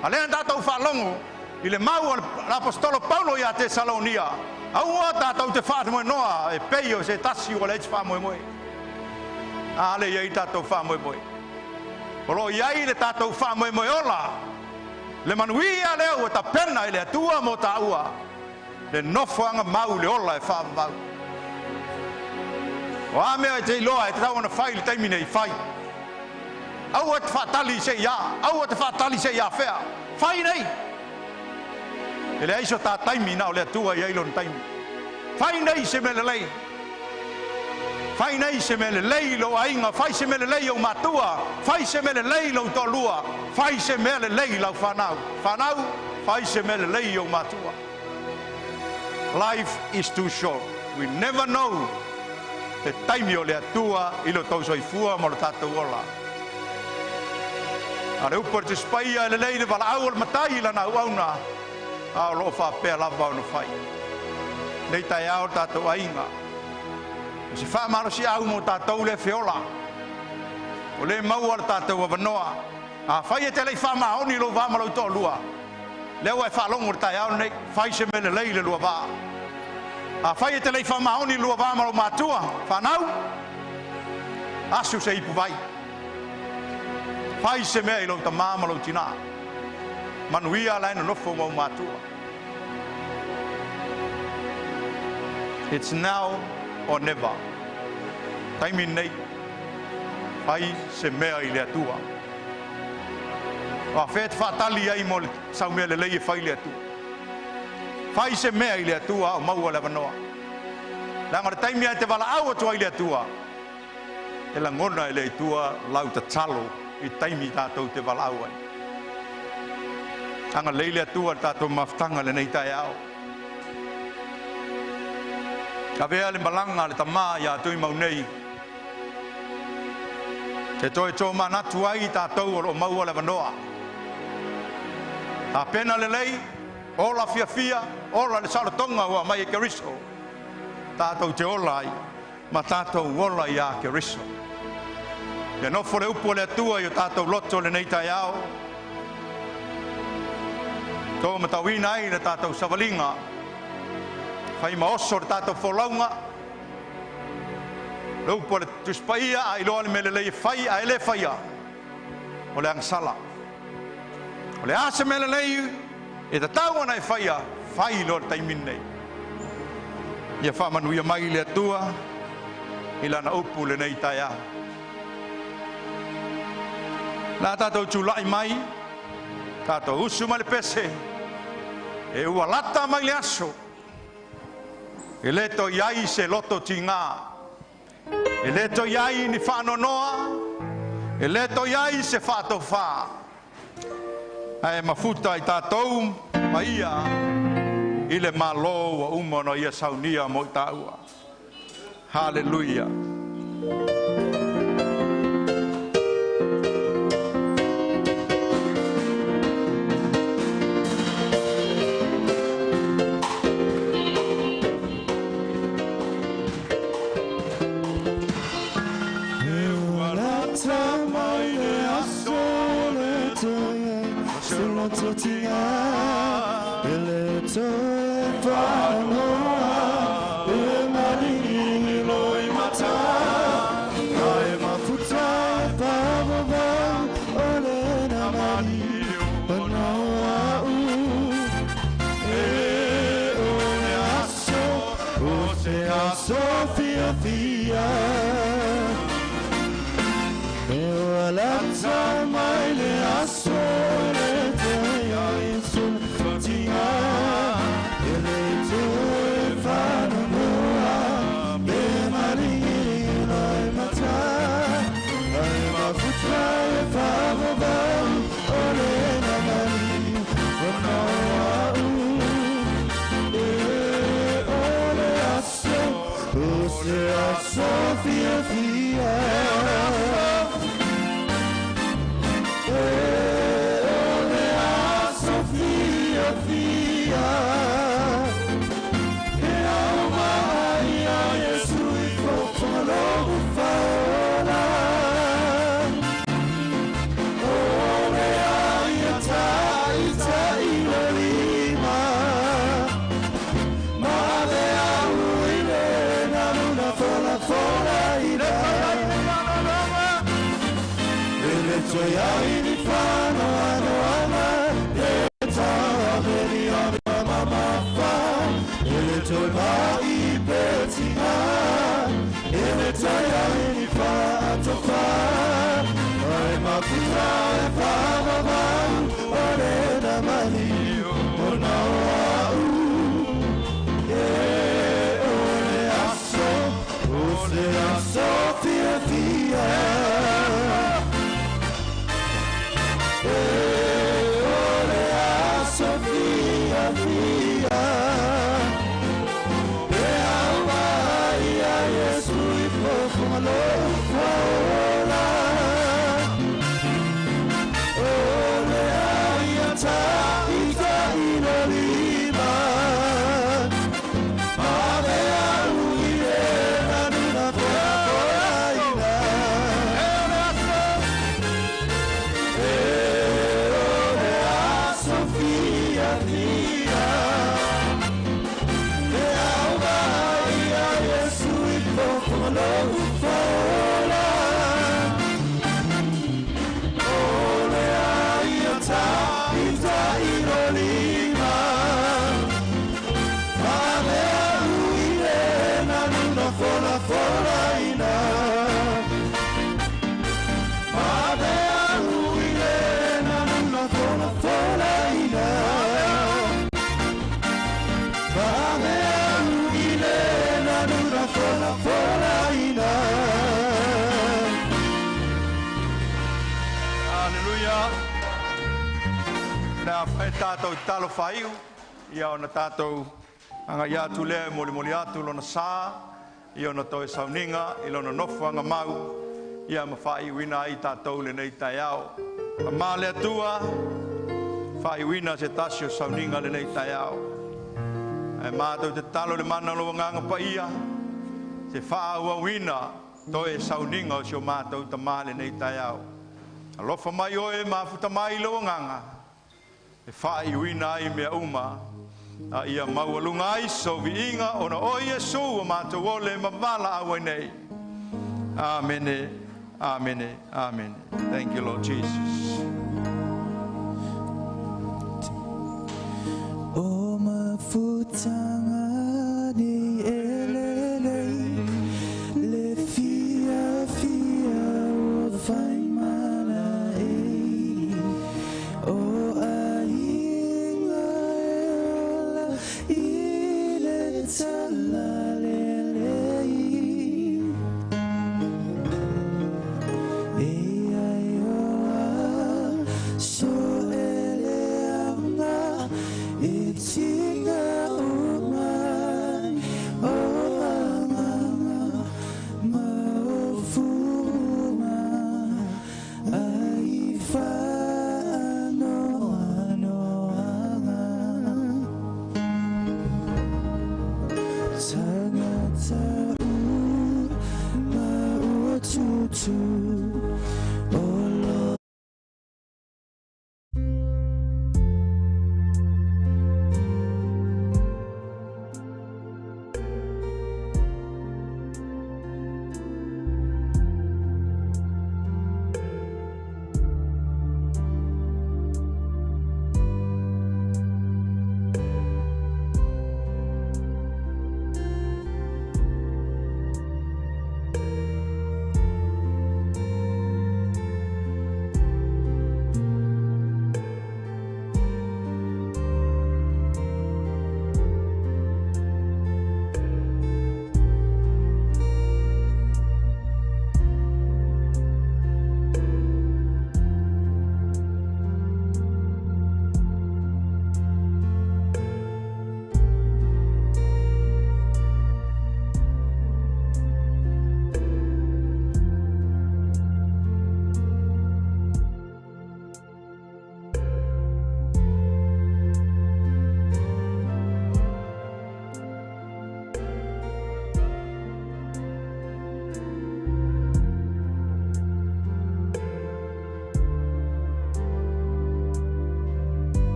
A lea na tatou faalogo i le mau a le Aposetolo Paulo ia Tesalonia, aua tatou te faamoenoa e pei o se tasi ua leai se faamoemoe. A le i ai tatou faamoemoe. O lo o i ai le tatou faamoemoe ola, le manuia lea ua tapena e le Atua mo tāua, le nofoaga mau le ola e faavavau. O a mea e te iloa e tatau ona fai i le taimi nei, fai. Aua te faatali se ia, aua te faatali se ia fea. Fai nei. E leai so tā taimi na o le Atua i ai lona taimi. Fai nei se mea lelei. Fai nei se mea lelei lou aiga, fai se mea lelei ou matua, fai se mea lelei lou toalua, fai se mea lelei lau fanau. Fanau, fai se mea lelei ou matua. Life is too short. We never know le taimi o le Atua i lo tou soifua ma lo tatou ola. A le upu a le Tusi Paia, e lelei le valaau o le matai i lana auauna, a o loo faapea lava ona fai. Nei taeao le tatou aiga. O se faamalosiau mo tatou le feola. O le maua le tatou avanoa. A fai e te lei faamaoni lou va ma lou toalua, lea ua e faalogo le taeao lenei, fai se mea lelei le lua va. A fai e te lei faamaoni le lua va ma lou matua, fanau, asu se ipu vai. Fai se mea i lou tamā ma lou tinā. Manuia la e nonofo ma ou matua. It's now or never. Taimi nei, fai se mea i le Atua. O a fea te faatali ai mo le sau mea lelei e fai i le Atua. Fai se mea i le Atua a o maua le avanoa. Leaga o le taimi e te valaau atu ai i le Atua, e lagona e le Atua lau tatalo i taimi tatou te valaau ai. Agalelei le Atua le tatou mafutaga lenei taeao. Avea le malaga a le tamā ia Tuimau nei, e toe tōmanatu ai tatou o lo o maua le avanoa. Tapena lelei, ola fiafia, ola le saolotoga ua aumai e Keriso. Tatou te ola ai, ma tatou ola iā Keriso. Ia nofo le upu a le Atua i o tatou loto lenei taeao, to matauina ai le tatou savaliga, fai ma oso le tatou folauga. Le upu a le Tusi Paia, a iloa le mea lelei e fai ae le faia, o le agasala. O le a se mea lelei e tatau ona e faia, fai loa le taimi lenei. Ia faamanuia mai le Atua i lana upu lenei taeao. La tatou tula'i mai, tatou usu mai le pese, e ua lata mai le aso, e le toe i ai se loto tigā, e le toe i ai ni faanoanoa, e le toe i ai se faatofā, ae mafuta i tatou ma ia i le Malo ua uma ona ia saunia mo i tāua. Haleluia. E ua lata mai le aso le toe se loto tigā, e le toe faanoanoa, e maligi loimata, ae mafuta e faavavau o lena mali ona o a'u. E o le aso o se aso fiafia, e ua lata mai le aso e le toe i ai se loto tigā, e le toe faanoanoa, e maligiliga O se aso fia fia. E o le aso fia fia. E au mai a Iesu i fofogalogo faola. O le aia taitai o lima. Ma le au i le naluna fola fola ina. E le toe ai ni whano ano ana. E tā meri a mama wha. E le toe mai pe tinga. E le toe ai ni whaatofa. Ai maputa e whamamau. O le namani o na au. E o le aso, o se aso fia fia. E o le aso fia fia. E au mai a Iesu i fofogalogo faola. O le aia taitai lo lima. Ma le au i le nanuna fola fola ina. E o le aso fia fia. E au mai a Iesu i fofogalogo faola. O le aia taitai lo lima. Ma le au i le nanuna fola fola ina. Ma le au i le nanuna fola fola ina. Ma le au i le nanuna fola fola ina. Haleluya. Na e tātou talo whaiu, ia ona tātou anga ia atu lea e moli moli atu lona sā, ia ona toe sauninga, i lona nofo anga mau, ia ma whaiuina ai tātou le nei tai ao. A mā le atua, whaiuina se tasi o sauninga le nei tai ao. E mātou te talo le mana lo nganga pa ia, se whaauauina toe sauninga o si o mātou ta mā le nei tai ao. Alofa mai oe mafuta mai lo nganga, e whaiuina ai mea uma, a ia maualunga ai so viinga ona o Iesu o mātou ole mawala au nei. Amene, amene, amene. Thank you, Lord Jesus. O mafutanga ni elelei, le fia fia o whaimana e. O ainga e ola i le tala lelei. E ai o a so ele anga, e tinga o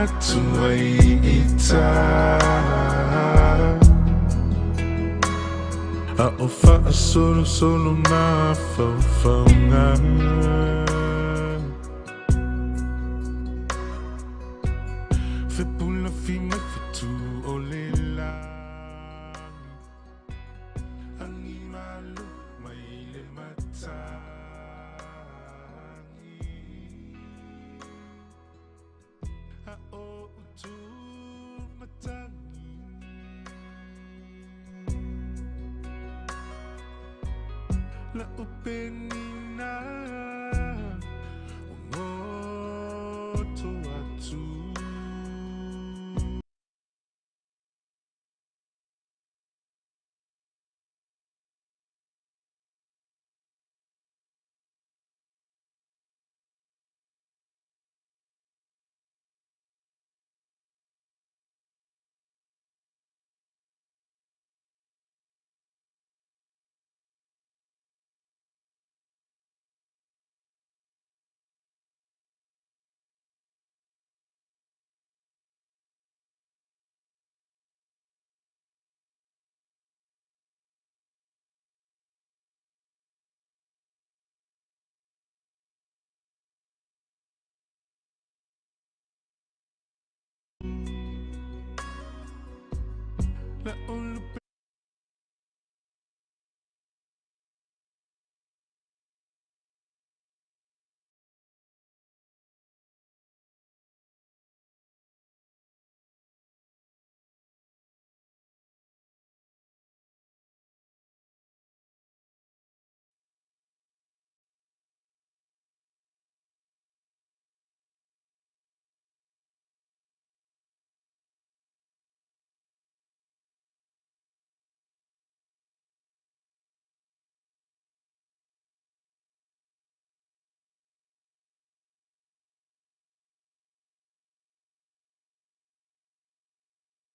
atu ai ita A o whaasolo solo ma whauwhaunga Fepula fi mai fetu o le langi Angi malu mai le matangi A o utu matangi La upenina Ngoto atu La ulu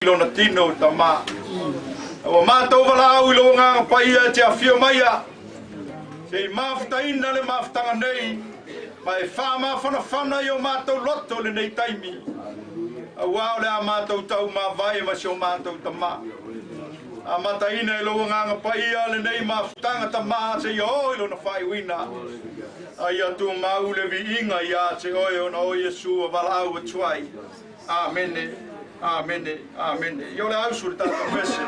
Lona tino tama. Ua mātou valaau i lo ngā paia te awhio maia. Se i mafutaina le mafutanga nei, ma e wha mawhana i o mātou loto le nei taimi. Aua o le a mātou tau mawai ma si o mātou tama. A mataina i lo ngā paia le nei mafutanga tama se i o i lona whaiwina. Ai atu mau le viinga i a te oe ona o Yesu a valaau atuai. Amene. Amene, amene. Io le ausu le tātou mese.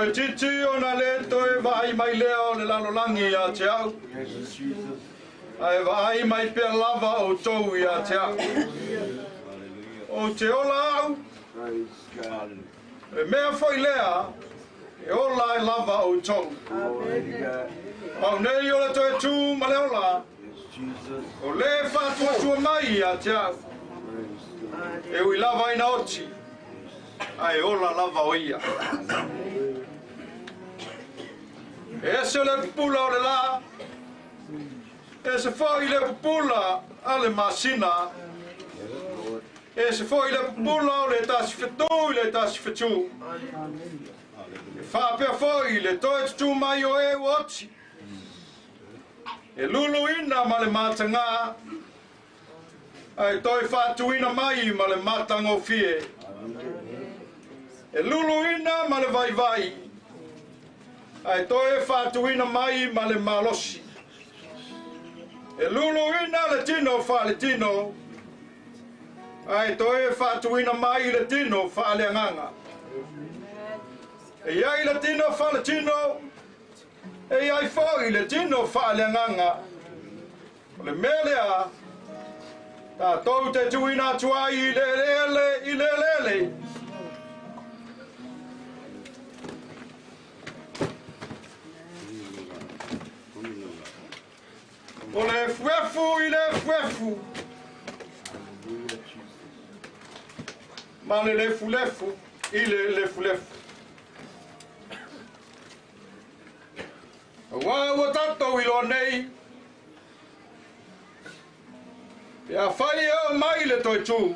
Toe titi o na le toe vaai mai lea o le lalolagi ia te au. Ae vaai mai pea lava o tou ia te au. O te ola au. E mea foi lea, e ola ai lava o tou. Au nei o le toe tū ma le ola. O le whātua mai ia te au. E ui lava ina oti. Ae ola lava o ia. E ese le pupula o le la. E se foi le pupula a le masina. E se foi le pupula o le tasi fetu i le tasi fetu. E whaapea foi le toe tutu mai o e oti. E lulu ina ma le matanga. Ai toi whātuina mai ma le matangofie. E lulu ina ma le vaivai. Ai toi whātuina mai ma le malosi. E lulu ina le tino wha le tino. Ai toi whātuina mai le tino wha le anganga. E iai le tino wha le tino. E iai fo i le tino wha le anganga. O le mea lea. Tātou te tuina atu ai i le lele, i le lele. O le fuefu i le fuefu. Ma le lefu lefu i le lefu lefu. Ua ua tātou i loa nei. Pe a whai e o mai le toi tū.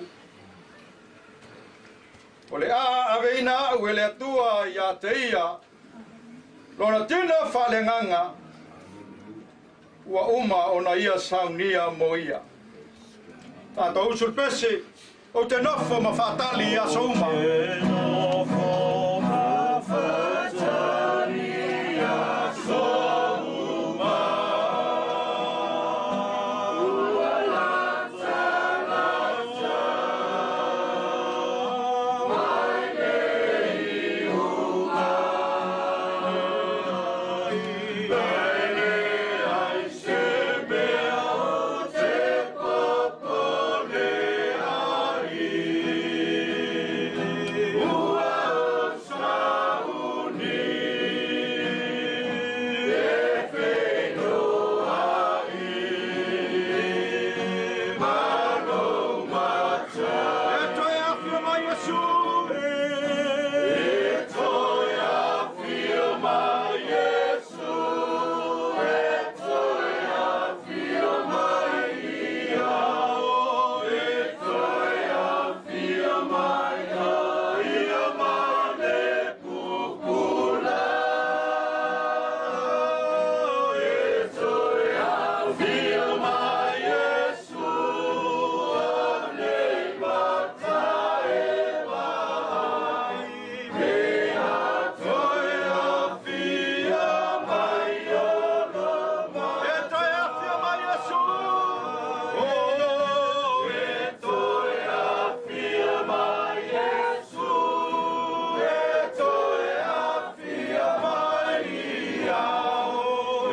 O le a aveina au e le atua i a te ia. Lona tino whalenganga. Ua uma o na ia saunia mo ia. Tātou usul pesi. O te nofo ma whaatali i aso uma. Te nofo ma whaatali aso uma. Ua lata lata mai le iuga. Pele ai se mea o te popole ai. Ua o sauni e whenua i mano mata. E toe awhia mai Yesu. E toe awhia mai Yesu. E toe awhia mai ia. E toe awhia mai ia ma le pupula. E toe awhia mai Yesu. Nei mata e mai. Me a toe awhia mai o lo mai. E toe awhia mai Yesu. Oh, e toe awhia mai Yesu. E toe awhia mai ia.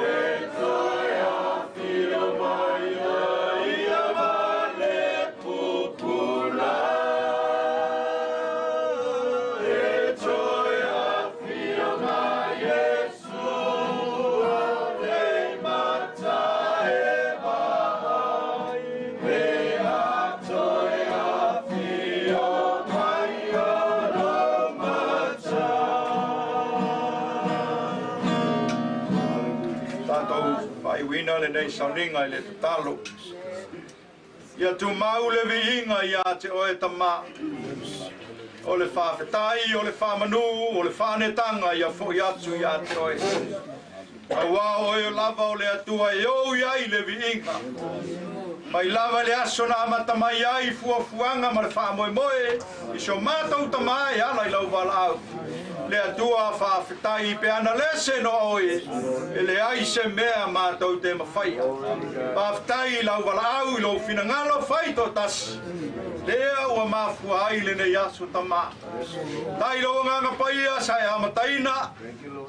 E toe awhia mai ia ma le pupula. E toe awhia mai Yesu. Nei mata e mai. Me a toe awhia mai o lo mata. Tātou whaiwina le nei sauninga i le tatalo. Ia tū mau le viinga ia te oe tama. O le whawhetai, o le whamanu, o le whanetanga ia fo i atu ia te oe. Aua oe o lava o le atua e ou iai le viinga. Mai lava le aso na amata mai ai fuafuaga ma le faamoemoe i so matou tamā e ala i lau valaau. Le Atua faafetai pe ana lese no oe e le ai se mea mātou te mawhaia. Faafetai i lau valaau i lou finagalo fai to tasi. Lea ua mafua ai lenei aso tamā. Tai lau agaga paia sa e amataina,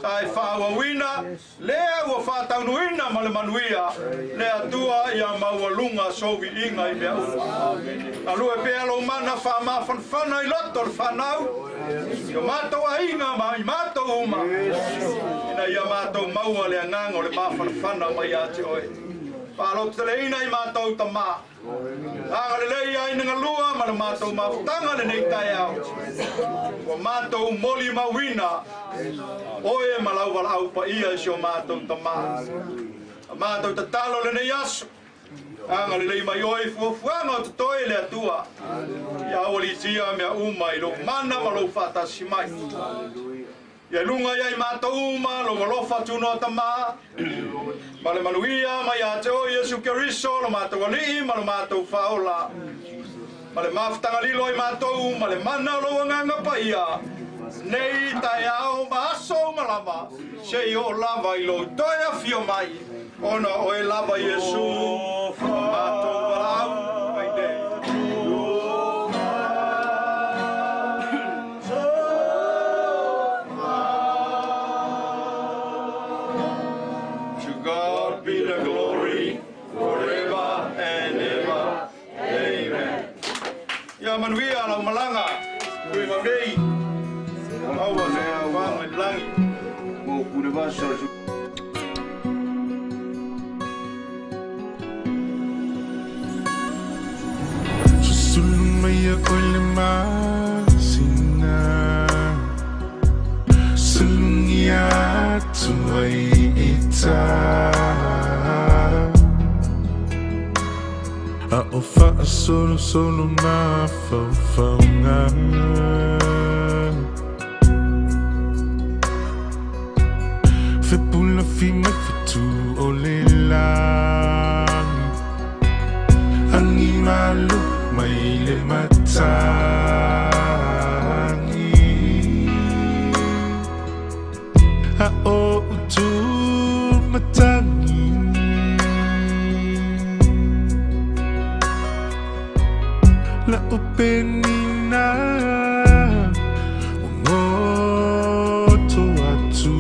sa e faaauauina, lea ua faataunuina ma le manuia, le Atua ia maualuga sou viiga i mea uma. Galue pea lou mana faamafanafana i loto o le fanau, i o matou aiga ma i matou uma, ina ia matou maua le agaga o le mafanafana mai ia te oe. Faalototeleina i matou tamā. Agalelei ai na galua ma le matou mafutaga lenei taeao. Ua matou moli mauina oe ma lau valaau paia i si o matou tamā. A matou tatalo lenei aso. Agalelei mai oe i fuafuaga o totoe le Atua. Ia aualisia mea uma i lou mana ma lou faatasi mai. Ia luga ia i matou uma lou alofa tunoa tamā. Ma le manuia mai ia te oe Iesu Keriso lo matou alii ma lo matou faaola. Ma le mafutaga lilo i matou ma le mana o lou agaga paia. Nei taeao ma aso uma lava, seia oo lava i lou toe afio mai, ona o oe lava Iesu, matou valaau mai nei. To God be the glory forever and ever. Amen. Ia manuia lau malaga, ui mau nei. Maua se faaga i le lagi. Susulu mai ia oe le masina Sulugia atu ai i tā A o faasolosolo mafaufauga Fepulafi mai fetu o le lagi Agi malo mai le matagi A o utu matagi La o penina O ngoto atu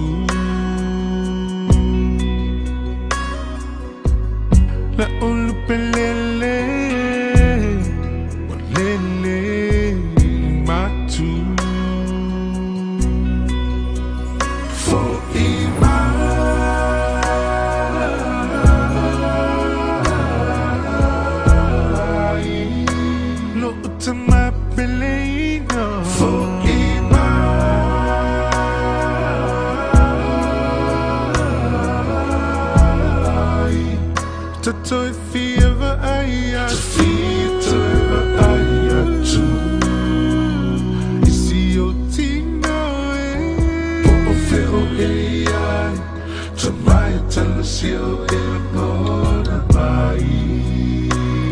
La o lupelele Wa lele matu Fo'i mai Lo'u tama peleina Fo'i mai Tatoi fia vaai atu Fia toe vaai atu I si o tino e Po o fea o e ai Tamai tala si o e lagona mai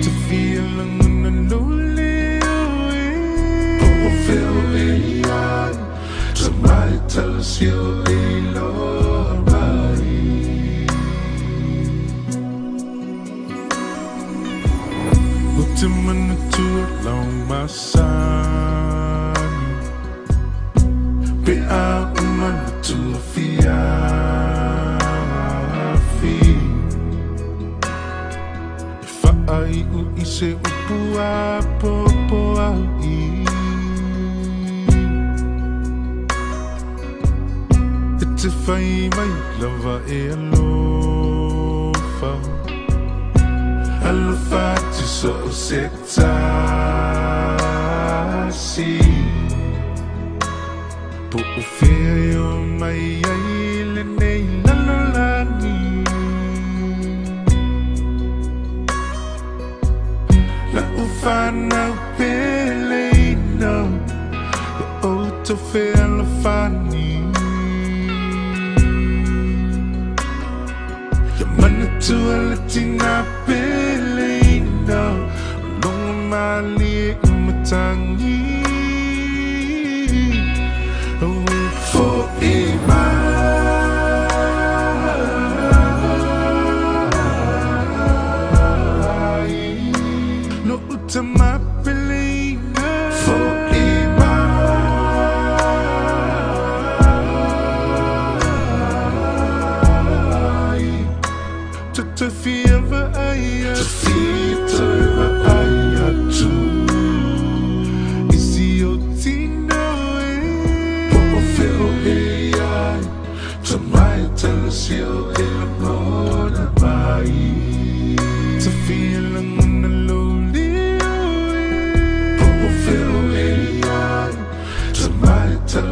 Te fia lagona lo leo e Po o fea o e ai Tamai tala si o e loa mai O te manatua lau masani Pe a o manatua fiafi E faaiu i se upu a popo au i E te whai mai lava e alofa Alofa atu so o se tasi Po o fea e o mai ai lenei lalolagi La o whanau peleina La o tau fealofani Ia manatua le tina peleina O longa malie i matangi Aue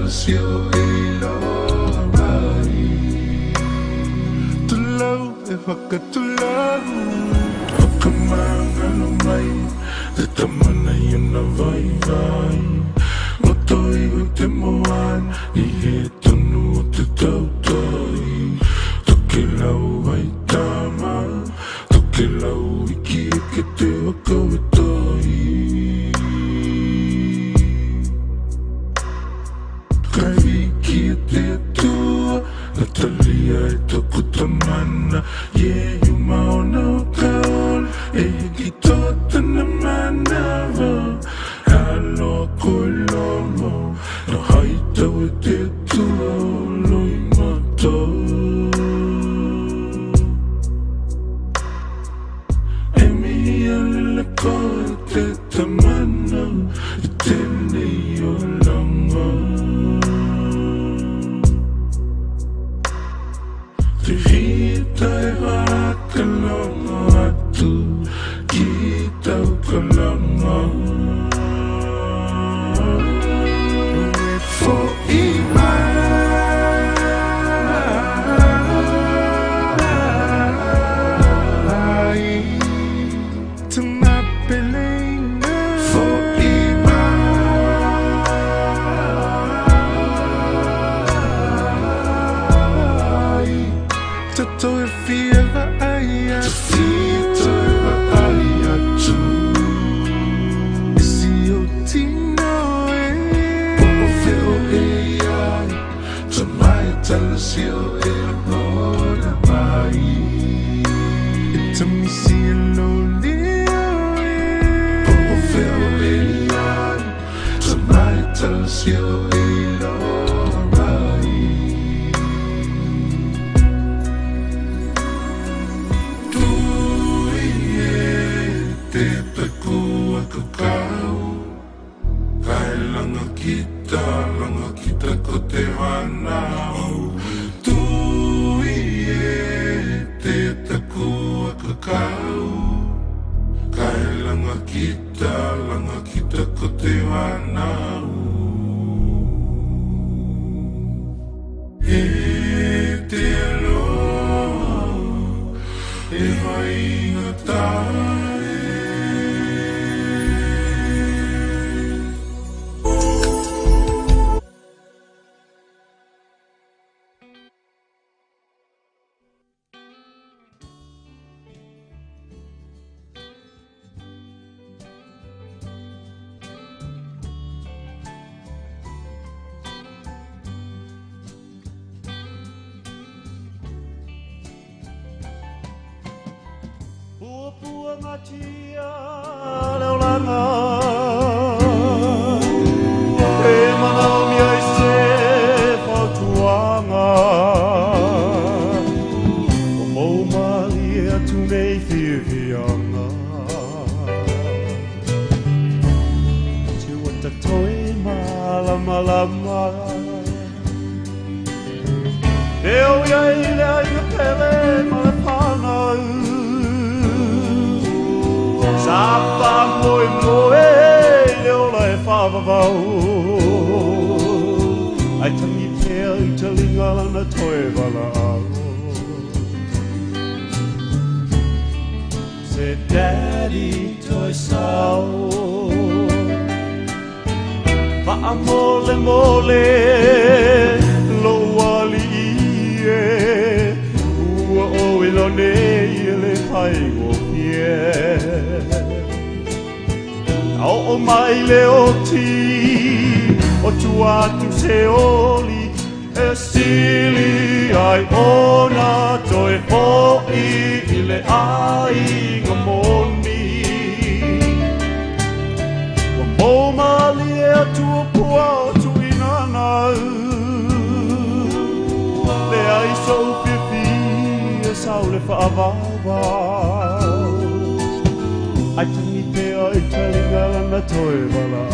talasio e loa mai. Tulau e whakatulau, whakamangalo mai, te tamana i ona vai vai. Roto iho te moana, i he tonu o te tautai. Toke lau ai tama, toke lau iki e ke te whakawetai. Kai wiki e te atua, Natalia e toku tamana, ye yuma ona o kaola, e hiki tō tana manawa. Aloha koe lomo, na haitau e te atua o loi mata. E mihi alele koe te tamana, i tēnei o langa. Te hita e whakalongo atu ki tau kalanga. E fo'i mai. Tumapeleina. Fo'i mai. Tatou e fia vaai atu. Te fia vaai atu. E si o tino e. Po o feo e ai. Tamai talasio e lagona mai. E tamisi e lo leo e. Po o feo e ai. Tamai talasio e loa mai. Tui e te taku a kakau. Kai langa kita, langa kita ko te whanau. Tui e te taku a kakau. Kai langa kita, langa kita ko te whanau. E te aloha, e hainga tae. Pua pua ngatia leolanga. E mana o mia i se fautuanga. O mou mali e atu nei whiwhianga. Te wata toi malamalama. E o ia i le ainga pele ma le whanau. Sa wha moe moe le ola e whawawau. Ai tangi pea i te linga lana toe wala. Se daddy toi sao. Wha mole mole lo wali e. Ua o ilo nei le whai go pie. Au o mai le o ti, o tua atu se oli, e sili ai ona toi hoi i le ai ngā moni. Ua mou mali e atua pua o tuina nau. Le ai sou whiwhi e sau le whaavawau. Ai tangi pea i te linga lana toi wala.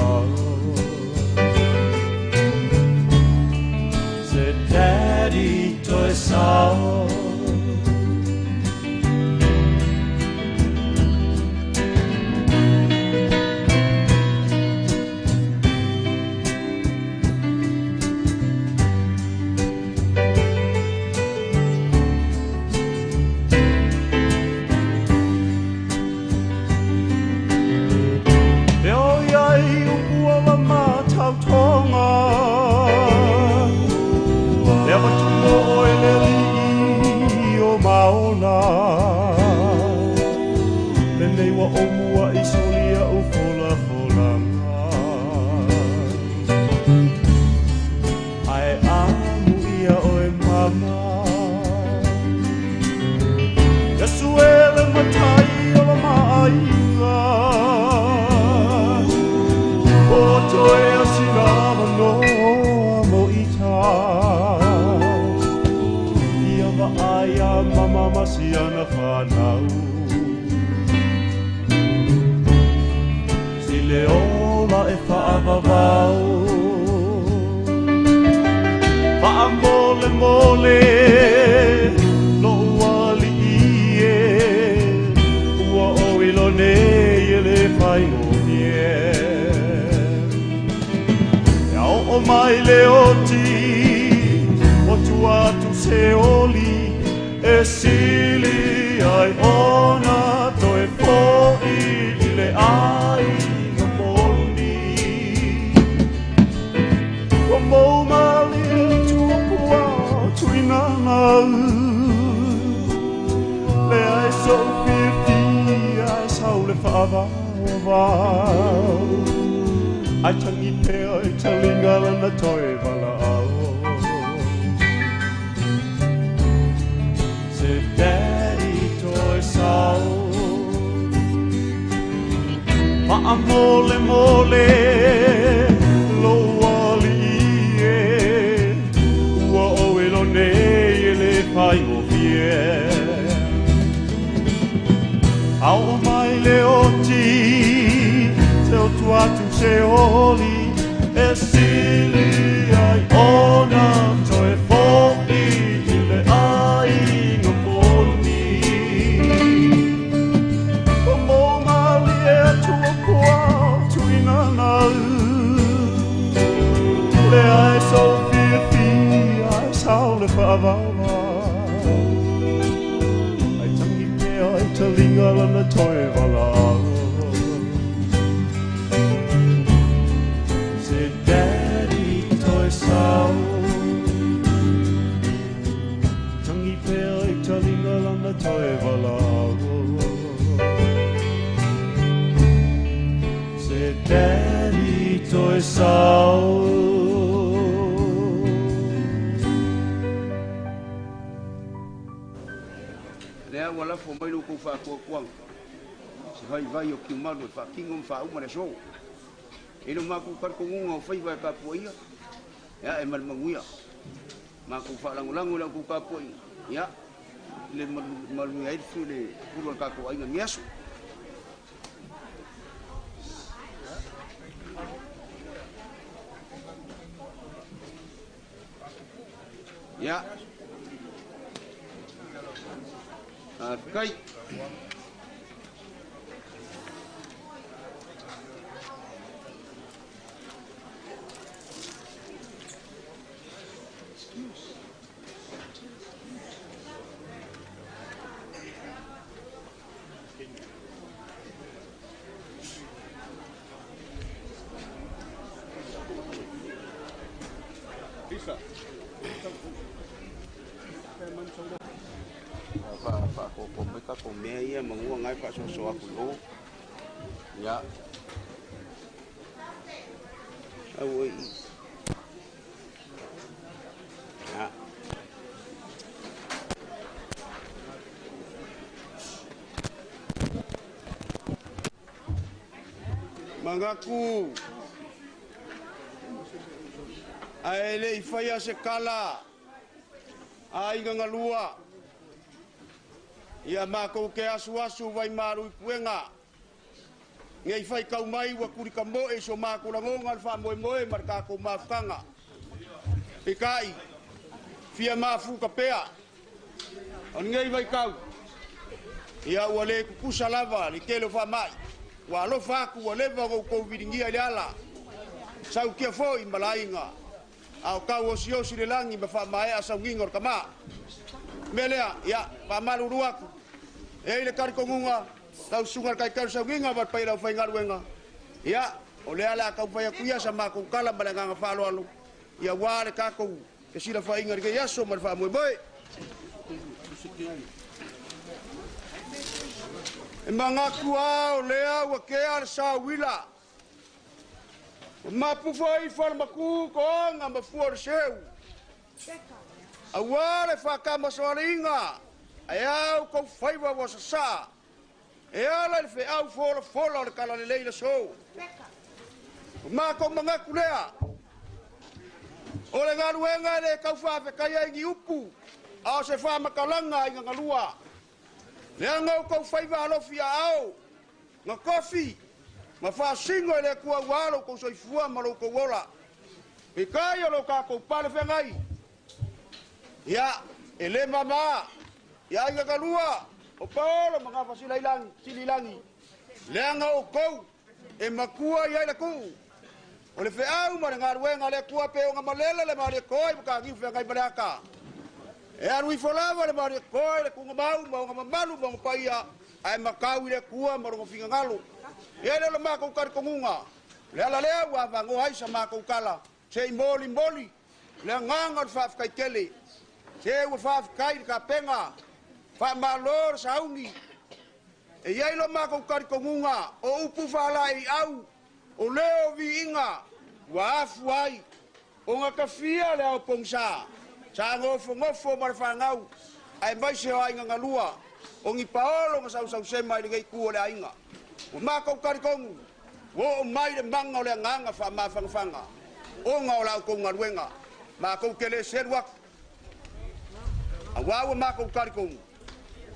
Se daddy toi sao. le ola e whaavavau. Whaamole mole lo wali e ua o ilo nei e le whaingo ie. Ia o mai le oti o tua atu se oli e sili ai ona toe fo'i i le aiga moni. Ua mou malie tuapua tuinana lea e so'u fiafia e sau le fa'avaovao ai tagi pea i taliga lana toe valaau. Se daddy toe sau Fa'amolemole lou ali'i e ua oe lo nei e le faigofie. Ao mai le oti te otu atu se oli e sili ai ona toe fo'i i le aiga moni. Ua mou malie atu o pua tuinana lea e sou fiafia e sau le fa'avaovao ai tagi pea i taliga lana toe valaau. Se daddy toe sau tangi pea i taliga lana toe valaau. Se daddy toe sau. Lea ua lafo mai lo kou fa'atuatuaga se vaivai o kiumalu e fa'atino ma fa'auma le aso. E le o matou talitonuga o faiva e tapua'ia ia e ma le manuia. Matou fa'alagolago i la outou tapua'iga ia le manuia ai le pulu a le tatou aiga i aso. Ia kai. Fa ko mai ka ko mea ia mangua ngai fa so so aku o. Ia. Au i. Ia. Mangaku. Ae le i whaia se kala. Ai ngangalua. Ia mākou ke asu asu vai maru i puenga. Ngei whai kau mai ua kuri ka moe so mākou langonga le wha moe moe mar kākou mafukanga. E kai, fia mafu ka pea. O ngei vai kau. Ia ua le kukusa lava le tele o wha mai. Ua alofa aku ua leva ngau kou viringia i le ala. Sau kia foi malainga. Au kau osi osi le langi ma wha mae a saunginga o le kama. Melea, ia, wha maluru aku. E i le karikongunga, tau sunga le kaikau saunginga wa pai lau whaingaruenga. Ia, o le ala kau whai aku ia sa mākou kala ma le nganga whaaloalo. Ia wā le kākou ke sila whainga le aso ma le wha moe moe. E mangaku ao lea ua kea le sāwila. O mapu foi whala maku ko anga mafua le seu. Aua le whakama soalinga. Ai au kou whaiwa wa sasa. E ala le wheau fola fola o le kala le leila so. O mākou mangaku lea. O le ngaluenga le kau whawhekaya i upu. A o se whamakalanga i ngangalua. Le anga o kou whaiwa alofi a ao. Nga kofi. Ma faasigo i le Atua auā lo outou soifua ma lo outou ola. Peitai o lo tatou pale feagai. Ia, e lē māmā. Ia aiga kalua, o Paolo ma Gafasilailangi, Sililagi, leaga outou e matua i ai le tuu. O le feau ma le galuega a le Atua pe ona malele le Malietoa i Mataniu Feagai ma le Ata. E alu ifo lava le Malietoa i le tugamau ma ona mamalu ma ona paia, ae matau i le Atua ma lona finagalo. E i ai lea o le matou talitonuga, o le ala lea ua avanoa ai sa matou tala, se i molimoli le agaga o le faafetai tele. Se ua faafetai i le tapena, faamalo le sauni. E i ai lo matou talitonuga, o upu faalaeiau, o leo o viiga, ua afua ai ona tafia le ao pogisa, sa nofonofo ma le fanau, aemaise o aiga galua, o ni paolo na sausausema i lenei itu o le aiga. Ua matou talitonu, ua oo mai le maga o le agaga faamafanafana, ona o la outou galuega. Matou te le selu atu, auā ua matou talitonu,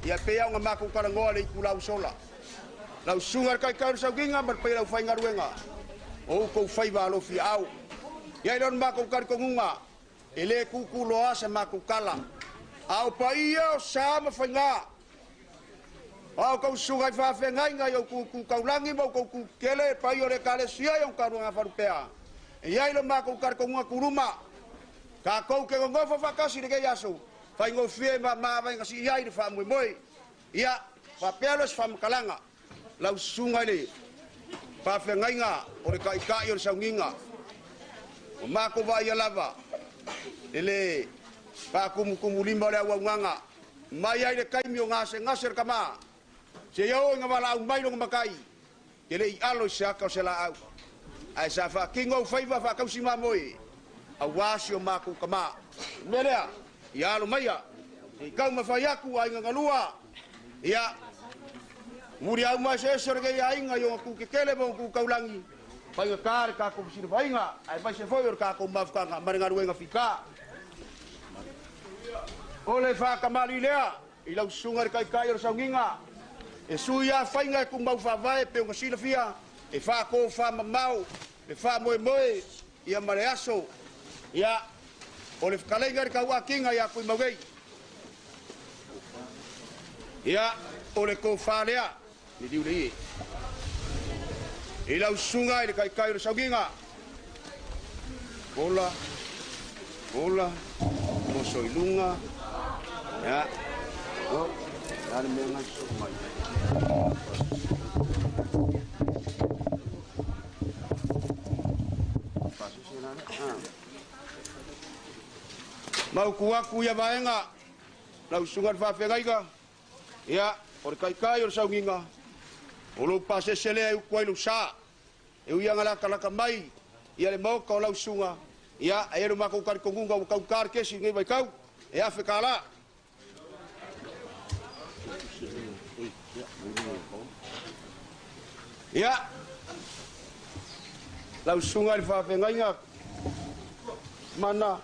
ia e pei lava ona matou talanoa i le itula ua sola. Lau susuga i le Taitai o le Sauniga ma le paia o le aufaigaluega, o outou faiva alofiaao. E i ai lea o le matou talitonuga, e le tutuloa sa matou tala, a o paia o sa ma faigā. O a outou susuga i faafeagaiga i outou tu taulagi ma outou tu tetele, paia o le Ekalesia i ona taluaga faalupea, e i ai lo matou talitonuga tuluma, tatou te nonofo faatasi i lenei aso, faigofie ma mavaega sii ai le faamoemoe. Ia, faapea lea o se faamatalaga, lau susuga i le faafeagaiga o le Taitai o le Sauniga. Ua matou vaaia lava i le faatumutumulima o le auaunaga, mai ai le taimi o gasegase le tama, seia oo ina valaau mai lona matai, te le i alo i se ata o se laau, ae sa faatino au faiva faatausi mamoe, auā si o matou tama. O le mea lea, ia alo maia, se i taumafai atu aiga galua, ia muliauma eseese o lenei aiga i ona tu tetele ma ona tu taulagi, faigata le tatou fesilafaiga, aemaise foi o le tatou mafutaga ma le galuega fita. O le faatamalii lea i lau susuga i le Taitai o le Sauniga, e sui lava faiga e tumau faavae pei ona silafia, e faatofamamao le faamoemoe ia ma le aso, ia o le fetalaiga i le tauatiga ia Tuimaunei. Ia o le tofa lea, liliu le ie, i lau susuga i le Taitai o le Sauniga, ola, ola, oso i luga, ia, o, le a le mea na soo mai. Mautu atu ia vaega, lau susuga i le faafeagaiga, ia, o le Taitai o le Sauniga, o lou pasese lea e utu ai lou sa, e ui lava latalata mai ia le maota o lau susuga, ia, e i ai lo matou talitonuga ua taugata le kesi i lenei vaitau, e $1,000. Ia, lau susuga i le faafeagaiga, mana,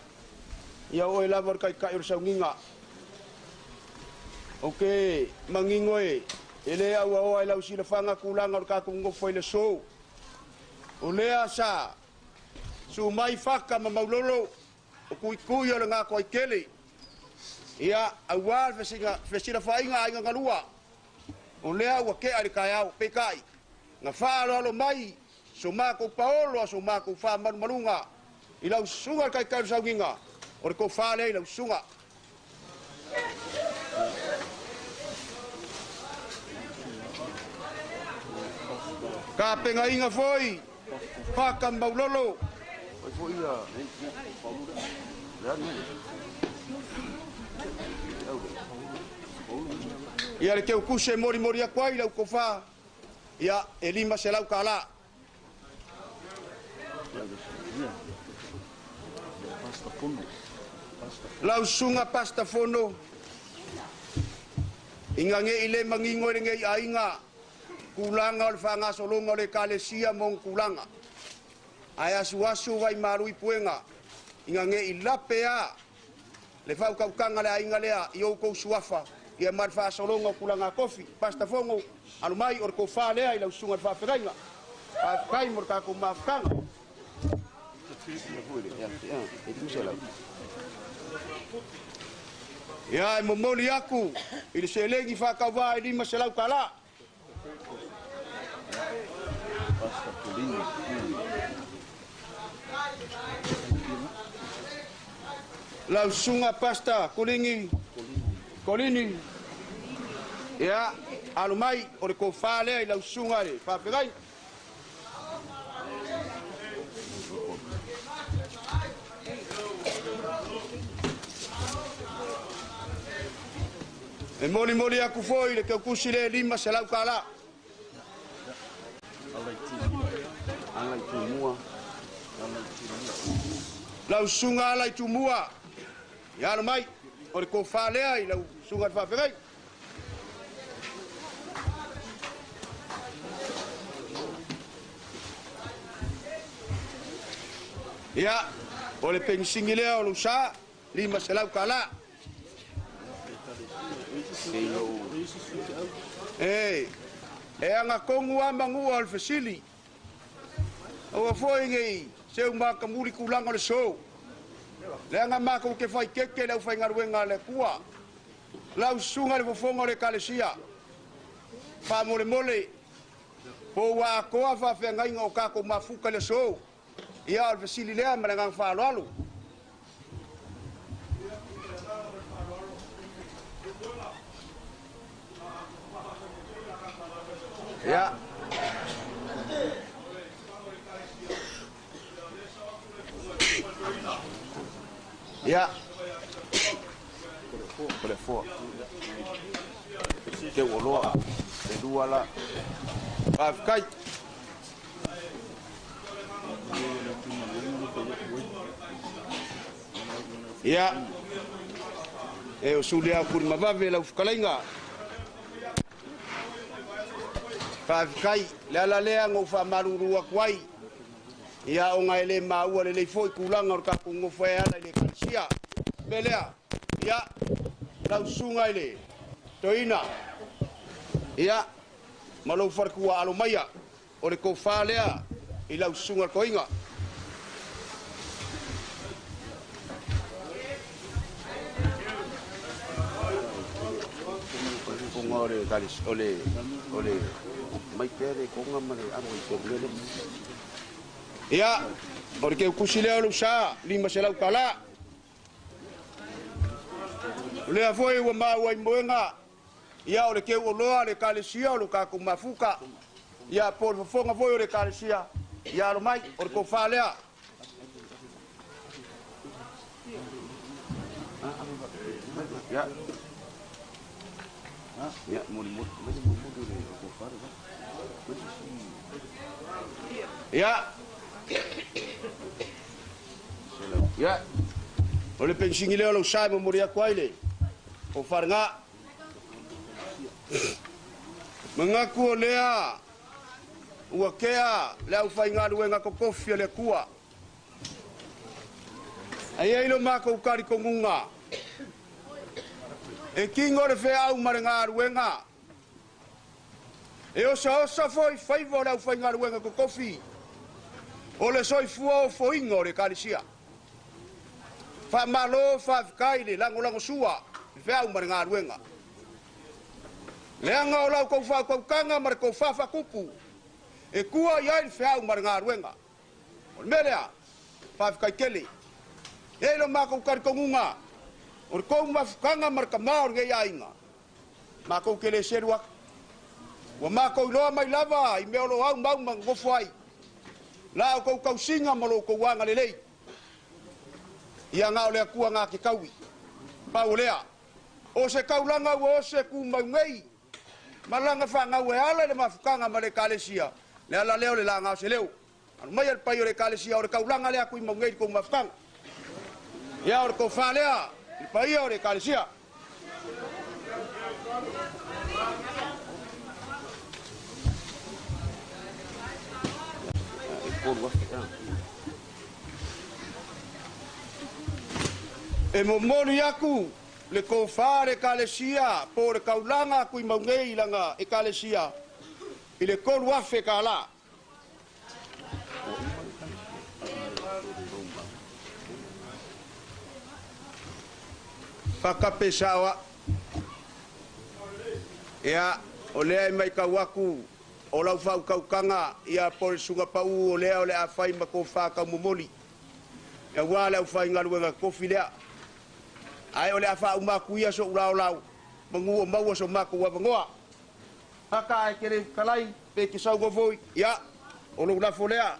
ia o oe lava o le Taitai o le Sauniga. Ou te manino e le auaoa i lau silafaga tulaga o le tatou nofo i le aso. O lea sa su mai faka ma maulolo o tuitui o le gatoaitele. Ia, auā le fesilafaiga a aiga galua, o lea ua tea i le taeao, peitai, na faaaloalo mai so matou paolo a so matou faamalumaluga i lau susuga i le Taitai o le Sauniga, o le tofa lea i lau susuga. Tapenaina foi faka ma maulolo. Ia le keukuse e molimoli atu ai lau tofa, ia e $500. Lau susuga Pasta Fono, ina ne i le manino i lenei aiga tulaga o le faagasologa o le Ekalesia ma ona tulaga, ae asuasu vai malu i puega, ina ne i lape a le faautautaga a le aiga lea i outou suafa, ia ma le faasologa o tulaga tofi. Pasta Fono, alu mai o le tofa lea i lau susuga i le faafeagaiga. Faafetai mo le tatou mafutaga. Ia e momoli aku i le seleni faatauvā e 500 tala. Lau susuga Pasta Kolini, Kolini, ia, alu mai, o le tofa lea i lau susuga i le faafegai. E molimoli aku foi le keukusi le 500 tala. Lau susuga ala i Tumua, ia alo mai, o le tofa lea i lau susuga i le faafegai. Ia, o le penisini lea o lou sa, 500 tala. E agatonu lava manua o le fesili. Aua foi nei seu matamuli tulaga o le so. Leaga matou te faitete le aufaigaluega a le Atua. Lau susuga i le fofoga o le Ekalesia, faamolemole, po ua atoa faafeagaiga o tatou mafuta i le aso. Ia, o le fesili lea ma le agaga faaaloalo. Ia. Ia. O le foa. Te uoloa. Le lua la. Faafetai. Ia. E o suli au kuri mavave lau fukalaiga. Faafetai. Le ala lea ngou faamalulu atu ai. Ia ona e le maua lelei foi tulaga o le tatou nofo e ala i le ekalesia. Me lea, ia, lau susuga i le toeaina, ia, ma lou faletua alo maia, o le tofa lea i lau susuga i le toeaina. Ia, o le keukusi lea o lou sa, 500 tala. O lea foi ua maua i moega, ia o le keu oloa le ekalesia o lo tatou mafuta. Ia, po o le fofoga foi o le ekalesia, ia alo mai, o le tofa lea. Ia. Ia. Ia. O le pensini lea o lau sa e momoli atu ai le o falega. Manatu o lea ua kea le aufaigaluega totofi a le Atua. Ai ai lo matou talitonuga. E tino le feau ma le galuega. E osaosa foi faiva o le aufaigaluega totofi. O le soifua o foiga o le ekalesia. Faamalo faafetai le lagolagosua le feau ma le galuega. Leaga o lau tau faatautaga ma le tofa faatupu e tua i ai le feau ma le galuega. O le mea lea, faafetai tele. E ai lo matou talitonuga, o le tou mafutaga ma le tamā o lenei aiga, matou te le selu atu. Ua matou iloa mai lava i mea o lo au mau ma nofo ai. La o tou tausiga ma lo tou agalelei. Ia ngā o le Atua ngā ke kaui. Pau o lea, o se kaulanga ua o se ku mau nei. Malanga whangau e ala le mafutaga ma le ekalesia. Le ala lea o le laga o se leo. Anu mai le pai o le ekalesia o le kaulanga lea kui mau nei kou mafutaga. Ia o le tofa lea, le paia o le ekalesia. E momoli aku le tofa le ekalesia po le kaulanga kui mau nei langa ekalesia i le 3,000 tala. Whakape saoa. Ia, o lea e mai kau aku, o lau whaukaukanga, ia po le sunga pau o lea o le a whai ma ko whakau momoli. Ia wā le au whai ngaluenga kofi lea. Ai o le a wha umaku ia so urao lau, mangu o maua so maku wawangoa. Haka ai kere kalai, pe ke sau govoi, ia, o lou lafo lea.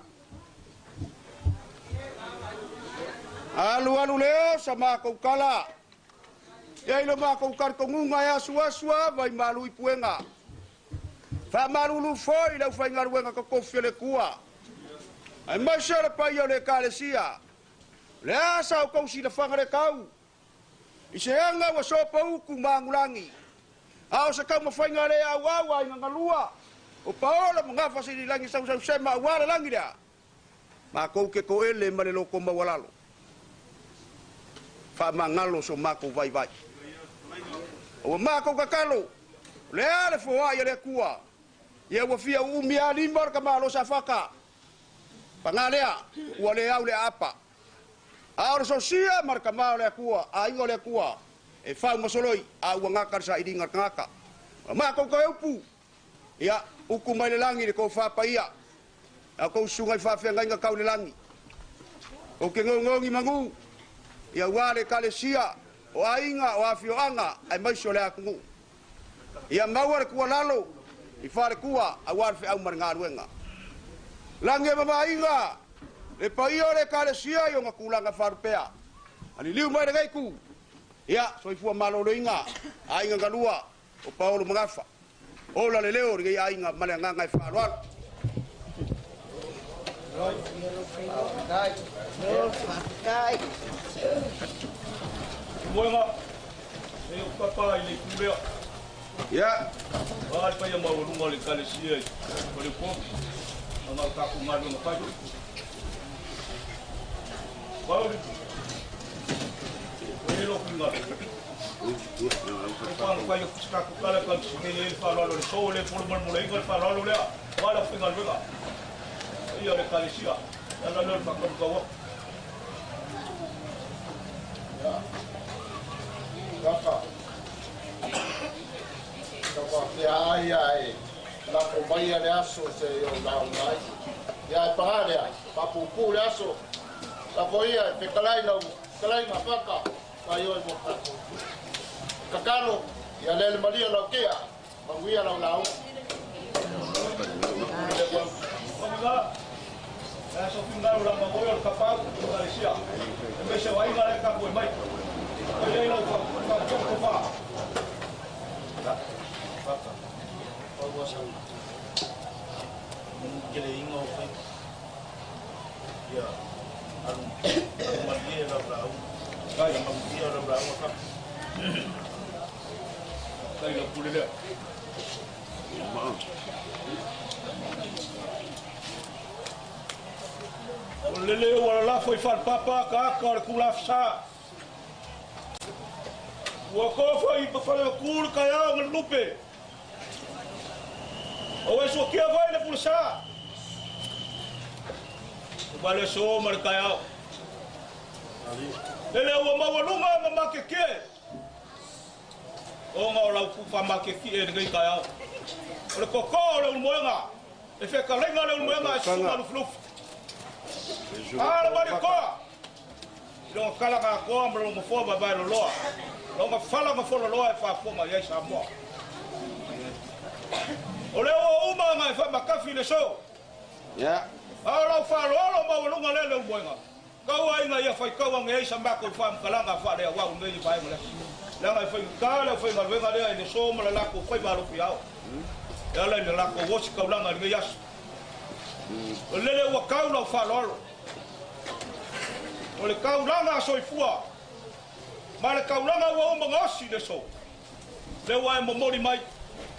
Alu alu leo sa mākou kala. Ia ilo mākou karitongunga e asu asua vai malu i puenga. Wha marulu foi lau whai ngaruenga ka kofi le kua. Ai mai se le pai o le kalesia. Le asa o kausi le whanga le kau. I se anga ua sopa uku maangulangi. A o se kau mawhainga le au au ai ngangalua. O paola mga fasili langi sau sau sema au ala langi lea. Mākou ke ko ele ma le loko maualalo. Wha mangalo so mākou vai vai. O mākou kakalo. Le ale foa ia le kua. Ia ua fia umi a lima ka malo sa whaka. Panga lea, ua le au le apa. A o le sosia marka mao le kua, a ingo le kua. E whau masoloi, a ua ngaka sa iringa ngaka. O mākou ka upu. Ia, uku mai le langi le kou whapa ia. A kou sungai whawhia ngainga kau le langi. O ke ngongongi mangu. Ia ua le kalesia, o ainga, o awhioanga, ai maisio le akungu. Ia maua le kua lalo, i whare kua, a ware whi au mare ngā ruenga. Langi e mamainga, le paia o le kalesia i o ngā kūlanga wharupea. Ani liu mai le geiku, ia, soifua maloloinga, ainga ngalua, o Paolo Magafa. O la le leo, le ainga, male nganga e whaaloalo. Moenga, e o papa i le kulea. Ia. A le paia maualuga o le kalesia o le kofi. A ngau taku ngaluenga fai. Pauli. O e loku ngalu. O panga fai o kusikaku kala ka msingele le whalalo le so le polo malmula inga le whalalo lea. Wala fai ngaluenga. Ia le kalesia. Ala leo le whakamukawa. Kaka. Kaka te ai ai. La ko mai le aso se o la mai. Ia e paga lea, papupu le aso. La ko ia pe kalai lau, kalai ma paka. Ka yo e mo ka. Kakalo, ia le malia lau kea. Manguia lau lau. Omiga. La so fingaru la magoyo le kapau o kalesia. E me se wai ngale ka ko mai. O ia lau ka ka ko fa. Papa. Papa sa. Kele inga o fai. Ia alu malie la lau. Kai malie la lau ka. Kai la pule le. O lele o la lafo i whal papa ka aka o le kula sa. Ua kofa i pawhale o kulu kai au ngā lupe. O e sua kia vai le pula sa. O bale so ma le kai au. Lele ua maua lunga ma make kie. O ngā o lau kufa make kie e ngai kai au. O le koko o le ulmoenga. E wheka lenga le ulmoenga e sunga luflufu. A le mari koa. I longa kala ngā koa ma longa foa mai vai loloa. Longa fala ngā fola loa e whaafonga i ai Samoa. O le o uma ngā e whamakafi le so. Ia. A o lau whaaloalo maualunga le le umoenga. Kau ai ngā ia whai kau ange ei sa mako i whaamkalanga wha lea wau nei i whaenga le. Langa i whai ka lea whai ngaluenga lea i le so ma le lako whai malofi au. E ala i le lako wosi kaulanga i ngei aso. O lele ua kau lau whaaloalo. O le kaulanga a soifua. Ma le kaulanga ua uma ngosi le so. Le ua e momori mai.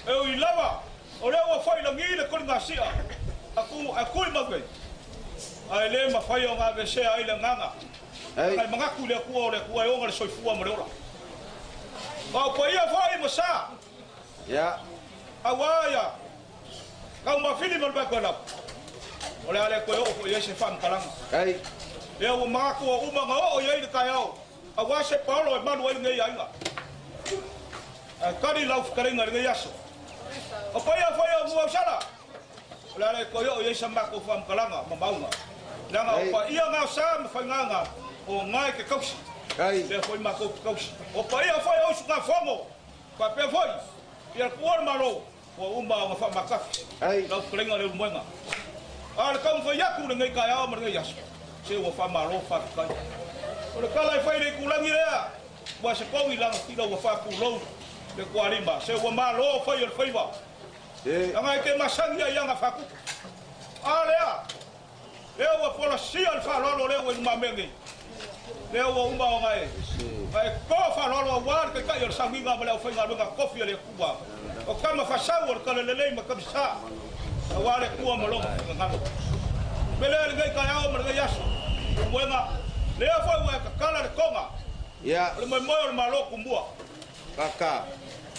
E ui lava. O le ua whai langi le kori ngā sia. A kui mau Ai le mawhai o ngā vesea ai le nganga. Ai mangaku le kua o le kua e onga le soifua ma le ola. Au pa ia whai ma sa. Ia. Au aia. Kau mawhili ma le bako lau. O le ale koe o i ese whamkalanga. Ei. Lea ua manatu ua uma ona oo i ai le taeao, aua se paolo e malu ai lenei aiga. Ae tali lau fetalaiga i lenei aso. O paia foi o Nuuausala, o le a le toe oo i ai sa matou faamatalaga ma mauga, leaga o paia na o sa ma faigaga o na e te tausi, lea foi matou te tausi. O paia foi o usugafono, faapea foi ia le tuua o le Malo, ua uma ona faamatafi lau fetalaiga i le Ulumoega. A o le taumafai atu i lenei taeao ma lenei aso, se ua faamalo faafetai. O le tala e fai i le itulagi lea, ua se togi lagatila ua faapulou le tualima, se ua malo fai o le faiva. Leaga e te masani ai i aga faatupu. A lea, lea ua folasia le faaaloalo lea ua i lumamea nei. Lea ua uma ona e to faaaloalo aua le Taitai o le Sauniga ma le aufaigaluega tofi a le Atua, o tama faasau o le Talalelei ma Tamisa, aua le Atua ma Lona finagalo. Me lea lenei taeao ma lenei aso, Leumuega, lea foi ua e tatala le toga o le moemoe o le Malo Tumua. Kaka.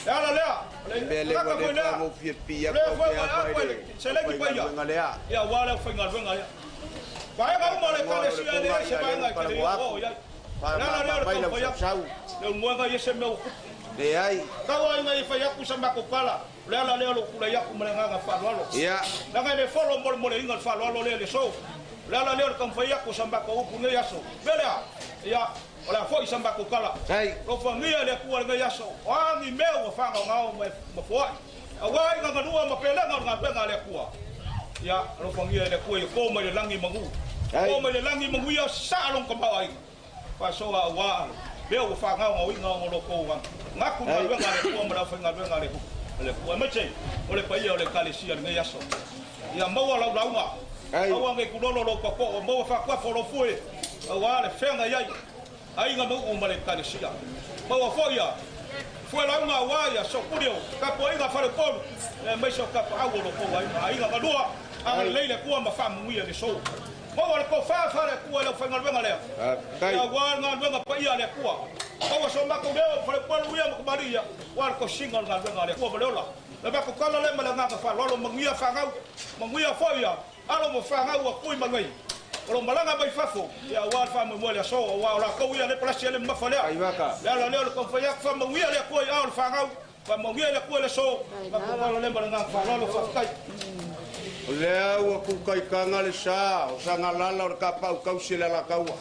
Le ala lea, o Le le mea lea tagata ua foi le lea, faagofie o lea aku foi au ua ke e apa apo i i le le seleni paia, aufaigaluega lea. ia aua le aufaigaluega lea. Vaega uma o le Talanoa lo le Ekalesia e koga leai se ia lea vaega ua e te le palagoa oo aku. i ai. O le ala lea o le Faamama mai lau taumafai atu, sausau. le ulumoega ia se mea ua tupu. Leai. Tau ai ina ia fai atu sa matou tala, o le ala lea o lou tulai atu ma le agaga faaaloalo. Leaga e le folo molemoleina le faaaloalo lea i le aso. O le ala lea o le taumafai atu o sa matou upu i lenei aso. Mea lea, ia, o le a foi sa matou tala. Alofagia e le Atua lenei aso, o a ni mea ua faagaogao ma foai, aua ina galua ma pelega o le galuega a le Atua. Ia, alofagia e le Atua ia to mai le lagi manu. To mai le lagi manuia sasaa lona tamaoaiga. Faasoa aua lea ua faagaogaoina ona o lo outou gatu i le galuega a le Atua ma le aufaigaluega a le Atua, aemaise o le paia o le Ekalesia i lenei aso. Ia maua lau lauga, aua ne i tulolo lou tootoo, maua faatuafo lou fue, aua le feagai ai aiga ma uu ma le Ekalesia. Maua foi ia fue lauga aua ia soopuli o tapuaiga a faleupolu, aemaise o tapaau o lo outou aiga, aiga galua, agalelei le Atua ma faamanuia i le aso. Maua le tofa faale Atua i le aufaigaluega lea, aua le galuega paia a le Atua. Maua so matou leo faleupolu ia ma kamali'i ia, aua le tausiga o le galuega a le Atua ma le ola. Le matou tala lea ma le agaga faaaloalo, manuia fanau, manuia foi ia alo ma fanau ua tui mai nei. O lo o malaga mai fafo, ia aua le faamoemoe i le aso, aua o latou ia le palasi le mamafa lea. Le ala lea o le taumafai atu, faamanuia le Atua i ao le fanau, faamanuia le Atua i le aso. Matou tala lea ma le agaga faaaloalo, faafetai. O lea ua kukaikaga le sa o Sagalala o le kapau tausi e le Alataua.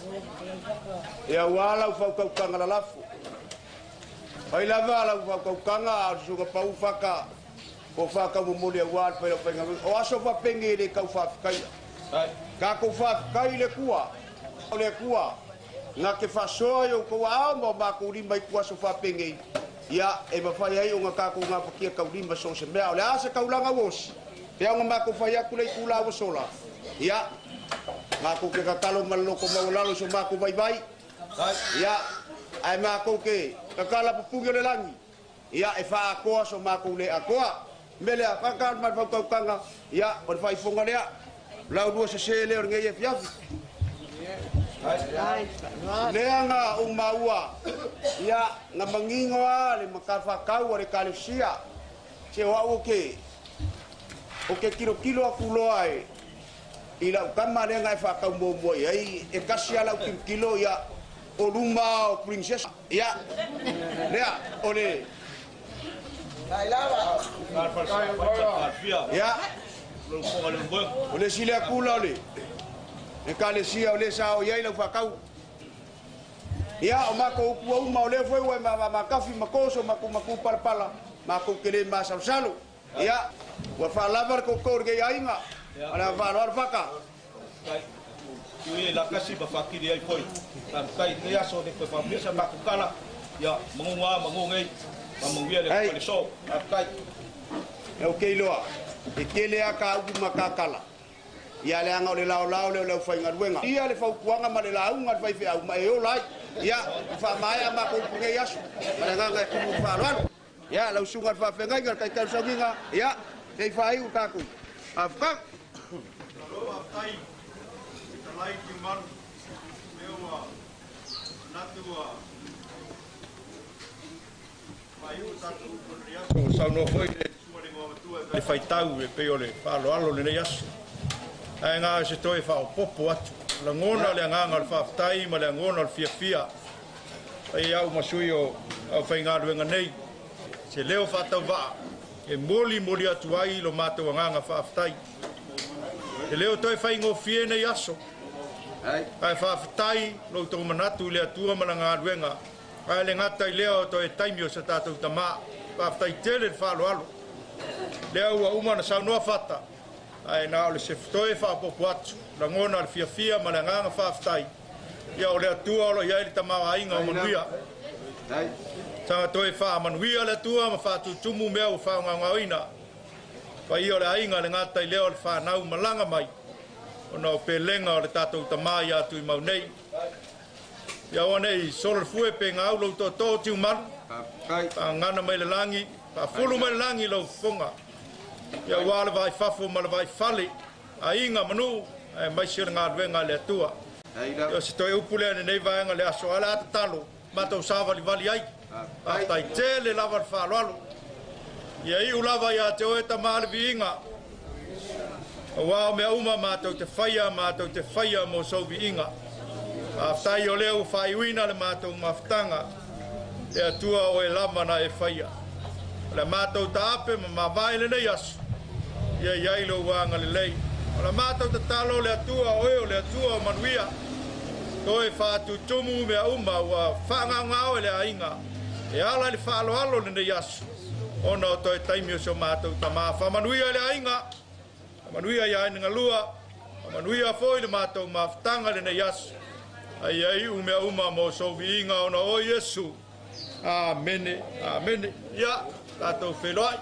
Ia ua lau fautautaga lalafo. Ai lava lau fautautaga a o le susuga pau faka o whakau momoli aua le whaila whainga. O aso whapenge le kau whawhikaia. Kākou whawhikai le kua. O le kua. Ngā ke whasoa i o kua ao ma o mākou lima i kua aso whapenge. Ia, e mawhai ai o ngā kākou ngā whakia kau lima so se mea. O le asa kaulanga wosi. Pea o ngā mākou whai aku lei kula awa sola. Ia, mākou ke kakalo maloko maualalo so mākou vai vai. Ia, ai mākou ke kakala pupungi o le langi. Ia, e whaakoa so mākou le akoa. Mele a whakal mai whaukaukanga. Ia, o le whaifonga lea. Lau lua se se leo ngei e fiafi. Lea ngā o maua. Ia, ngā mangingo a le makawhakau a le kalesia. Se o au o ke. O ke kilo kilo aku loa e. I lau kama lea ngā e whakau mō mua i ai. E kasi ala o kilo kilo ia. O luma o princess. Ia. Lea, o le. Ia. O le sile akula o le. E kalesia o le sa o iai lau whakau. Ia, o mako upu au ma o lea foi ua ma ma kafi makoso maku maku palapala. Mako kele ma salosalo. Ia, ua whaalava le koukou le kei aiga. O le whaaloalo whaka. Tui e la kasi ma whakiri ai foi. Kai nei aso ne koe whamia sa mako kala. Ia, mangunga, mangungei. Ma manguia le koe le so. Kai. E o keiloa. E kele a ka upu makakala. Ia le anga o le lao lao le o leo whaingaruenga. Ia le whaupuanga ma le launga le whaiwhe au ma e o lai. Ia, wha maea mako upu ngei aso. Ma le nganga e kumu whaaloalo. Ia, lau sunga le whawhengai le kai kau sauginga. Ia, te whai u tāku. Awhakau. Alo, awhai. Te lai ki maru. Mea ua natu ua whai u tāku upu nei aso. O saunoa foi le le whaitau e pei o le whaaloalo le nei aso. Ai ngā se toe whaopopo atu. Lagona le agaga o le faafetai ma le agona o le fiafia. Ai au ma sui o au faigaluega nei. Se leo faatauvaa e moli moli atu ai lo matou agaga faafetai. E leo toe faigofie nei aso. Ae faafetai lo outou manatu i le Atua ma lana galuega. Ae le gata i lea o toe taimi o se tatou tamā. Faafetai tele le faaaloalo. Lea ua uma ona saunoa Fata, ae na o le se toe faaopoopo atu. Lagona le fiafia ma le agaga faafetai. Ia o le Atua o lo o i ai le tamaoaiga o manuia. Saga toe faamanuia le Atua ma faatutumu mea ua faagaogaoina. Paia o le aiga le gata i lea o le fanau malaga mai ona o pelega o le tatou tamā ia Tuimau nei. Ia aua nei solo le fue pe gau lou tootoo Tiumalu. Faagana mai le lagi, faafulu mai le lagi lau fofoga. Ia ua le vaai fafo ma le vaai fale, aiga ma nuu, aemaise o le galuega a le Atua. Ia o se toe upu lea i lenei vaega o le aso, ae o le a tatalo matou savalivali ai. Faafetai tele lava le faaaloalo. Ia iu lava ia te oe Tama le viiga. Aua o mea uma matou te faia, matou te faia mo sou viiga. Faafetai o lea ua faaiuina le matou mafutaga. Le Atua o oe lava na e faia. O le matou taape ma mavae lenei aso. Ia i ai lou agalelei. O le matou tatalo le Atua o oe o le Atua o manuia. Toe faatutumu mea uma ua faagaogao e le aiga. E ala i le faaaloalo lenei aso. Ona o toe taimi o si o matou tamā. Faamanuia i le aiga. Faamanuia ia Aiga Galua. Faamanuia foi le matou mafutaga lenei aso. Ai ai u mea uma mo sou viiga ona o Iesu. Amene, amene. Ia, tatou feiloai.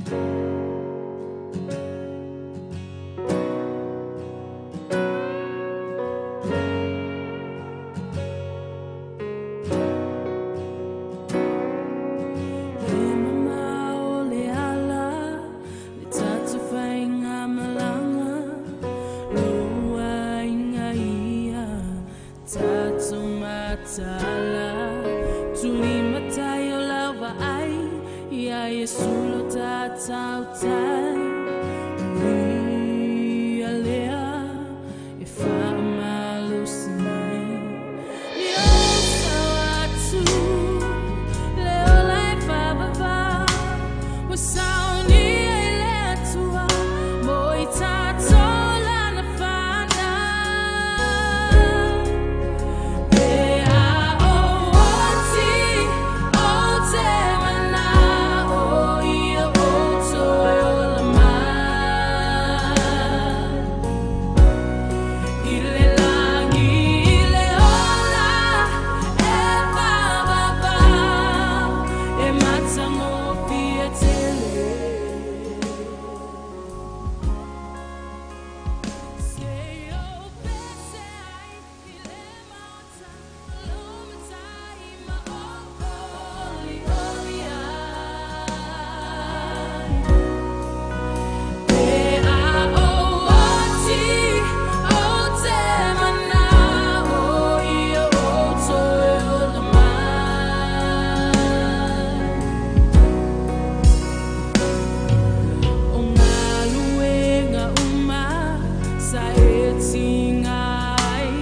E mamao le ala le tatou faigamalaga lou aiga ia tatou mataala tulimatai o lau vaai ia Iesu lo tatautai o ia lea e faamalosi mai ia ou sao atu le ola e faavavau ua saunia i le Atua mo i tatou lana fanau pe a ou oti ou te manao ia ou toe ola mai i le lagi i le ola e faavavau e matagofie tele. Se ou pese ai i le maota lo matai ma ou olioli ai pe a ou oti ou te manao ia ou toe ola mai. O galuega uma sa e tiga ai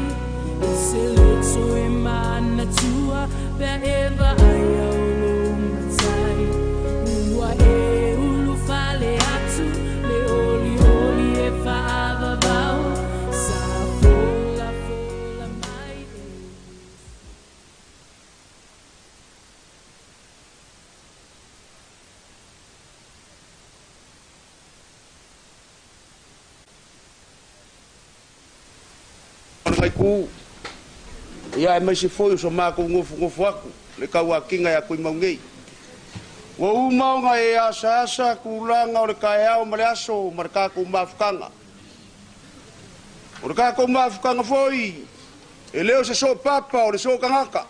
e te le toe manatua pe a e vaai au lou matai ua e ulufale atu le olioli e faavavau sa folafola mai e Ngai ku ia e mai se foi o so makou gofogofo aku le tauakiga ia Tuimaugei. Ua uma ona e asaasa tulaga o le taeao ma le aso ma le tatou mafukaga. O le tatou mafukaga foi e le o se soopapa o le sootagata.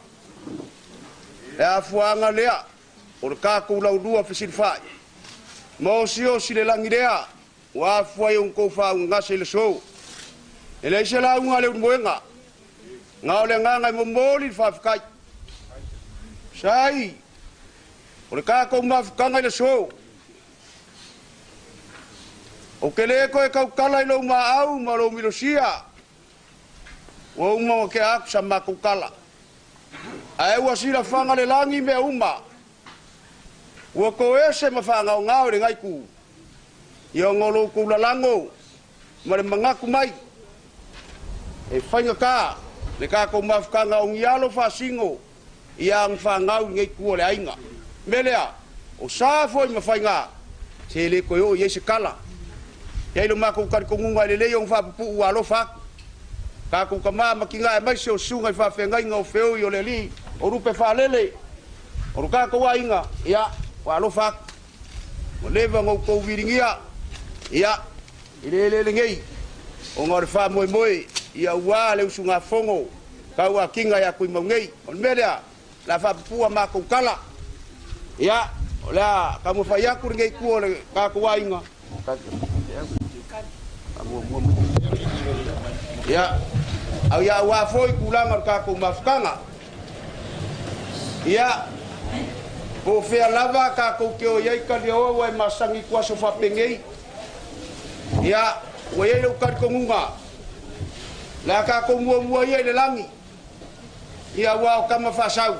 Le afuaga lea o le tatou laulua fesilifa'i. Ma osiosi le lagi lea ua afua ai ona tou faaugagase i le aso. E leai se lauga a le ulumoega. Na o le agaga e momoli le faafetai. Sai, o le tatou mafukaga i le aso. Ou te le toe tautala i lou maau ma lou milosia. Ua uma ona tea atu sa matou tala. Ae ua silafaga le lagi mea uma. Ua toese ma faagaogao i lenei itu. Ia ona o lo outou lalago ma le manatu mai e faigata le tatou mafutaga o ni alo faasino ia aga fanau i lenei itu o le aiga. O le mea lea, o sa foi ma faiga, se le toe oo i ai se tala. E i ai lo matou talitonuga e lelei ona faapupuu ua alofa atu. Tatou tama ma tina aemaise o susuga i faafeagaiga o feoi o le alii o lupe faalele o lo tatou aiga, ia, ua alofa atu. Ua leva ona outou viligia, ia, i le eleele nei, ona o le faamoemoe, ia ua le usugafono tauakiga ia Tuimaunei. O le mea lea, o le a faapupuu a matou tala. Ia, o le a taumafai atu lenei itu o le tatou aiga. Ia, au ia aua foi tulaga o le tatou mafutaga. Ia, po o fea lava tatou te o i ai taliaoa ua e masani i tuaso faapenei. Ia, ua i ai lou talitonuga, o le a tatou muamua ia i le lagi. Ia, aua o tama faasau,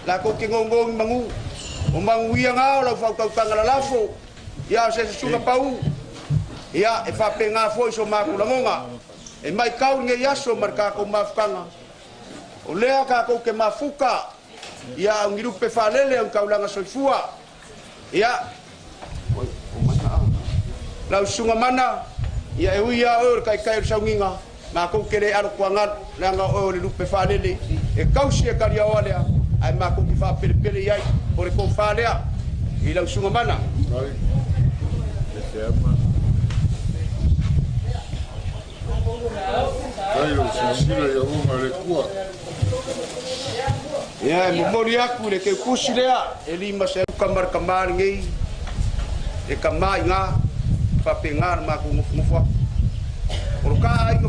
latou te gogo ni manu. O manu ia na o lau faautautaga lalafo, ia o se susuga pau. Ia, e faapena foi so matou lagona. E maitau lenei aso ma le tatou mafutaga. O lea tatou te mafuta, ia au ni lupe faalele au ni taulaga soifua. Ia, lau susuga mana, ia e ui lava oe o le taitai o le sauniga, matou te le alo tuagalu, leaga o oe o le lupe faalele e tausi e taliaoa lea, ae matou te faapelepele i ai, o le tofa lea i lau susuga mana. Chairman. Tai o silasila i auga le Atua. Ia e momoli aku le keukusi lea e 500 ma le kamā lenei e kamā i gā faapegā le matou nofonofo aku o lo ka aiga.